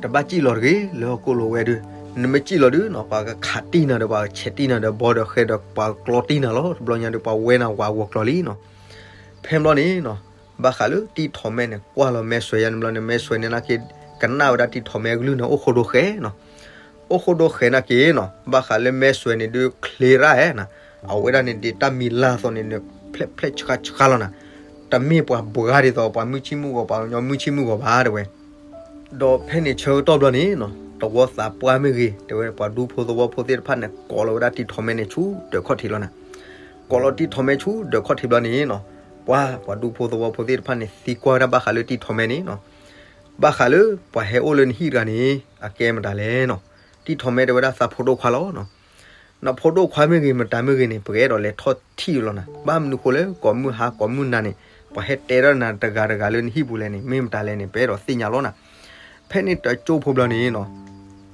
တဘၣ်စံၣ်လီၤတဂ့ၤ လၢဟီၣ်ခိၣ်လိၤဝဲဒုး, နမ့ၢ်စံၣ်လီၤဒုးနီၤ ပှၤကခးတံၢ်နၤဒီး ပှၤကဆဲးတံၢ်နၤဒီး ဘီဒီးဃဲဒီးပှၤကျီတံၢ်နၤလီၤ. တဘျီညါဒုး ပှၤဝဲနၤဝးဂီၤကျီၤလံနီၤ. ဖဲဘျီန့ၣ်နီၤ ဘၣ်ဃးလၢတံၢ်ထီၣ်မဲန့ၣ် ကွၢ်လီၤမဲာ်ဆွဲးယါန့ၣ်ဘျီန့ၣ် မဲာ်ဆွဲးန့ၣ်နာ်က့ ကနၣ်ဝဲဒၣ်တံၢ်ထီၣ်မဲအကလုၢ်န့ၣ် အိၣ်ဃိဒိဃဲနီၤ. အိၣ်ဃိဒိဃဲနာ်က့နီၤ ဘၣ်ဃးလၢမဲာ်ဆွဲးန့ၣ်ဒုး ချ့ရၣ်ဧဲနီၤ, အဝဲဒၣ်န့ၣ်ဒ်တၢ်မံၤလၢ်အသိးန့ၣ် ဖျဲၣ်ဖျဲၣ်ဆှါဆှါလီၤနီၤ. တမ့ၢ်ပှၤဘှါဒ်သိး ပှၤမုၢ်ဆ့ၣ်မုၢ်ဂီၤ ပှၤကညီမုၢ်ဆ့ၣ်မုၢ်ဂီၤဘၣ်တဲဝဲ. ဒီးဖဲန့ၣ်ဆၢကတီၢ်ဘျီန့ၣ်နီၤ တဝီသးပှၢ်မ့ၢ်ဂ့ၤ တဲဝဲ ပှၤဒူဖိသဝီဖိသ့ၣ်တဖၣ်န့ၣ် ကိးလီၤဝဲဒၣ်တံၢ်ထီၣ်မဲန့ၣ်ဆူဒၢးခီၣ်ထံးလီၤနီၤ. ကိးလီၤတံၢ်ထီၣ်မဲဆူဒၢးခီၣ်ထံးဘျီန့ၣ်နီၤ ပှၤ ပှၤဒူဖိသဝီဖိသ့ၣ်တဖၣ်န့ၣ် သံကွၢ်ဝဲဒၣ်ဘၣ်ဃးလၢတံၢ်ထီၣ်မဲန့ၣ်နီၤ. ဘၣ်ဃးလၢပှၤဟဲအိၣ်လၢနဟံၣ်တဂၤန့ၣ် အကဲမတၤလဲၣ်နီၤ. တံၢ်ထီၣ်မဲတဲဝဲဒၣ်သးဖိဒိၣ်ခွါလီၤနီၤ. နဖိဒိၣ်ခွါမ့ၢ်ဂ့ၤ မတၤမ့ၢ်ဂ့ၤန့ၣ် ပကအဲၣ်ဒိးလဲၤထီၣ်ထံၣ်လီၤနၤ. ဘၣ်မနုၤဃိလၢ ကိးမုၢ်ဟါကိးမုၢ်နၤန့ၣ် ပှၤဟဲတဲထီၣ်နၤတဂၤတဂၤလၢနဟံၣ်ပူၤလဲၣ်န့ၣ် မ့ၢ်မတၤလဲၣ်န့ၣ် ပအဲၣ်ဒိးသ့ၣ်ညါလီၤနၤ. ဖဲန့ၣ်တကၠိဖိဘျီန့ၣ်နီၤ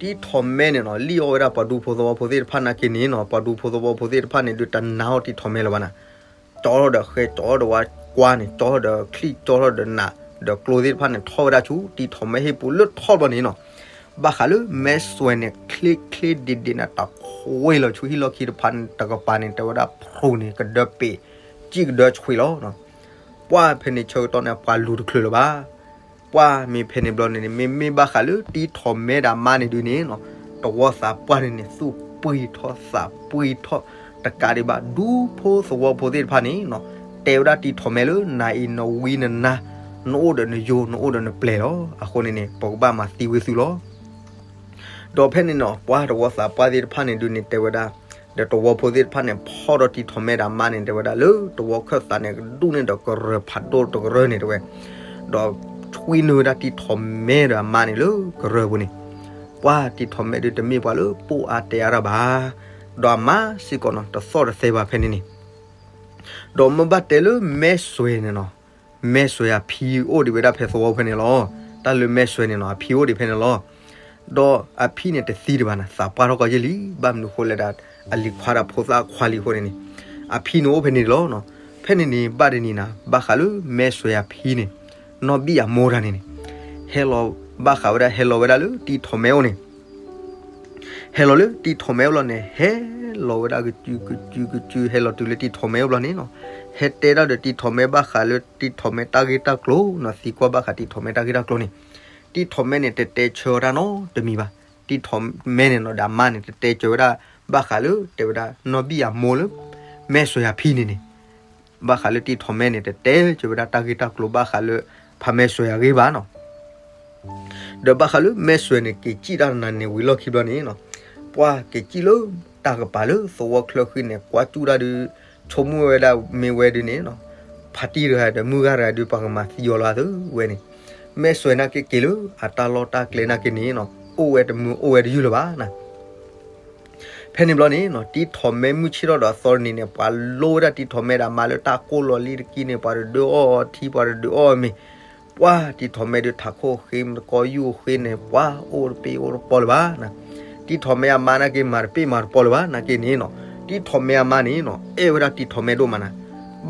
တံထီၣ်မဲန့ၣ်နီၤ လံၣ်အီၣ်ဝဲဒၣ်ပှၤဒူဖိသဝီဖိသ့ၣ်တဖၣ်နာ်က့န့ၣ်နီၤ ပှၤဒူဖိသဝီဖိသ့ၣ်တဖၣ်န့ၣ်ဒုးတနာ်အီၤတံထီၣ်မဲလၢၤဘၣ်နၤ, ကၠီထီၣ်ဒီးဃဲ ကၠီထီၣ်ဒီးဝါကွါန့ၣ် ကၠီထီၣ်ဒီးချံၣ် ကၠီထီၣ်ဒီးနး ဒီးကျိသ့ၣ်တဖၣ်န့ၣ် ထီၣ်ဝဲဒၣ်ဆူတံထီၣ်မဲဟ့ၣ်ပူၤလၢထီၣ်ဘျီန့ၣ်နီၤ, ဘၣ်ဃးလၢမဲစွဲန့ၣ် ချ့ချ့ဒ့ဒ့န့ၣ် တၢ်ခွဲးလီၤဆူဟံၣ်လီၢ်ခံတဖၣ်န့ၣ် တကပၤန့ၣ် တဲဝဲဒၣ်ဖရူၤန့ၣ် ကဒၢပ့ၤ ကံၣ်ကဒၢဆွံလီၤ. ပှၢ်ဖဲန့ၣ်ဆၢကတီၢ်န့ၣ် ပှၤလူၤတချုးလၢၤဘၣ်. ပှၢ်မ့ၢ်ဖဲန့ၣ်ဘျီန့ၣ်န့ၣ် မ့မ့ၢ်ဘၣ်ဃးလၢတံထီၣ်မဲဒီးအမါန့ၣ်ဒုးန့ၣ်နီၤ, တဝီသးပှၢ်န့ၣ်န့ၣ် သူၣ်ပှံၤထီၣ်သးပှံၤထီၣ်, တကးဒံးဘၣ် ဒူဖိသဝီဖိသ့ၣ်တဖၣ်န့ၣ်နီၤ, တဲဝဲဒၣ်တံထီၣ်မဲလၢ နၤအံၤနဝံနနါ, နအိၣ်ဒီးနယိ နအိၣ်ဒီးနပျဲၤလီၤ. အဃိန့ၣ်န့ၣ် ပကဘၣ်မၤသံဝံသုလီၤ. ဒီးဖဲန့ၣ်နီၤ ပှၢ်တဝီသးပှၢ်သ့ၣ်တဖၣ်န့ၣ်ဒုးန့ၣ် တဲဝဲဒၣ်, ဒီးတဝီဖိသ့ၣ်တဖၣ်န့ၣ် ဖီၣ်ဒီးတံထီၣ်မဲဒီးအမါန့ၣ် တဲဝဲဒၣ်လၢတဝီခၢၣ်သးန့ၣ် ကဒူၣ်န့ၢ်ဒီးကရၢၢ်ဖးဒိၣ်တကရၢၢ်န့ၣ်တဲဝဲ, ဒီးဆွံနုာ်ဝဲဒၣ်တံထီၣ်မဲဒီးအမါန့ၣ်လၢကရၢၢ်ပူၤန့ၣ်, ပှၢ်တံထီၣ်မဲဒုးတမ့ၢ်ပှၤလၢပိၢ်အါတဲအါတၢ်ဘၣ်, ဒီးအမါစ့ၢ်ကီးနီၤ တသီၣ်တသဲဘၣ်ဖဲန့ၣ်န့ၣ် ဒီးမ့ၢ်ဘၣ်တဲလၢမဲစွဲန့ၣ်နီၤ, မဲစွဲအဖံအိၣ်ဒံးဝဲဒၣ်ဖဲသဝီဖဲန့ၣ်လီၤ. တၢ်လၢမဲစွဲန့ၣ်နီၤ အဖံအိၣ်ဒံးဖဲန့ၣ်လီၤ. ဒီးအဖံန့ၣ်တသံဒံးဘၣ်နၤ သးပှၢ်ထီၣ်ကီးယဲၢ်လံ, ဘၣ်မနုၤဃိလဲၣ်ဒီး အလံၤခွါဒီးဖိသၣ်ခွါလံအဃိန့ၣ်န့ၣ်, အဖံန့ၣ်အိၣ်ဖဲန့ၣ်လီၤ. ဖဲန့ၣ်န့ၣ် ဘၣ်တနံၤနၤ ဘၣ်ဃးလၢမဲစွဲအဖံန့ၣ် နီၢ်ဘံၣ်အမိၢ်တၢ်န့ၣ်န့ၣ် ဟဲလီၤ ဘၣ်ဃးဝဲဒၣ်ဟဲလီၤဝဲဒၣ်လၢတံထီၣ်မဲအိၣ်န့ၣ် ဟဲလီၤလၢတံထီၣ်မဲအိၣ်လီၤန့ၣ် ဟဲလီၤဝဲဒၣ်ကစုကစုကစု ဟဲလီၤတုၤလၢတံထီၣ်မဲအိၣ်ဘျီန့ၣ်နီၤ, ဟဲတဲတၢ်ဒီးတံထီၣ်မဲဘၣ်ဃးလၢတံထီၣ်မဲတၢ်ဂ့ၢ်တၢ်ကျိၤနီၤ, သံကွၢ်ဘၣ်ဃးတံထီၣ်မဲတၢ်ဂ့ၢ်တၢ်ကျိၤန့ၣ်, တံထီၣ်မဲန့ၣ် တတဲဆၢအီၤတၢ်နီတမံၤဘၣ်. တံထီၣ်မဲန့ၣ်နီၤ ဒီးအမါန့ၣ် တတဲဆၢဝဲဒၣ် ဘၣ်ဃးလၢ တဲဝဲဒၣ် နီၢ်ဘံၣ်အမိၢ်လၢ မဲစွဲအဖံန့ၣ်န့ၣ် ဘၣ်ဃးလၢတံထီၣ်မဲန့ၣ် တတဲဆၢဝဲဒၣ်တၢ်ဂ့ၢ်တၢ်ကျိၤဘၣ်ဃးလၢ ဖါမဲစွဲအဂ့ၢ်ဘၣ်နီၤ. ဒီးဘၣ်ဃးလၢမဲစွဲန့ၣ် က့ၤစံၣ်တၢ်တနၤန့ၣ် ဝံၤလီၢ်ခံဘျီန့ၣ်နီၤ, ပှၢ်က့ၤစံၣ်လၢတၢ်ကပၤလၢသဝီချၢဃံန့ၣ် ကွၢ်စူၣ်တၢ်ဒုး ဆိကမိၣ်ဝဲဒၣ်မ့ၢ်ဝဲဒုးန့ၣ်နီၤ, ဖါတံၢ်တဂၤဒီးမုၢ်ဂၤတဂၤဒုး ပှၤကမၤသံအီၤလီၤသုဝဲန့ၣ်, မဲစွဲနာ်က့က့ၤလၢအတၢ်လီၢ်တၢ်ကျဲနာ်က့န့ၣ်နီၤ အိၣ်ဝဲတမုာ်အိၣ်ဝဲတယုၢ်လၢၤဘၣ်နၤ. ဖဲန့ၣ်ဘျီန့ၣ်နီၤ တံထီၣ်မဲမုၢ်ဆ့ၣ်ထီၣ်ဒီးအသီတနံၤန့ၣ် ပှၤလိဝဲဒၣ်တံထီၣ်မဲဒီးအမါလၢတၢ်ကိၢ်လီၤလံတကံန့ၣ် ပှၤတဒုးအီၣ်ထံ ပှၤတဒုးအီၣ်မ့ၤ, ပှၢ်တံထီၣ်မဲဒုးထးခိၣ်ဃ့ မတကီယူၢ်ဃ့န့ၣ် ပှၢ်အိၣ်တပ့ၢ်အိၣ်တပီၢ်လၢၤဘၣ်နၤ. တံထီၣ်မဲအမါနာ်က့မၤတပ့ၢ်မၤတပီၢ်လၢၤဘၣ်နာ်က့န့ၣ်နီၤ, တံထီၣ်မဲအမါန့ၣ်နီၤ အဲၣ်ဝဲဒၣ်တံထီၣ်မဲဒိၣ်မးနၤ.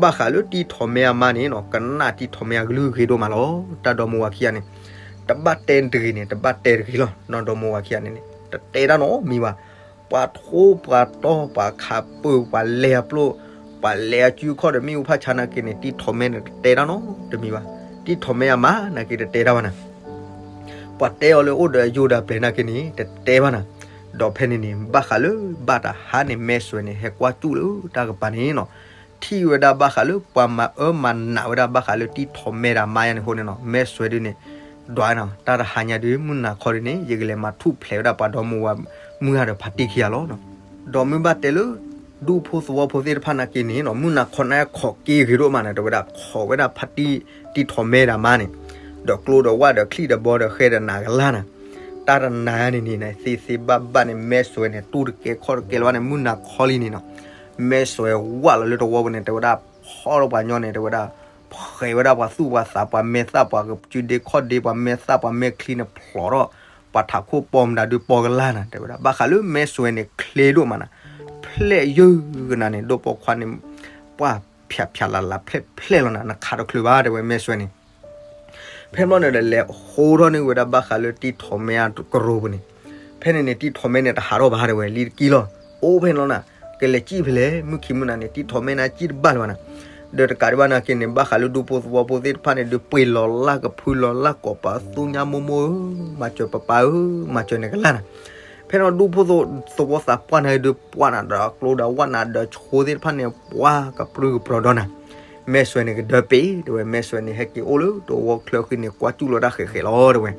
ဘၣ်ဃးလၢတံထီၣ်မဲအမါန့ၣ်နီၤ ကနၣ်တံထီၣ်မဲအကလုၢ်အဂ့ၤဒိၣ်မးလီၤ. တၢ်ဒီမါဝၤခံဂၤန့ၣ် တဘၣ်တဲတဂ့ၤန့ၣ် တဘၣ်တဲတဂ့ၤလီၤ. ဒီမါဝၤခံဂၤန့ၣ်န့ၣ် တတဲတၢ်နီတမံၤဘၣ်. ပှၤထိပှၤတီၢ် ပှၤခးပၢၢ် ပှၤလဲၤအပျိၢ် ပှၤလဲၤအစုအခီၣ်ဒီးမ့ၣ်အူဖးဆါနာ်က့န့ၣ် တံထီၣ်မဲန့ၣ် တတဲတၢ်နီတမံၤဘၣ်. တံထီၣ်မဲအမါနာ်က့တတဲတၢ်ဘၣ်နၤ. ပှၤတဲအီၤလၢအိၣ်ဒီးအယိာ်ဒီးအပျဲၤနာ်က့န့ၣ် တတဲဘၣ်နၤ. ဒီးဖဲန့ၣ်န့ၣ် ဘၣ်ဃးလၢဘၣ်တဟါန့ၣ် မဲစွဲန့ၣ် ဟဲကွၢ်စူၣ်လၢတၢ်ကပၤန့ၣ်နီၤ ထံၣ်ဝဲဒၣ်ဘၣ်ဃးလၢပှၤမၤအၢမၤနးဝဲဒၣ်ဘၣ်ဃးလၢတံထီၣ်မဲဒီးအမါယါန့ၣ်အဃိန့ၣ်နီၤ မဲစွဲဒုန့ၣ် ဒွးနီၤ တၢ်တဟါညါဒု မုၢ်နၤခီဒုန့ၣ် ယကလဲၤမၤထူၣ်ဖျဲးဝဲဒၣ်ပှၤဒီမါဝၤမုၢ်ဂၤဒီးဖါတံၢ်ခံဂၤလီၤ. ဒီးမ့ၢ်ဘၣ်တဲလၢ ဒူဖိသဝီဖိသ့ၣ်တဖၣ်နာ်က့န့ၣ်နီၤ မုၢ်နၤခီန့ၣ်ခီၣ်က့ဂ့ၤဒိၣ်မးနၤ တဲဝဲဒၣ် ခီၣ်ဝဲဒၣ်ဖါတံၢ် တံထီၣ်မဲဒီးအမါန့ၣ် ဒီးကျိဒီးဝၣ်ဒီးချံၣ်ဒီးဘီဒီးဃဲဒီးနးကလါနၤ တၢ်တနၤန့ၣ်န့ၣ် သ့သ့ဘၣ်ဘၣ်န့ၣ် မဲစွဲန့ၣ် တူၢ်တကဲခီၣ်တကဲလၢၤဘၣ်န့ၣ် မုၢ်နၤခီလံန့ၣ်နီၤ မဲစွဲဝၣ်လီၤလၢတဝီပူၤန့ၣ် တဲဝဲဒၣ် ဖီၣ်ထီၣ်ပှၤညီန့ၣ် တဲဝဲဒၣ် ဖှဲးဝဲဒၣ်ပှၤသူၣ်ပှၤသး ပှၤမဲာ်သၣ် ပှၤကစုဒ့ခီၣ်ဒ့ ပှၤမဲာ်သၣ် ပှၤမဲာ်ချံန့ၣ် ဖျိးထီၣ် ပှၤထးခိၣ်ပီမတၤဒုးပီကလါနၤ တဲဝဲဒၣ် ဘၣ်ဃးလၢမဲစွဲန့ၣ် ချ့ဒိၣ်မးနၤ ဖျဲးယုၢ်ကနၤန့ၣ် ဒိၣ်ပိာ်ခွါန့ၣ် ပှၢ်ဖျးဖျးလးလးဖျဲးဖျဲးလီၤနၤ နခးတချုးဘၣ် တဲဝဲမဲစွဲန့ၣ် ဖဲဘျီန့ၣ်ဒီး လဲၤဟိထီၣ်န့ၢ်ဝဲဒၣ်ဘၣ်ဃးလၢတံထီၣ်မဲအကရိပူၤန့ၣ် ဖဲန့ၣ်န့ၣ် တံထီၣ်မဲန့ၣ် တဟးထီၣ်ဘၣ် တဲဝဲ လံတကံလီၤ အိၣ်ဖဲန့ၣ်လီၤနၤ ကလဲၤစံၣ်ဖဲလဲၣ် မုၢ်ခံမုၢ်နၤန့ၣ် တံထီၣ်မဲန့ၣ် စံၣ်တဘၣ်လၢၤဘၣ်နၤ ဒီးတကးဒံးဘၣ်နာ်က့န့ၣ် ဘၣ်ဃးလၢဒူဖိသဝီဖိသ့ၣ်တဖၣ်န့ၣ် ဒုးပှ့ၤလီၤလၢကဖုလီၤလၢကီၢ်ပၤ သူညါမိၢ်မိၢ်ဧၢ မၤစၢၤပၢ်ပၢ်ဧၢ မၤစၢၤန့ၣ်ကလါနၤ ဖဲန့ၣ်ဒူဖိသဝီသးပှၢ်န့ၣ် ဒုးပှၢ်နၤဒီးကျိဒီးဝၣ်နၤဒီးဆိသ့ၣ်တဖၣ်န့ၣ် ပှၢ်ကပြုၢ်ကပြီၤဒီးနၤ မဲစွဲန့ၣ်ကဒၢပ့ၤ တဲဝဲ မဲစွဲန့ၣ် ဟဲက့ၤအိၣ်လၢတဝီချၢဃံန့ၣ် ကွၢ်စူၣ်လီၤတၢ်ဃဲးဃဲးလီၤ တဲဝဲ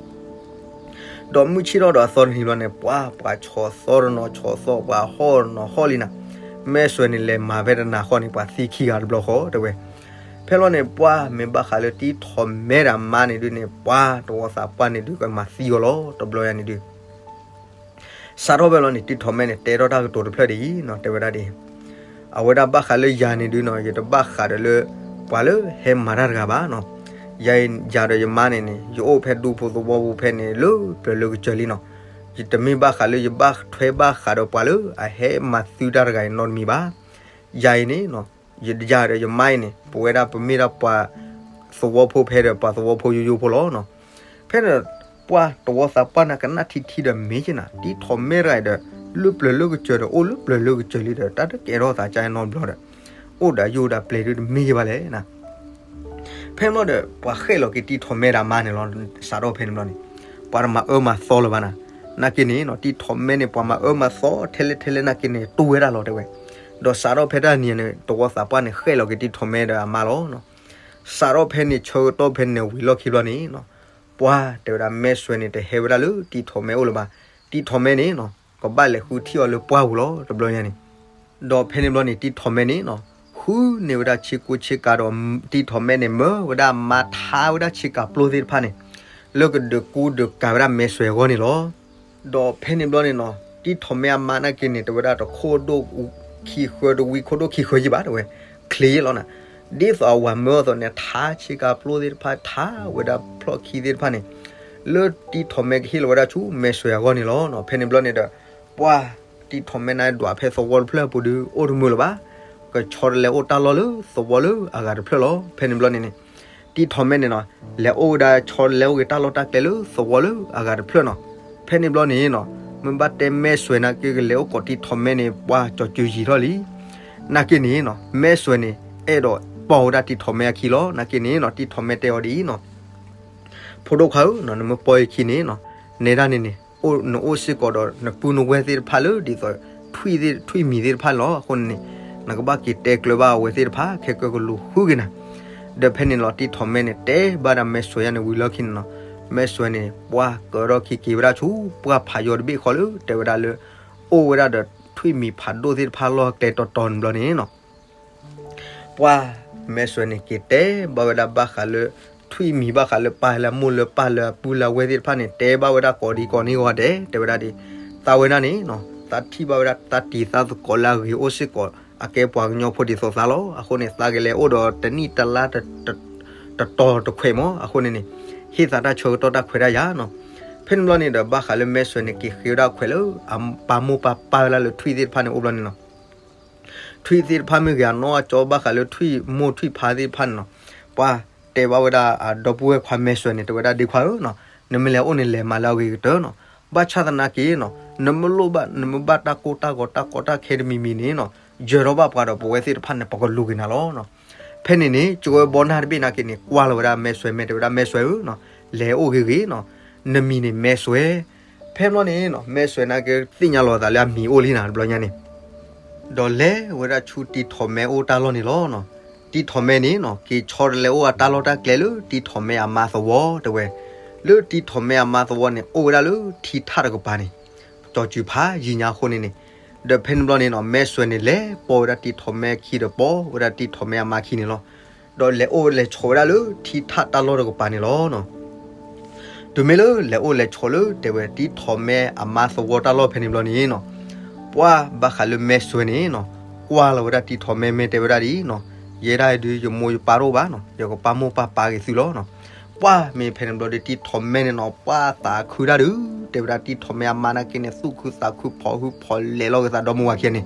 ဒီးမုၢ်ဆ့ၣ်ထီၣ်ဒီးအသီတနံၤဘျီန့ၣ် ပှၤ ပှၤဆီၣ်သီတနီၤဆီၣ်သီ ပှၤဟီၣ်တနီၤဟီၣ်လံနၤ မဲစွဲန့ၣ် လဲၤမၤဖဲတနၤဃီန့ၣ် ပှၤသံခံဂၤတဘျီဃီ တဲဝဲ ဖဲလီၤန့ၣ် ပှၢ်မ့ၢ်ဘၣ်ဃးလၢတံထီၣ်မဲဒီးအမါန့ၣ်ဒုန့ၣ် ပှၤတဝီသးပှၢ်န့ၣ်ဒု ကမၤသံအီၤလီၤ တဘျီယါန့ၣ်ဒု စးထီၣ်ဖဲလီၤန့ၣ် တံထီၣ်မဲန့ၣ် တဲထီၣ်တၢ်ကတိၤတဖျၢၣ်ဒ်အံၤနီၤ တဲဝဲဒၣ်ဒ်အံၤ, အဝဲဒၣ်ဘၣ်ဃးလၢယၤန့ၣ်ဒုနီၤ ယတဘၣ်ဃးဒီးလၢ ပှၤလၢဟဲမၤတၢ်တဂၤဘၣ်နီၤ, ယၤဒီးယမါန့ၣ်န့ၣ် ယအိၣ်ဖဲဒူဖိသဝီပူၤဖဲန့ၣ် လၢပျၢၤလၢကစၢၤလံနီၤ, ယတမ့ၢ်ဘၣ်ဃးလၢယဘၣ်ထွဲဘၣ်ဃးဒီးပှၤလၢအဟဲမၤသုတၢ်တဂၤအံၤနီတမံၤဘၣ်. ယၤအံၤန့ၣ်နီၤ, ယယၤဒီးယမါအံၤန့ၣ် ပဝဲဒၣ်ပမ့ၢ်ဒၣ်ပှၤသဝီဖိဖဲဒီးပှၤသဝီဖိယိယိဖိလီၤနီၤ. ဖဲန့ၣ် ပှၤတဝီသးပှၢ်န့ၣ်ကနၣ်ထံထံဒီးမ့ၢ်က့ၤနၤ, တံၤထီၣ်မဲတဂၤအံၤဒီး လၢပျၢၤလၢကစၢၤဒီးအိၣ်လၢပျၢၤလၢကစၢၤလံဒီး တၢ်တကဲထီၣ်သးကါနီတဘျီဒီး အိၣ်ဒီးယိၣ်ဒီးပျဲၤဒုတမ့ၢ်က့ၤဘၣ်လဲၣ်နၤ. ဖဲန့ၣ်ဘျီဒီး ပှၤဃဲၣ်လီၤက့ၤတံၤထီၣ်မဲဒီးအမါန့ၣ်လီၤ. စးထီၣ်ဖဲန့ၣ်ဘျီန့ၣ် ပှၤတမၤအၢမၤသီလၢၤဘၣ်နၤ. နာ်က့န့ၣ်နီၤ တံၤထီၣ်မဲန့ၣ် ပှၤမၤအၢမၤသီထဲလဲၣ်ထဲလဲၣ်နာ်က့န့ၣ် တူၢ်ဝဲဒၣ်လီၤတဲဝဲ. ဒီးစးထီၣ်ဖဲတၢ်နံၤန့ၣ် တဝီသးပှၢ်န့ၣ် ဃဲၣ်လီၤက့ၤတံၤထီၣ်မဲဒီးအမါလီၤ. စးထီၣ်ဖဲန့ၣ်ဆၢကတီၢ်ဖဲန့ၣ်ဝံၤလီၢ်ခံဘျီန့ၣ်နီၤ ပှၤတဲဝဲဒၣ်မဲၢ်စွဲန့ၣ် တဟဲဝဲဒၣ်လၢတံၤထီၣ်မဲအိၣ်လၢၤဘၣ်. တံၤထီၣ်မဲန့ၣ်နီၤ ကဘၣ်လဲၤဃုထံၣ်အီၤလၢပှၢ်ပူၤလီၤ တဘျီညါန့ၣ်. ဒီးဖဲန့ၣ်ဘျီန့ၣ် တံၤထီၣ်မဲန့ၣ်နီၤ ဃုန့ၢ်ဝဲဒၣ်ဆ့ကူဆ့ကၤဒီး တံၤထီၣ်မဲန့ၣ် မၢဝဲဒၣ်မါထါဝဲဒၣ်ဆ့ကၤပျိသ့ၣ်တဖၣ်န့ၣ် လၢကဒုးကူဒုးကၤဝဲဒၣ်မဲၢ်စွဲအဂီၢ်န့ၣ်လီၤ. ဒီးဖဲန့ၣ်ဘျီန့ၣ်နီၤ တံၤထီၣ်မဲအမါနာ်က့န့ၣ် တဲဝဲဒၣ်တခိၣ်ဒိၣ်ခံဃၢ တဝံခိၣ်ဒိၣ်ခံဃၢယံဘၣ်တဲဝဲ ချ့လီၤနၤ. ဒ်သိးအဝၤမၢအီၤသိးန့ၣ် ထါဆ့ကၤပျိသ့ၣ်တဖၣ် ထါဝဲဒၣ်ဖျီၣ်ခံသ့ၣ်တဖၣ်န့ၣ် လၢတံၤထီၣ်မဲကဟ့ၣ်လီၤဝဲဒၣ်ဆူမဲၢ်စွဲအဂီၢ်န့ၣ်လီၤ. ဖဲန့ၣ်ဘျီန့ၣ်ဒီး ပှၤတံၤထီၣ်မဲန့ၣ်ဒွးဖဲသဝီတဖျၢၣ်အပူၤဒီး အိၣ်တမုာ်လၢၤဘၣ်. ကဆီတလဲအိၣ်တၢ်လီၢ်လၢသဝီလၢအဂၤတဖျၢၣ်လီၤ. ဖဲန့ၣ်ဘျီန့ၣ်န့ၣ် တံၤထီၣ်မဲန့ၣ်နီၤ လဲၤအိၣ်ဝဲဒၣ်ဆီတလဲအိၣ်က့ၤတၢ်လီၢ်တၢ်ကျဲလၢသဝီလၢအဂၤတဖျၢၣ်နီၤ. ဖဲန့ၣ်ဘျီန့ၣ်နီၤ မ့ၢ်ဘၣ်တဲမဲၢ်စွဲနာ်က့ကလဲၤအိၣ်ကိးတံၤထီၣ်မဲန့ၣ် ပှၤကၠီၤစုၤယံာ်ထီၣ်လံ. နာ်က့န့ၣ်နီၤ မဲၢ်စွဲန့ၣ် အဲၣ်ဒိးပိာ်ဝဲဒၣ်တံၤထီၣ်မဲအခံလီၤ. နာ်က့န့ၣ်နီၤ တံၤထီၣ်မဲတဲအီၤဒ်အံၤနီၤ ဖိဒိၣ်ခွါဧၢနီၤ နမ့ၢ်ပိာ်ယခံန့ၣ်နီၤ နဲဒၣ်န့ၣ်န့ၣ် နအိၣ်စ့ၢ်ကီးဒီးနပုၢ်နဝဲၢ်သ့ၣ်တဖၣ်လၢဒ်သိး ထွံၣ်သ့ၣ် ထွံၣ်မံၤသ့ၣ်တဖၣ်န့ၣ်လီၤ. အဃိန့ၣ်န့ၣ် နကဘၣ်က့ၤတဲကျၢၤဘၣ်အဝဲသ့ၣ်တဖၣ် ခဲကၢကလူၤဃုက့ၤနၤ. ဒီးဖဲန့ၣ်လီၤ တံၤထီၣ်မဲန့ၣ် တဲဘၣ်ဒၣ်မဲၢ်စွဲယါန့ၣ်ဝံၤလီၢ်ခံန့ၣ်နီၤ မဲၢ်စွဲန့ၣ် ပှၤကၢထီၣ်ခံက့ၤဝဲဒၣ်ဆူ ပှၢ်ဖးယီၤတဘ့ၣ်ဃီလၢ တဲဝဲဒၣ်လၢ အိၣ်ဝဲဒၣ်ဒီးထွံၣ်မံၤဖးဒိၣ်သ့ၣ်တဖၣ်လီၢ်ကျဲတီတီန့ၣ်ဘျီန့ၣ်နီၤ ပှၢ်မဲၢ်စွဲန့ၣ် က့ၤတဲဘၣ်ဝဲဒၣ်ဘၣ်ဃးလၢ ထွံၣ်မံၤဘၣ်ဃးလၢပၢ်လၢမိၢ်လၢပၢ်လၢအပုၢ်လၢအဝဲၢ်သ့ၣ်တဖၣ်န့ၣ် တဲဘၣ်ဝဲဒၣ်ကိးဒံကိးန့ၢ်ဂီၤဒဲး တဲဝဲဒၣ်ဒ် သးဝဲဒၣ်န့ၣ်နီၤ သးထံၣ်ဘၣ်ဝဲဒၣ်တၢ်တံၤသးသကိးလၢအဂ့ၤအိၣ်စ့ၢ်ကီး အကဲပှၤကညီဖိဒ်သိးသးလီၤ. အဃိန့ၣ် သးကလဲၤအိၣ်ဒီးတနံၣ်တလါ တတီၤတခွဲးမး အဃိန့ၣ်န့ၣ် ဟ့ၣ်သးတၢ်ဆၢကတီၢ်တၢ်ခွဲးတၢ်ယာ်နီၤ. ဖဲန့ၣ်ဘျီန့ၣ်ဒီး ဘၣ်ဃးလၢမဲၢ်စွဲန့ၣ် က့ၤဃ့ဝဲဒၣ်ခွဲးလၢ အပာ်မိၢ်ပာ်ပၢ်ဝဲဒၣ်လၢထွံၣ်သ့ၣ်တဖၣ်န့ၣ်အိၣ်ဘျီန့ၣ်နီၤ ထွံၣ်သ့ၣ်တဖၣ်မ့ၢ်ဂ့ၤ အနီၢ်အကၠီဘၣ်ဃးလၢထွံၣ်မိၢ်ထွံၣ်ဖါသ့ၣ်တဖၣ်န့ၣ်နီၤ ပှၢ်တဲဘၣ်ဝဲဒၣ်အဒီပုၢ်ဝဲၢ်ခွါမဲၢ်စွဲန့ၣ် တဲဝဲဒၣ်ဒ့ခွါဧၢနီၤ နမ့ၢ်လဲၤအိၣ်န့ၣ် လဲၤမၤလၢအဂ့ၤကတၢၢ်နီၤ. ဘၣ်ဆၣ်သနာ်က့နီၤ နမ့ၢ်လိၣ်ဘၣ် နမ့ၢ်ဘၣ်တၢ်ကိၢ်တၢ်ဂီၤတၢ်ကီတၢ်ခဲတမံၤမံၤန့ၣ်နီၤ ယၢၤထီၣ်ဘၣ်ပှၤဒီးပဝဲသ့ၣ်တဖၣ်န့ၣ် ပကလူၤက့ၤနၤလီၤနီၤ. ဖဲန့ၣ်န့ၣ် ကဝဲဘီနၢ်တဘ့ၣ်နာ်က့န့ၣ် ကွၢ်လီၤဝဲဒၣ်မဲၢ်စွဲ မဲၢ်တဲဝဲဒၣ်မဲၢ်စွဲဧၢနီၤ လဲၤအိၣ်ဂ့ၤဂ့ၤနီၤ နမံၤန့ၣ်မဲၢ်စွဲ ဖဲဘျီန့ၣ်နီၤ မဲၢ်စွဲနာ်က့သ့ၣ်ညါလီၤသးလၢအမံၤအိၣ်လံနၤတဘျီညါန့ၣ် ဒီးလဲၤဝဲဒၣ်ဆူတံၤထီၣ်မဲအိၣ်တၢ်လီၢ်န့ၣ်လီၤနီၤ. တံၤထီၣ်မဲန့ၣ်နီၤ က့ၤဆီတလဲအိၣ်အတၢ်လီၢ်တၢ်ကျဲလၢတံၤထီၣ်မဲအမါသဝီတဲဝဲ လၢတံၤထီၣ်မဲအမါသဝီန့ၣ် အိၣ်ဝဲဒၣ်လၢထံထၣ်တကပၤန့ၣ် ကၠီၤစုၤဖးယံာ်ညါအဃိန့ၣ်န့ၣ် ဒီးဖဲန့ၣ်ဘျီန့ၣ်နီၤ မဲၢ်စွဲန့ၣ် လဲၤပိာ်ဝဲဒၣ်တံၤထီၣ်မဲခံဒီးပိာ်ဝဲဒၣ်တံၤထီၣ်မဲအမါခံန့ၣ်လီၤ. ဒီးလဲၤအိၣ်လဲၤဆိးဝဲဒၣ်လၢထံထၣ်တၢ်လီၢ်တကပၤန့ၣ်လီၤနီၤ. တုၤမ့ၢ်လၢလဲၤအိၣ်လဲၤဆိးလၢတဲဝဲ တံၤထီၣ်မဲအမါသဝီတၢ်လီၢ်ဖဲန့ၣ်ဘျီန့ၣ်နီၤ, ပှၢ်ဘၣ်ဃးလၢမဲၢ်စွဲန့ၣ်နီၤ, ကွၢ်လီၤဝဲဒၣ်တံၤထီၣ်မဲ မ့ၢ်တဲဝဲဒၣ်ဒ်အံၤနီၤ, ယဲဒၣ်အံၤဒုး ယမိၢ်ယပၢ်တအိၣ်ဘၣ်နီၤ, ယကပာ်မိၢ်ပာ်ပၢ်က့ၤသုလီၤနီၤ. ပှၢ်မ့ၢ်ဖဲန့ၣ်ဘျီဒီး တံၤထီၣ်မဲန့ၣ်နီၤ ပှၢ်သးခုတၢ်ဒုး တဲဝဲဒၣ်တံၤထီၣ်မဲအမါနာ်က့န့ၣ် သူၣ်ခုသးခု ဖိးဟုဖိးလဲၤလီၤက့ၤသးဒီမါဝၤခံဂၤန့ၣ်,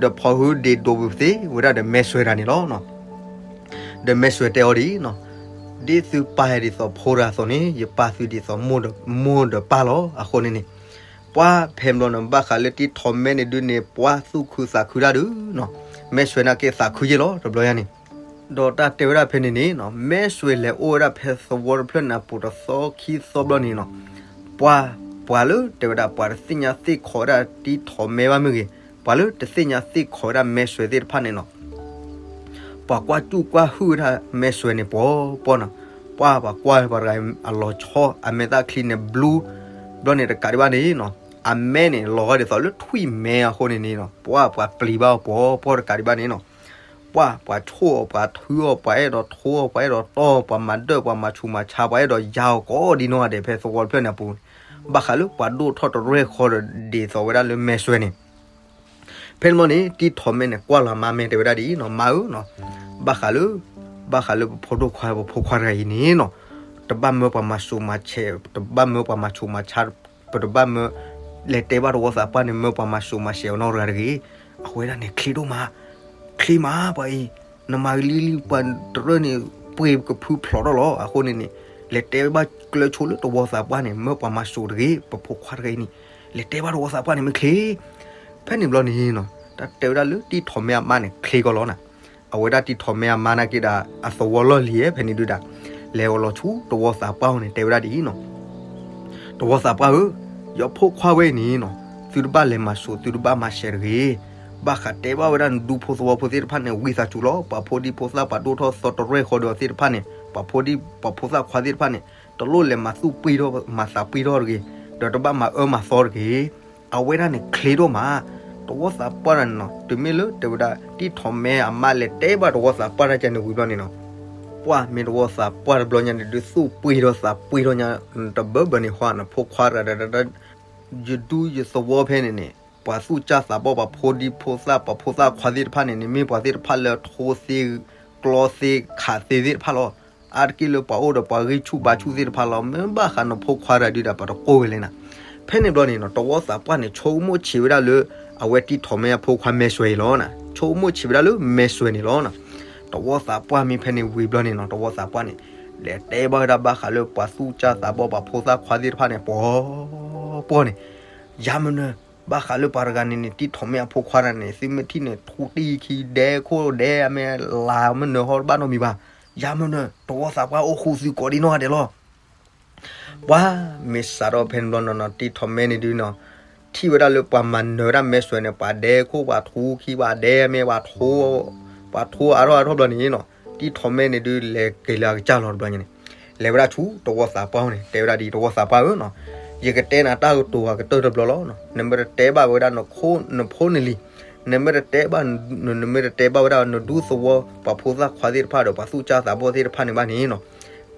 ဒီးဖိးဟုဒ့ၣ်ဒိးပသ့ဝဲဒၣ်ဒီးမဲၢ်စွဲတဂၤန့ၣ်လီၤနီၤ. ဒီးမဲၢ်စွဲတဲအီၤဒ်အံၤနီၤ, ဒ်သုပာ်ယၤဒ်သိးဖိတဂၤအသိးန့ၣ် ယပာ်သုဒ်သိးမိၢ်ဒီးပၢ်လီၤ. အဃိန့ၣ်န့ၣ် ပှၢ်ဖဲန့ၣ်ဘျီန့ၣ် ဘၣ်ဃးလၢတံၤထီၣ်မဲန့ၣ်ဒုးန့ၣ် ပှၢ်သူၣ်ခုသးခုတၢ်ဒုးနီၤ, မဲၢ်စွဲနာ်က့သးခုယ့ၢ်လီၤ တဘျီယၤန့ၣ်. ဒီးတၢ်တဲဝဲဒၣ်ဖဲန့ၣ်န့ၣ်နီၤ မဲၢ်စွဲလဲၤအိၣ်ဝဲဒၣ်ဖဲသဝီတဖျၢၣ်န့ၣ်အပူၤတသီခံသီဘျီန့ၣ်နီၤ, ပှၢ် ပှၤလၢတဲဝဲဒၣ် ပှၤတသ့ၣ်ညါသ့ၣ်ခိးဝဲဒၣ်တံၤထီၣ်မဲဘၣ်မ့ၢ်ဂ့ၤ, ပှၤလၢတသ့ၣ်ညါသ့ၣ်ခိးဝဲဒၣ်မဲၢ်စွဲသ့ၣ်တဖၣ်န့ၣ်နီၤ ပှၤကွၢ်စူၣ်ကွၢ်ဟုၣ်ဝဲဒၣ်မဲၢ်စွဲန့ၣ် ပှီၤပှီၤနီၤ. ပှၢ်ပှၤကွၢ်ပှၤတဂၤအလီၤဆီ အမဲာ်သၣ်ချံန့ၣ်ဘျူး, ဘျီန့ၣ်တကးဒံးဘၣ်န့ၣ်နီၤ အမဲာ်န့ၣ်လီၤဂာ်ဒ်သိးလၢထွံၣ်မဲအဃိန့ၣ်န့ၣ်နီၤ ပှၢ်ပှၤပျံၤဘၣ်အီၤပှီၤပှီၤတကးဒံးဘၣ်န့ၣ်နီၤ. ပှၢ်ပှၤဆိၣ်အီၤ ပှၤထုအီၤ ပှၤအဲၣ်ဒိးထိအီၤ ပှၤအဲၣ်ဒိးတီအီၤ ပှၤမၤဒၢၣ် ပှၤမၤဆူးမၤဆါ ပှၤအဲၣ်ဒိးယါအီၤကိးဒ်နီၢ်ဂၤဒဲး ဖဲသဝီတဖျၢၣ်န့ၣ်အပူၤန့ၣ် ဘၣ်ဃးလၢပှၤဒိၣ်ထီၣ်တရဲၣ်ဃီဒီးဒ်သိးဝဲဒၣ်လၢမဲၢ်စွဲန့ၣ် ဖဲန့ၣ်ဘျီန့ၣ် တံၤထီၣ်မဲန့ၣ် ကွၢ်လီၤမါ မ့ၢ်တဲဝဲဒၣ်ဒ်အံၤနီၤ မါဧၢနီၤ, ဘၣ်ဃးလၢ ဘၣ်ဃးလၢပဖိဒိၣ်ခွါ ပဖိခွါတဂၤအံၤန့ၣ်နီၤ တဘၣ်မၢပှၤမၤဆူးမၤဆါ တဘၣ်မၢပှၤမၤဆူးမၤဆါ ပတဘၣ်မၢ လဲၤတဲဘၣ်တဝီသးပှၢ်န့ၣ် မၢပှၤမၤစိာ်မၤစဲၤအီၤနီတဂၤတဂ့ၤ. အဃိဝဲဒၣ်န့ၣ် ချ့ဒိၣ်မး, ချ့မးပှၤအံၤ, နမၤဂ့ၤလံလံ ပှၤတရၢၣ်န့ၣ် ပှ့ၤကဖုဖျိးထီၣ်လီၤ. အဃိန့ၣ်န့ၣ် လဲၤတဲဘၣ်ကျၢၤဆိလၢတဝီသးပှၢ်န့ၣ် မၢပှၤမၤစိာ်တဂ့ၤ, ပဖိခွါတဂၤအံၤန့ၣ် လဲၤတဲဘၣ်တဝီသးပှၢ်န့ၣ်မ့ၢ်ချ့. ဖဲန့ၣ်ဘျီန့ၣ်နီၤ တၢ်တဲဝဲဒၣ်လၢတံၢ်ထီၣ်မဲအမါန့ၣ် ချ့ကီးလီၤနီၤ. အဝဲဒၣ်တံၢ်ထီၣ်မဲအမါနာ်က့ဒီး အသဝီလီၢ်လံၤဖဲန့ၣ်ဒုးဒီး လဲၤအီၤလီၤဆူတဝီသးပှၢ်အအိၣ်န့ၣ် တဲဝဲဒၣ်ဒ်အံၤနီၤ, တဝီသးပှၢ်ဧၢ, ယဖိခွါဝဲအံၤန့ၣ်နီၤ သုတဘၣ်လဲၤမၤစိာ် သုတဘၣ်မၤစဲၤတဂ့ၤ. ဘၣ်ဃးတဲဘၣ်ဝဲဒၣ်နဒူဖိသဝီဖိသ့ၣ်တဖၣ်န့ၣ် ဝံသးစူၤလီၤ. ပှၤဖိဒံဖိသၣ်ပှၤဒိၣ်ထီၣ်သီတရဲၣ်ဃီဒီးသ့ၣ်တဖၣ်န့ၣ် ပှၤဖိဒံပှၤဖိသၣ်ခွါသ့ၣ်တဖၣ်န့ၣ် တလိၣ်လဲၤမၤသူၣ်ပှံၢ်ထီၣ်မၤသးပှံၢ်ထီၣ်တဂ့ၤ, ဒီးတဘၣ်မၤအၢမၤသီတဂ့ၤ. အဝဲဒၣ်န့ၣ်ချ့ဒိၣ်မး. တဝီသးပှၢ်န့ၣ်နီၤ တုၤမ့ၢ်လၢတဲဝဲဒၣ် တံၢ်ထီၣ်မဲအမါလဲၤတဲဘၣ်တဝီသးပှၢ်တၢ်ကန့ၣ်ဝံၤဘျီန့ၣ်နီၤ ပှၢ်မ့ၢ်တဝီသးပှၢ်တဘျီညါန့ၣ်ဒုး သူၣ်ပှံၢ်ထီၣ်သးပှံၢ်ထီၣ်ညါ တဘၢဘၢန့ၣ်ဟီ နဖိခွါတဂၤဒီး ယဒူယသဝီဖဲန့ၣ်န့ၣ် ပှၤသူၣ်စၢ်သးဘီၣ် ပှၤဖိဒံဖိသၣ် ပှၤဖိသၣ်ခွါသ့ၣ်တဖၣ်န့ၣ်န့ၣ် မ့ၢ်ပှၤသ့ၣ်တဖၣ်လၢထိသ့ ကျီသ့ ခးသ့သ့ၣ်တဖၣ်လီၤ. အါတက့ၢ်လၢပှၤအိၣ်ဒီးပှၤဂံၢ်ဆူၣ်ဘါဆူၣ်သ့ၣ်တဖၣ်လီၤ. မ့ၢ်ဘၣ်ဃးနဖိခွါတဂၤဒုးဒီး ပှၤတကိၢ်ဝဲလဲၣ်နၤ. ဖဲန့ၣ်ဘျီန့ၣ်နီၤ တဝီသးပှၢ်န့ၣ် ဆိကမိၣ်ဆံးဝဲဒၣ်လၢ အဝဲတံၢ်ထီၣ်မဲအဖိခွါမဲာ်စွဲအံၤလီၤနၤ. ဆိကမိၣ်ဆံးဝဲဒၣ်လၢမဲာ်စွဲန့ၣ်လီၤနၤ. တဝီသးပှၢ်မ့ၢ်ဖဲန့ၣ်ဝံၤဘျီန့ၣ်နီၤ တဝီသးပှၢ်န့ၣ် လဲၤတဲဘၣ်ဝဲဒၣ်ဘၣ်ဃးလၢပှၤသူၣ်စၢ်သးဘီၣ် ပှၤဖိသၣ်ခွါသ့ၣ်တဖၣ်န့ၣ် ပှီၤပှီၤန့ၣ် ယၤမနုၤ ဘၣ်ဃးလၢပှၤတဂၤန့ၣ်န့ၣ် တံၢ်ထီၣ်မဲအဖိခွါတဂၤန့ၣ် သုမ့ၢ်ထံၣ်န့ၣ် ထူတံၢ်ခံဒဲခိၣ်ဒဲအမဲာ်လၤမနုၤဟီတဘၣ်နီတမံၤဘၣ်. ယၤမနုၤ တဝီသးပှၢ်အိၣ်ဃူသုကိးဒံနီၢ်ဂၤဒဲးလီၤ. ပှၤမ့ၢ်စးထီၣ်ဖဲန့ၣ်ဘျီနီၤနီၤ တံၢ်ထီၣ်မဲန့ၣ်ဒုးနီၤ ထံၣ်ဝဲဒၣ်လၢပှၤမၤနၢၤဝဲဒၣ်မဲာ်စွဲန့ၣ် ပှၤဒဲခိၣ် ပှၤထူခံ ပှၤဒဲအမဲာ် ပှၤထိအါထီၣ်အါထီၣ်ဘျီန့ၣ်နီၤ တံၢ်ထီၣ်မဲန့ၣ်ဒုး လဲၤက့ၤလၢအကစၢ်လီၤတဘျီညါန့ၣ် လဲၤဝဲဒၣ်ဆူတဝီသးပှၢ်အအိၣ်န့ၣ် တဲဝဲဒၣ်ဒ်အံၤ တဝီသးပှၢ်ဧၢနီၤ ယကတဲနၤတၢ်ကတိၤအကတၢၢ်တဘျီလီၤ. နမ့ၢ်တတဲဘၣ်ဝဲဒၣ်နဖိနလံၤ နမ့ၢ်တတဲဘၣ် နမ့ၢ်တတဲဘၣ်ဝဲဒၣ်နဒူသဝီ ပှၤဖိသၣ်ခွါသ့ၣ်တဖၣ်ဒီး ပှၤသူၣ်စၢ်သးဘီၣ်သ့ၣ်တဖၣ်န့ၣ်ဘၣ်န့ၣ်နီၤ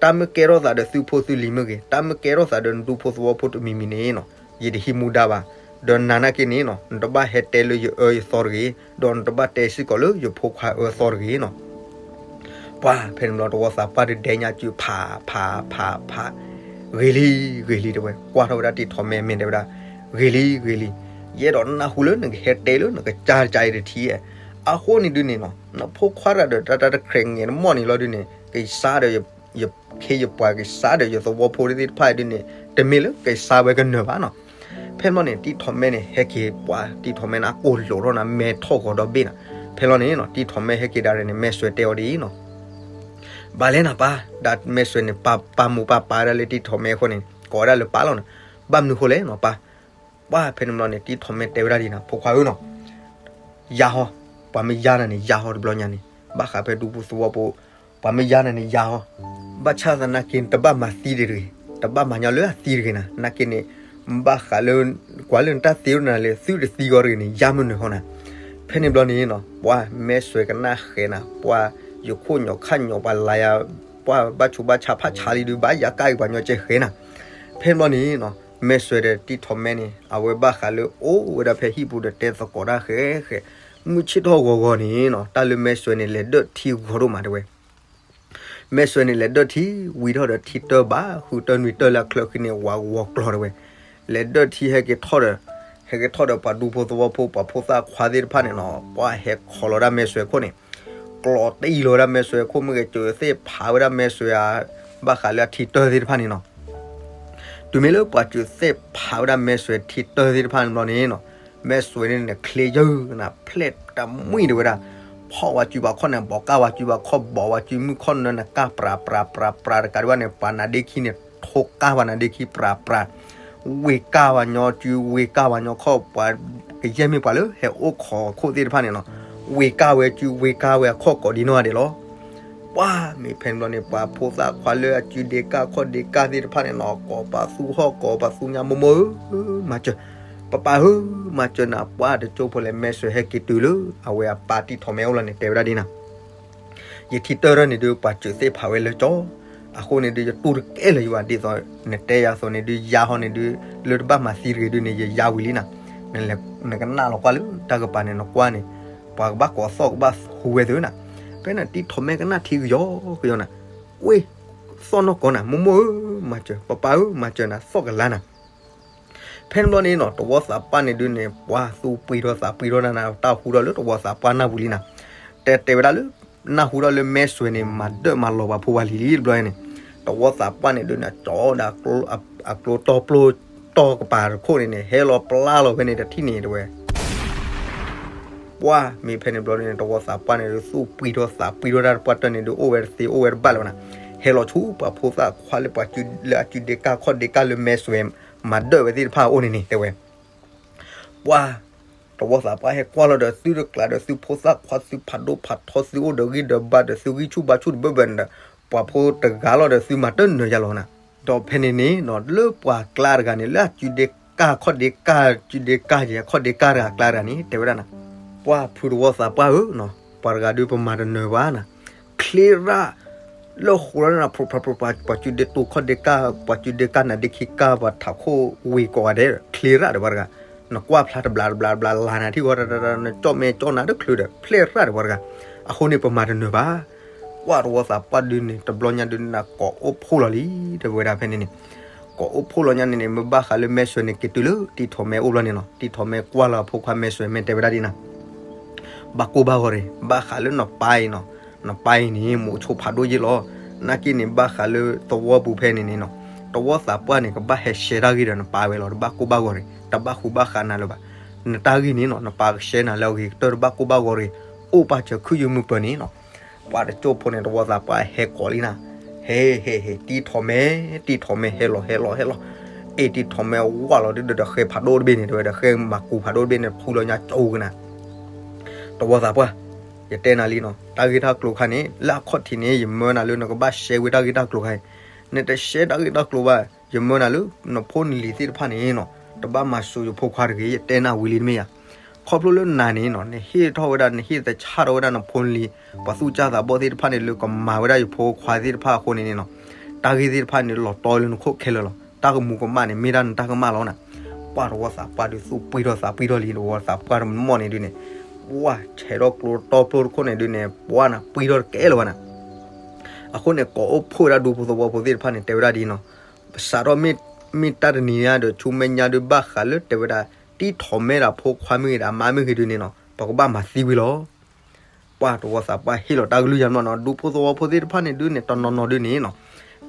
တၢ်မ့ၢ်ကဲထီၣ်သးဒီးသုဖိသုလံၤမ့ၢ်ဂ့ၤ တၢ်မ့ၢ်ကဲထီၣ်သးဒီးနဒူဖိသဝီဖိတမံၤမံၤန့ၣ်နီၤ ယတဟံးမူဒါဘၣ်. ဒီးနၤနာ်က့န့ၣ်နီၤ နတဘၣ်ဟဲတဲလၢယအၢယသီတဂ့ၤ, ဒီးနတဘၣ်တဲစ့ၢ်ကီးလၢယဖိခွါအၢသီတဂ့ၤနီၤ. ပှၤဖဲန့ၣ်ဘျီတဝီသးပှၢ်ဒုးဒဲညါစုဖးဖးဖးဖး, ဂ့ၤလံ ဂ့ၤလံတဲဝဲ, ကွၢ်ထီၣ်ဝဲဒၣ်တံၢ်ထီၣ်မဲမ့ၢ်တဲဝဲဒၣ်, ဂ့ၤလံ ဂ့ၤလံ, ယအဲၣ်ဒိးနၢ်ဟူလၢနကဟဲတဲလၢနကစၢ်တကါအံၤတထံၣ်, အဃိန့ၣ်ဒုးန့ၣ်နီၤ နဖိခွါတဂၤဒီးတၢ်တၢ်တခရဲးငဲၤတမီၢ်န့ၣ်လီၤဒုးန့ၣ် ကစၢ်ဒီး ယခ့ယပှၤကစၢ်ဒီးယသဝီဖိသ့ၣ်တဖၣ်ဒုးန့ၣ် တမ့ၢ်လၢကစၢ်ဝဲကနၢၤဘၣ်နီၤ. ဖဲန့ၣ်ဘျီန့ၣ် တံၢ်ထီၣ်မဲန့ၣ် ဟဲက့ၤပှၤ တံၢ်ထီၣ်မဲန့ၣ် အကိၢ်လိာ်ထီၣ်နၤ မဲထီၣ်ဂီၤဒီဘ့ၣ်နၤ. ဖဲန့ၣ်ဘျီန့ၣ်နီၤ တံၢ်ထီၣ်မဲဟဲက့ၤဒၣ်န့ၣ် မဲာ်စွဲတဲအီၤဒ်အံၤနီၤ, ဘၣ်လဲၣ်နၤပၢ်, ဒီးမဲာ်စွဲန့ၣ် ပၢ်မူပၢ်ပၢ်ဝဲဒၣ်လၢတံၢ်ထီၣ်မဲအဃိန့ၣ် ကိးဝဲဒၣ်လၢပၢ်လီၤနၤ. ဘၣ်မနုၤဃိလဲၣ်နီၤပၢ်. ပှၤဖဲန့ၣ်ဘျီန့ၣ် တံၢ်ထီၣ်မဲတဲဝဲဒၣ်ဒ်နၤ ဖိခွါဧၢနီၤ, ယါဟီ, ပှၤမ့ၢ်ယါနၤန့ၣ် ယါဟီတဘျီညါန့ၣ် ဘၣ်ဃးဖဲဒူဖိသဝီဖိ ပှၤမ့ၢ်ယါနၤန့ၣ် ယါဟီ, ဘၣ်ဆၣ်သနာ်က့ တဘၣ်မၤသံတဂ့ၤ, တဘၣ်မၤညီလၢအသံတဂ့ၤနၤ, နာ်က့န့ၣ် ဘၣ်ဃးလၢ ကွၢ်လၢနတၢ်သ့အိၣ်နၤလၢ သုတသံဂီၤတဂ့ၤန့ၣ် ယါမနုၤဃီနၤ. ဖဲန့ၣ်ဘျီန့ၣ်နီၤ ပှၤမဲာ်စွဲကနၣ်ဃဲနၤ, ပှၤယခိၣ်ညီၣ်ခၣ်ညီၣ် ပှၤလၤယၤ, ပှၤဘၣ်ဆူးဘၣ်ဆါဖးဆါလံဒုး ဘၣ်ယါကၣ်က့ၤပှၤညီကဲဃဲနၤ. ဖဲန့ၣ်ဘျီန့ၣ်နီၤ မဲာ်စွဲဒီးတံၢ်ထီၣ်မဲန့ၣ် အဝဲဘၣ်ဃးလၢအိၣ်ဝဲဒၣ်ဖဲဟံၣ်ပူၤဒီးတဲသကိးတၢ်ဃဲဃဲ, မုၢ်ဆ့ၣ်ထီၣ်ဂီၤဂီၤန့ၣ်နီၤ တၢ်လၢမဲာ်စွဲန့ၣ် လဲၤဒၢၣ်ထံဂီၤဒိၣ်မးတဲဝဲ. မဲာ်စွဲန့ၣ် လဲၤဒၢၣ်ထံ ဝံၤထီၣ်ဒီးထံတၢဘၣ်ဃုာ်တၢ်နွံတၢ်လၢအချၢဃံန့ၣ် ဝးဂီၤကျီၤတဲဝဲ. လဲၤဒၢၣ်ထံဟဲက့ၤထီၣ်ဒီး ဟဲက့ၤထီၣ်ဒီးပှၤဒူဖိသဝီဖိ ပှၤဖိသၣ်ခွါသ့ၣ်တဖၣ်န့ၣ်နီၤ ပှၤဟဲခိးလီၤဒၣ်မဲာ်စွဲခိၣ်န့ၣ် ကျီၤတံၢ်လီၤဝဲဒၣ်မဲာ်စွဲခိၣ် မ့ၢ်ဂ့ၤ စၢၤသ့ၣ်ဖးဝဲဒၣ်မဲာ်စွဲဧါ, ဘၣ်ဃးလၢအထံတၢသ့ၣ်တဖၣ်န့ၣ်နီၤ. တုၤမ့ၢ်လၢပှၤစၢၤသ့ၣ်ဖးဝဲဒၣ်မဲာ်စွဲထံတၢသ့ၣ်တဖၣ်န့ၣ်ဘျီန့ၣ်နီၤ မဲာ်စွဲန့ၣ်န့ၣ် ချ့ယၢနၤ ဖျဲၣ်တမှံၣ်တဲဝဲဒၣ်, ဖီၣ်ဝဲစုပှၤခီၣ်န့ၣ် ဘီးကၢ်ဝဲစုပှၤခီၣ် ဘီးဝဲစုမုၢ်ခီၣ်နၢနကၢ် ပြးပြးပြးပြးတကးဒံးဘၣ်န့ၣ် ပှၤနါဒ့ခံန့ၣ် ထိကၢ်ဝဲနါဒ့ခံ ပြးပြး, ဝ့ၢ်ကၢ်ဝဲညီစု ဝ့ၢ်ကၢ်ဝဲညီခီၣ် ပှၤကယဲၢ်မ့ၢ်ပှၤလၢဟဲအိၣ်ခိးခိၣ်သ့ၣ်တဖၣ်န့ၣ်နီၤ ဝ့ၢ်ကၢ်ဝဲစု ဝ့ၢ်ကၢ်ဝဲအခီၣ်ကိးဒံနီၢ်ဂၤဒဲးလီၤ. ပှၤမ့ၢ်ဖဲန့ၣ်ဘျီန့ၣ် ပှၤဖိသၣ်ခွါလၢအစုဒ့ကၢ်ခီၣ်ဒ့ကၢ်သ့ၣ်တဖၣ်န့ၣ်နီၤ ကိးပသူဟီၣ်ကိးပသူညါ မိၢ်မိၢ်ဧၢ, မၤစၢၤ, ပပၢ်ဧၢ, မၤစၢၤနၤ ပှၤတကၠိဖိလဲၣ် မဲာ်စွဲဟဲက့ၤတုၤလၢ အဝဲအပၢ်တံၢ်ထီၣ်မဲအအိၣ်လီၤန့ၣ် တဲဝဲဒၣ်ဒ်နၤ ယထံတၢထီၣ်န့ၣ်ဒုး ပှၤစၢၤသ့ၣ်ဖးဝဲလၢကၠီ, အဃိန့ၣ်ဒုး ယတူၢ်တကဲလၢၤယဘၣ် ဒ်သိးနတဲယၤအသိးန့ၣ်ဒုး ယါဟီန့ၣ်ဒုး လၢတဘၣ်မၤသံတဂ့ၤဒုးန့ၣ် ယယါဝံၤလံနၤ, နကနၣ်လီၤကွၢ်လၢတၢ်ကပၤန့ၣ် နကွၢ်န့ၣ် ပှၤကဘၣ်ကိးသီၣ်ကဘၣ်ဟူဝဲသ့နၤ, ဖဲန့ၣ်တံၢ်ထီၣ်မဲကနၣ်ထံကယီကယီနၤ, ဝ့ၢ်သီၣ်နီၢ်ကီၢ်နၤ မိၢ်မိၢ်ဧၢ, မၤစၢၤ, ပပၢ်ဧၢ, မၤစၢၤနၤ သီၣ်ကလါနၤ ပ ဖဲန့ၣ်ဘျီန့ၣ်နီၤ တဝီသးပှၢ်န့ၣ်ဒုးန့ၣ် ပှၤသူၣ်ပှံၤထီၣ်သးပှံၤထီၣ်တၢ်နၤ တၢ်ဟူထီၣ်လၢတဝီသးပှၢ်နၢ်ပူၤလံနၤ, တဲတဲဝဲဒၣ်လၢ နၢ်ဟူထီၣ်လၢမဲၢ်စွဲန့ၣ် မၤဒၢၣ်မၤလီၤပှၤဖိပှၤလံၤလံတဘျီန့ၣ်, တဝီသးပှၢ်န့ၣ်ဒုးန့ၣ် ကၠီဒၣ်အကျိတီပျိတီကပၤတခိၣ်န့ၣ်န့ၣ် ဟဲလီၤပျၢ်လီၤဖဲန့ၣ် တထံၣ်န့ၣ်တဲဝဲ ပှၢ်မ့ၢ်ဖဲန့ၣ်ဘျီန့ၣ် တဝီသးပှၢ်န့ၣ်ဒုး သူၣ်ပှံၤထီၣ်သးပှံၤထီၣ်တၢ်တပှၢ်တၢၢ်န့ၣ်ဒုး အိၣ်ဝဲတသ့အိၣ်ဝဲတဘၣ်လၢၤဘၣ်နၤ, ဟဲလီၤဆူပှၤဖိသၣ်ခွါလၢပှၤလၢအစုဒ့ကၢ်ခီၣ်ဒ့ကၢ်လၢမဲၢ်စွဲ မၤဒၢၣ်ဝဲသ့ၣ်တဖၣ်အအိၣ်န့ၣ်န့ၣ် တဲဝဲ ပှၢ် တဝီသးပှၢ်ဟဲကွၢ်လီၤဒီး သုတကျးဒီးသုဖိသၣ်ခွါ သုဖးဒိၣ်ဖးထီ သုအိၣ်ဒီးဂံၢ်ဒီးဘါဒီး သုဂံၢ်ဆူၣ်ဘါဆူၣ်တဘၢဘၢန့ၣ်ဒီး ပှၤဖိတဂၤလီၤဒီး သုမၤတနၢၤယၤလီၤနၤ, ဒီးဖဲန့ၣ်န့ၣ်နီၤ လၢပှၤကျါတဂၤန့ၣ် လၢအစုဒ့ကၢ်ခီၣ်ဒ့ကၢ် စုဒ့ကၢ်ယဲ ခီၣ်ဒ့ကၢ်တဂၤကျါတဂၤန့ၣ် တဲဝဲဒၣ်နၤ, ပှၢ်ဖုတဝီသးပှၢ်ဧၢနီၤ ပှၤတဂၤဒုးပမၤတနၢၤဘၣ်နၤ, ချ့ရၣ် လၢဃိးလီၤနၤ ပှၤစုဒ့တိာ်ခီၣ်ဒ့ကၢ် ပှၤစုဒ့ကၢ်နၤဒ့ခံကၢ် ပှၤထးခိၣ်ဝ့ၤကိးဂၤဒဲး ချ့ရၣ်ဒီးပှၤတဂၤ, နကွၢ်ဖျါတဘျးတဘျးတဘျးလၢ်နၤထံၣ်ဃီ နကၠီၣ်မဲကၠီၣ်နၤတချုးဒီး ချ့ရၣ်ဒီးပှၤတဂၤ, အဃိန့ၣ်ပမၤတနၢၤဘၣ်, ပှၢ်တဝီသးပှၢ်ဒုးန့ၣ် တဘျီညါဒုးန့ၣ် ကိးအိၣ်ဖှိၣ်လီၤလံ တဲဝဲဒၣ်ဖဲန့ၣ်န့ၣ်, ကိးအိၣ်ဖှိၣ်လီၤညါန့ၣ်န့ၣ် မ့ၢ်ဘၣ်ဃးလၢမဲၢ်စွဲန့ၣ် က့ၤတုၤလၢတံၤထီၣ်မဲအိၣ်ဘျီန့ၣ်နီၤ တံၤထီၣ်မဲကွၢ်လီၤအဖိခွါမဲၢ်စွဲ မ့ၢ်တဲဝဲဒၣ်ဒ်နၤ ဘၣ်ကိၢ်ဘၣ်ဂီၤရ့ၣ် ဘၣ်ဃးလၢနပၢ်အံၤနီၤ, နပၢ်အံၤန့ၣ် မူးဆိဖးဒိၣ်ယ့ၢ်လီၤ, နာ်က့န့ၣ် ဘၣ်ဃးလၢသဝီပူၤဖဲန့ၣ်န့ၣ်နီၤ, တဝီသးပှၢ်န့ၣ် ကဘၣ်ဟဲရှဲတၢ်ဂ့ၢ်ဒီးနပၢ်ဝဲလီၤ တဘၣ်ကိၢ်ဘၣ်ဂီၤရ့ၣ် တဘၣ်ဃူဘၣ်ဃးနၤလၢၤဘၣ်, နတၢ်ဂ့ၢ်န့ၣ်နီၤ နပၢ်ကရှဲနၤလၢအဂ့ၤကတၢၢ် တဘၣ်ကိၢ်ဘၣ်ဂီၤရ့ၣ်, အိၣ်ပာ်စၢၤခုၣ်ယုၢ်မုၢ်ပၢၤန့ၣ်နီၤ ပှၤတကၠိၢ်ဖိန့ၣ် တဝီသးပှၢ်ဟဲကိးလံနၤ, ဟဲဟဲဟဲ တံၤထီၣ်မဲ တံၤထီၣ်မဲ ဟဲလီၤဟဲလီၤဟဲလီၤ, အ့ၣ် တံၤထီၣ်မဲဝးလီၤဒုးဒီးဃဲဖးဒိၣ်တဘ့ၣ်န့ၣ် တဲဝဲဒီးဃဲမၤကူၤဖးဒိၣ်တဘ့ၣ်န့ၣ် ဖုလီၤညါကၠိကနၤ, တဝီသးပှၢ်, ယတဲနၤလံနီၤ တၢ်ဂ့ၢ်တၢ်ကျိၤခါန့ၣ် လၢအခီၣ်ထံးန့ၣ် ယမၢနၤလၢနကဘၣ်ရှဲဝဲတၢ်ဂ့ၢ်တၢ်ကျိၤခါအံၤ, နတရှဲတၢ်ဂ့ၢ်တၢ်ကျိၤဘၣ် ယမၢနၤလၢ နဖိနလံၤသ့ၣ်တဖၣ်န့ၣ်နီၤ တဘၣ်မၤစၢၤယဖိခွါတဂ့ၤ ယတဲနၤဝံၤလံတမ့ၢ်ဧါ, ခီဖျိလၢနၤန့ၣ်နီၤ နဟ့ၣ်ထီၣ်ဝဲဒၣ် နဟ့ၣ်သဆၣ်ထီၣ်ဝဲဒၣ်နဖိနလံၤ ပှၤသူၣ်စၢ်သးဘီၣ်သ့ၣ်တဖၣ်န့ၣ် လၢကမၤဝဲဒၣ်ယဖိခွါသ့ၣ်တဖၣ်အဃိန့ၣ်န့ၣ်နီၤ, တၢ်ဂ့ၢ်သ့ၣ်တဖၣ်န့ၣ် လီၤတီလၢနခိၣ်ခဲလၢာ်လီၤ, တၢ်ကမူၤကမၣ်န့ၣ် မ့ၢ်ဒၣ်နတၢ်ကမၣ်လီၤနၤ, ပှၢ်တဝီသးပှၢ်ဒုးသူၣ်ပှံၢ်ထီၣ်သးပှံၢ်ထီၣ်လံ တဝီသးပှၢ်တမီၢ်န့ၣ်ဒုးန့ၣ်, ပှၢ်ဆဲးထီၣ်ကျိတီပျိတခိၣ်န့ၣ်ဒုးန့ၣ် ပှၢ်နၤပှံၢ်ထီၣ်တကဲလၢၤဘၣ်နၤ အဃိန့ၣ် ကိးအိၣ်ဖှိၣ်ဝဲဒၣ်ဒူဖိသဝီဖိသ့ၣ်တဖၣ်န့ၣ် တဲဝဲဒၣ်ဒ်နီၤ, ပစးထီၣ်မ့ၢ်တၢ်တနံၤညါဒီး ဆူမဲာ်ညါဒုးဘၣ်ဃးလၢတဲဝဲဒၣ် တံၤထီၣ်မဲဒီးဖိခွါမ့ၢ်ဂ့ၤဒီးအမါမ့ၢ်ဂ့ၤဒုးန့ၣ်နီၤ ပကဘၣ်မၤသံဝံၤလီၤ. ပှၢ်တဝီသးပှၢ်ဟ့ၣ်လီၤတၢ်ကလုၢ်ယၤမနီၤ ဒူဖိသဝီဖိသ့ၣ်တဖၣ်န့ၣ်ဒုးန့ၣ် တနီၤနီၤဒုးန့ၣ်နီၤ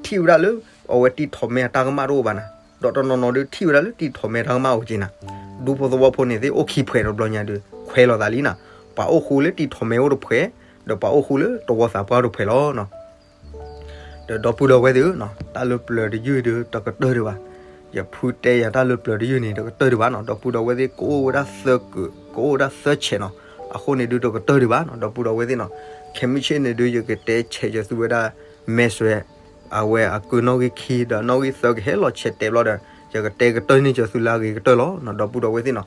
ထံၣ်ဝဲဒၣ်လၢ အဝဲတံၤထီၣ်မဲအတၢ်ကမၣ်တအိၣ်ဘၣ်နၤ, ဒီးတနီၤနီၤဒုးထံၣ်ဝဲဒၣ်လၢတံၤထီၣ်မဲတၢ်ကမၣ်အိၣ်က့ၤနၤ, ဒူဖိသဝီဖိန့ၣ်သ့ၣ်အိၣ်ခံဖှဲးတဘျီညါဒုး ခွဲးလိာ်သးလံနၤ, ပှၤအိၣ်ဃူလၢတံၤထီၣ်မဲအိၣ်တဖှဲး, ဒီးပှၤအိၣ်ဃူလၢတဝီသးပှၢ်အိၣ်တဖှဲးလီၤ. ဒီးဒီပုၢ်ဒီဝဲၢ်သ့ၣ်ဧၢ, တၢ်လၢပျၢၤတယုၢ်ဒုးတကတၢၢ်ဒံးဘၣ်. ယဖုတဲယၤတၢ်လၢပျၢၤတယုၢ်န့ၣ် တကတၢၢ်ဒံးဘၣ်နီၤ, ဒီပုၢ်ဒီဝဲၢ်သ့ၣ် ကအိၣ်ဝဲဒၣ်သၢကု, ကအိၣ်ဝဲဒၣ်သၢဆဲးနီၤ, အဃိန့ၣ်ဒုးတကတၢၢ်ဒံးဘၣ်နီၤ, ဒီပုၢ်ဒီဝဲၢ်သ့ၣ်နီၤ, ခဲမုၢ်ဆ့ၣ်န့ၣ်ဒုး ယကတဲဆဲးယသူဝဲဒၣ် မဲာ်စွဲ အဝဲအကုးနီၣ်ဂံၢ်ခံ ဒီးနီၣ်ဂံၢ်သၢကဟဲလီၤဆဲးတဲာ်ဘျီဒီး ယကတဲကတၢၢ်န့ၢ်ကၠီၤသုလၢအဂ့ၤကတၢၢ်လီၤနီၤ ဒီပုၢ်ဒီဝဲၢ်သ့ၣ်နီၤ.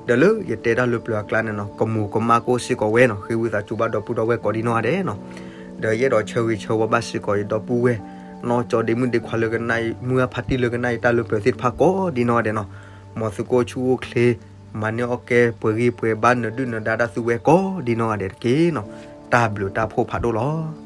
ဒီးလၢယတဲတၢ်လၢပျၢၤအကျါန့ၣ်နီၤ ကမူၤကမၣ်ကအိၣ်စ့ၢ်ကီးဝဲနီၤ ဃ့ဝံသးစူၤဘၣ်ဒီပုၢ်ဒီဝဲၢ်ကိးဒံနီၢ်ဂၤဒဲးနီၤ. ဒီးယအဲၣ်ဒိးဆၢဂ့ၤဆၢဝါဘၣ်စ့ၢ်ကီးယဒီပုၢ်ဝဲၢ် နီၢ်ကၠီဒ့မုၣ်ဒ့ခွါလၢကနၣ် မုၢ်အါဖးတံၢ်လၢကနၣ်ယတၢ်လၢပျၢၤသ့ၣ်တဖၣ်ကိးဒံနီၢ်ဂၤဒဲးနီၤ. မ်သုကအိၣ်ဆူၣ်အိၣ်ချ့ မၤန့ၢ်အီၣ်ကဲပှဲၤဂံၢ်ပှဲၤဘါနၢၤဒုၣ်နၢၤဒါဒၣ်သုဝဲကိးဒံနီၢ်ဂၤဒဲးတက့ၢ်နီၤ. တၢ်ဘျုးတၢ်ဖှိၣ်ဖးဒိၣ်လီၤ.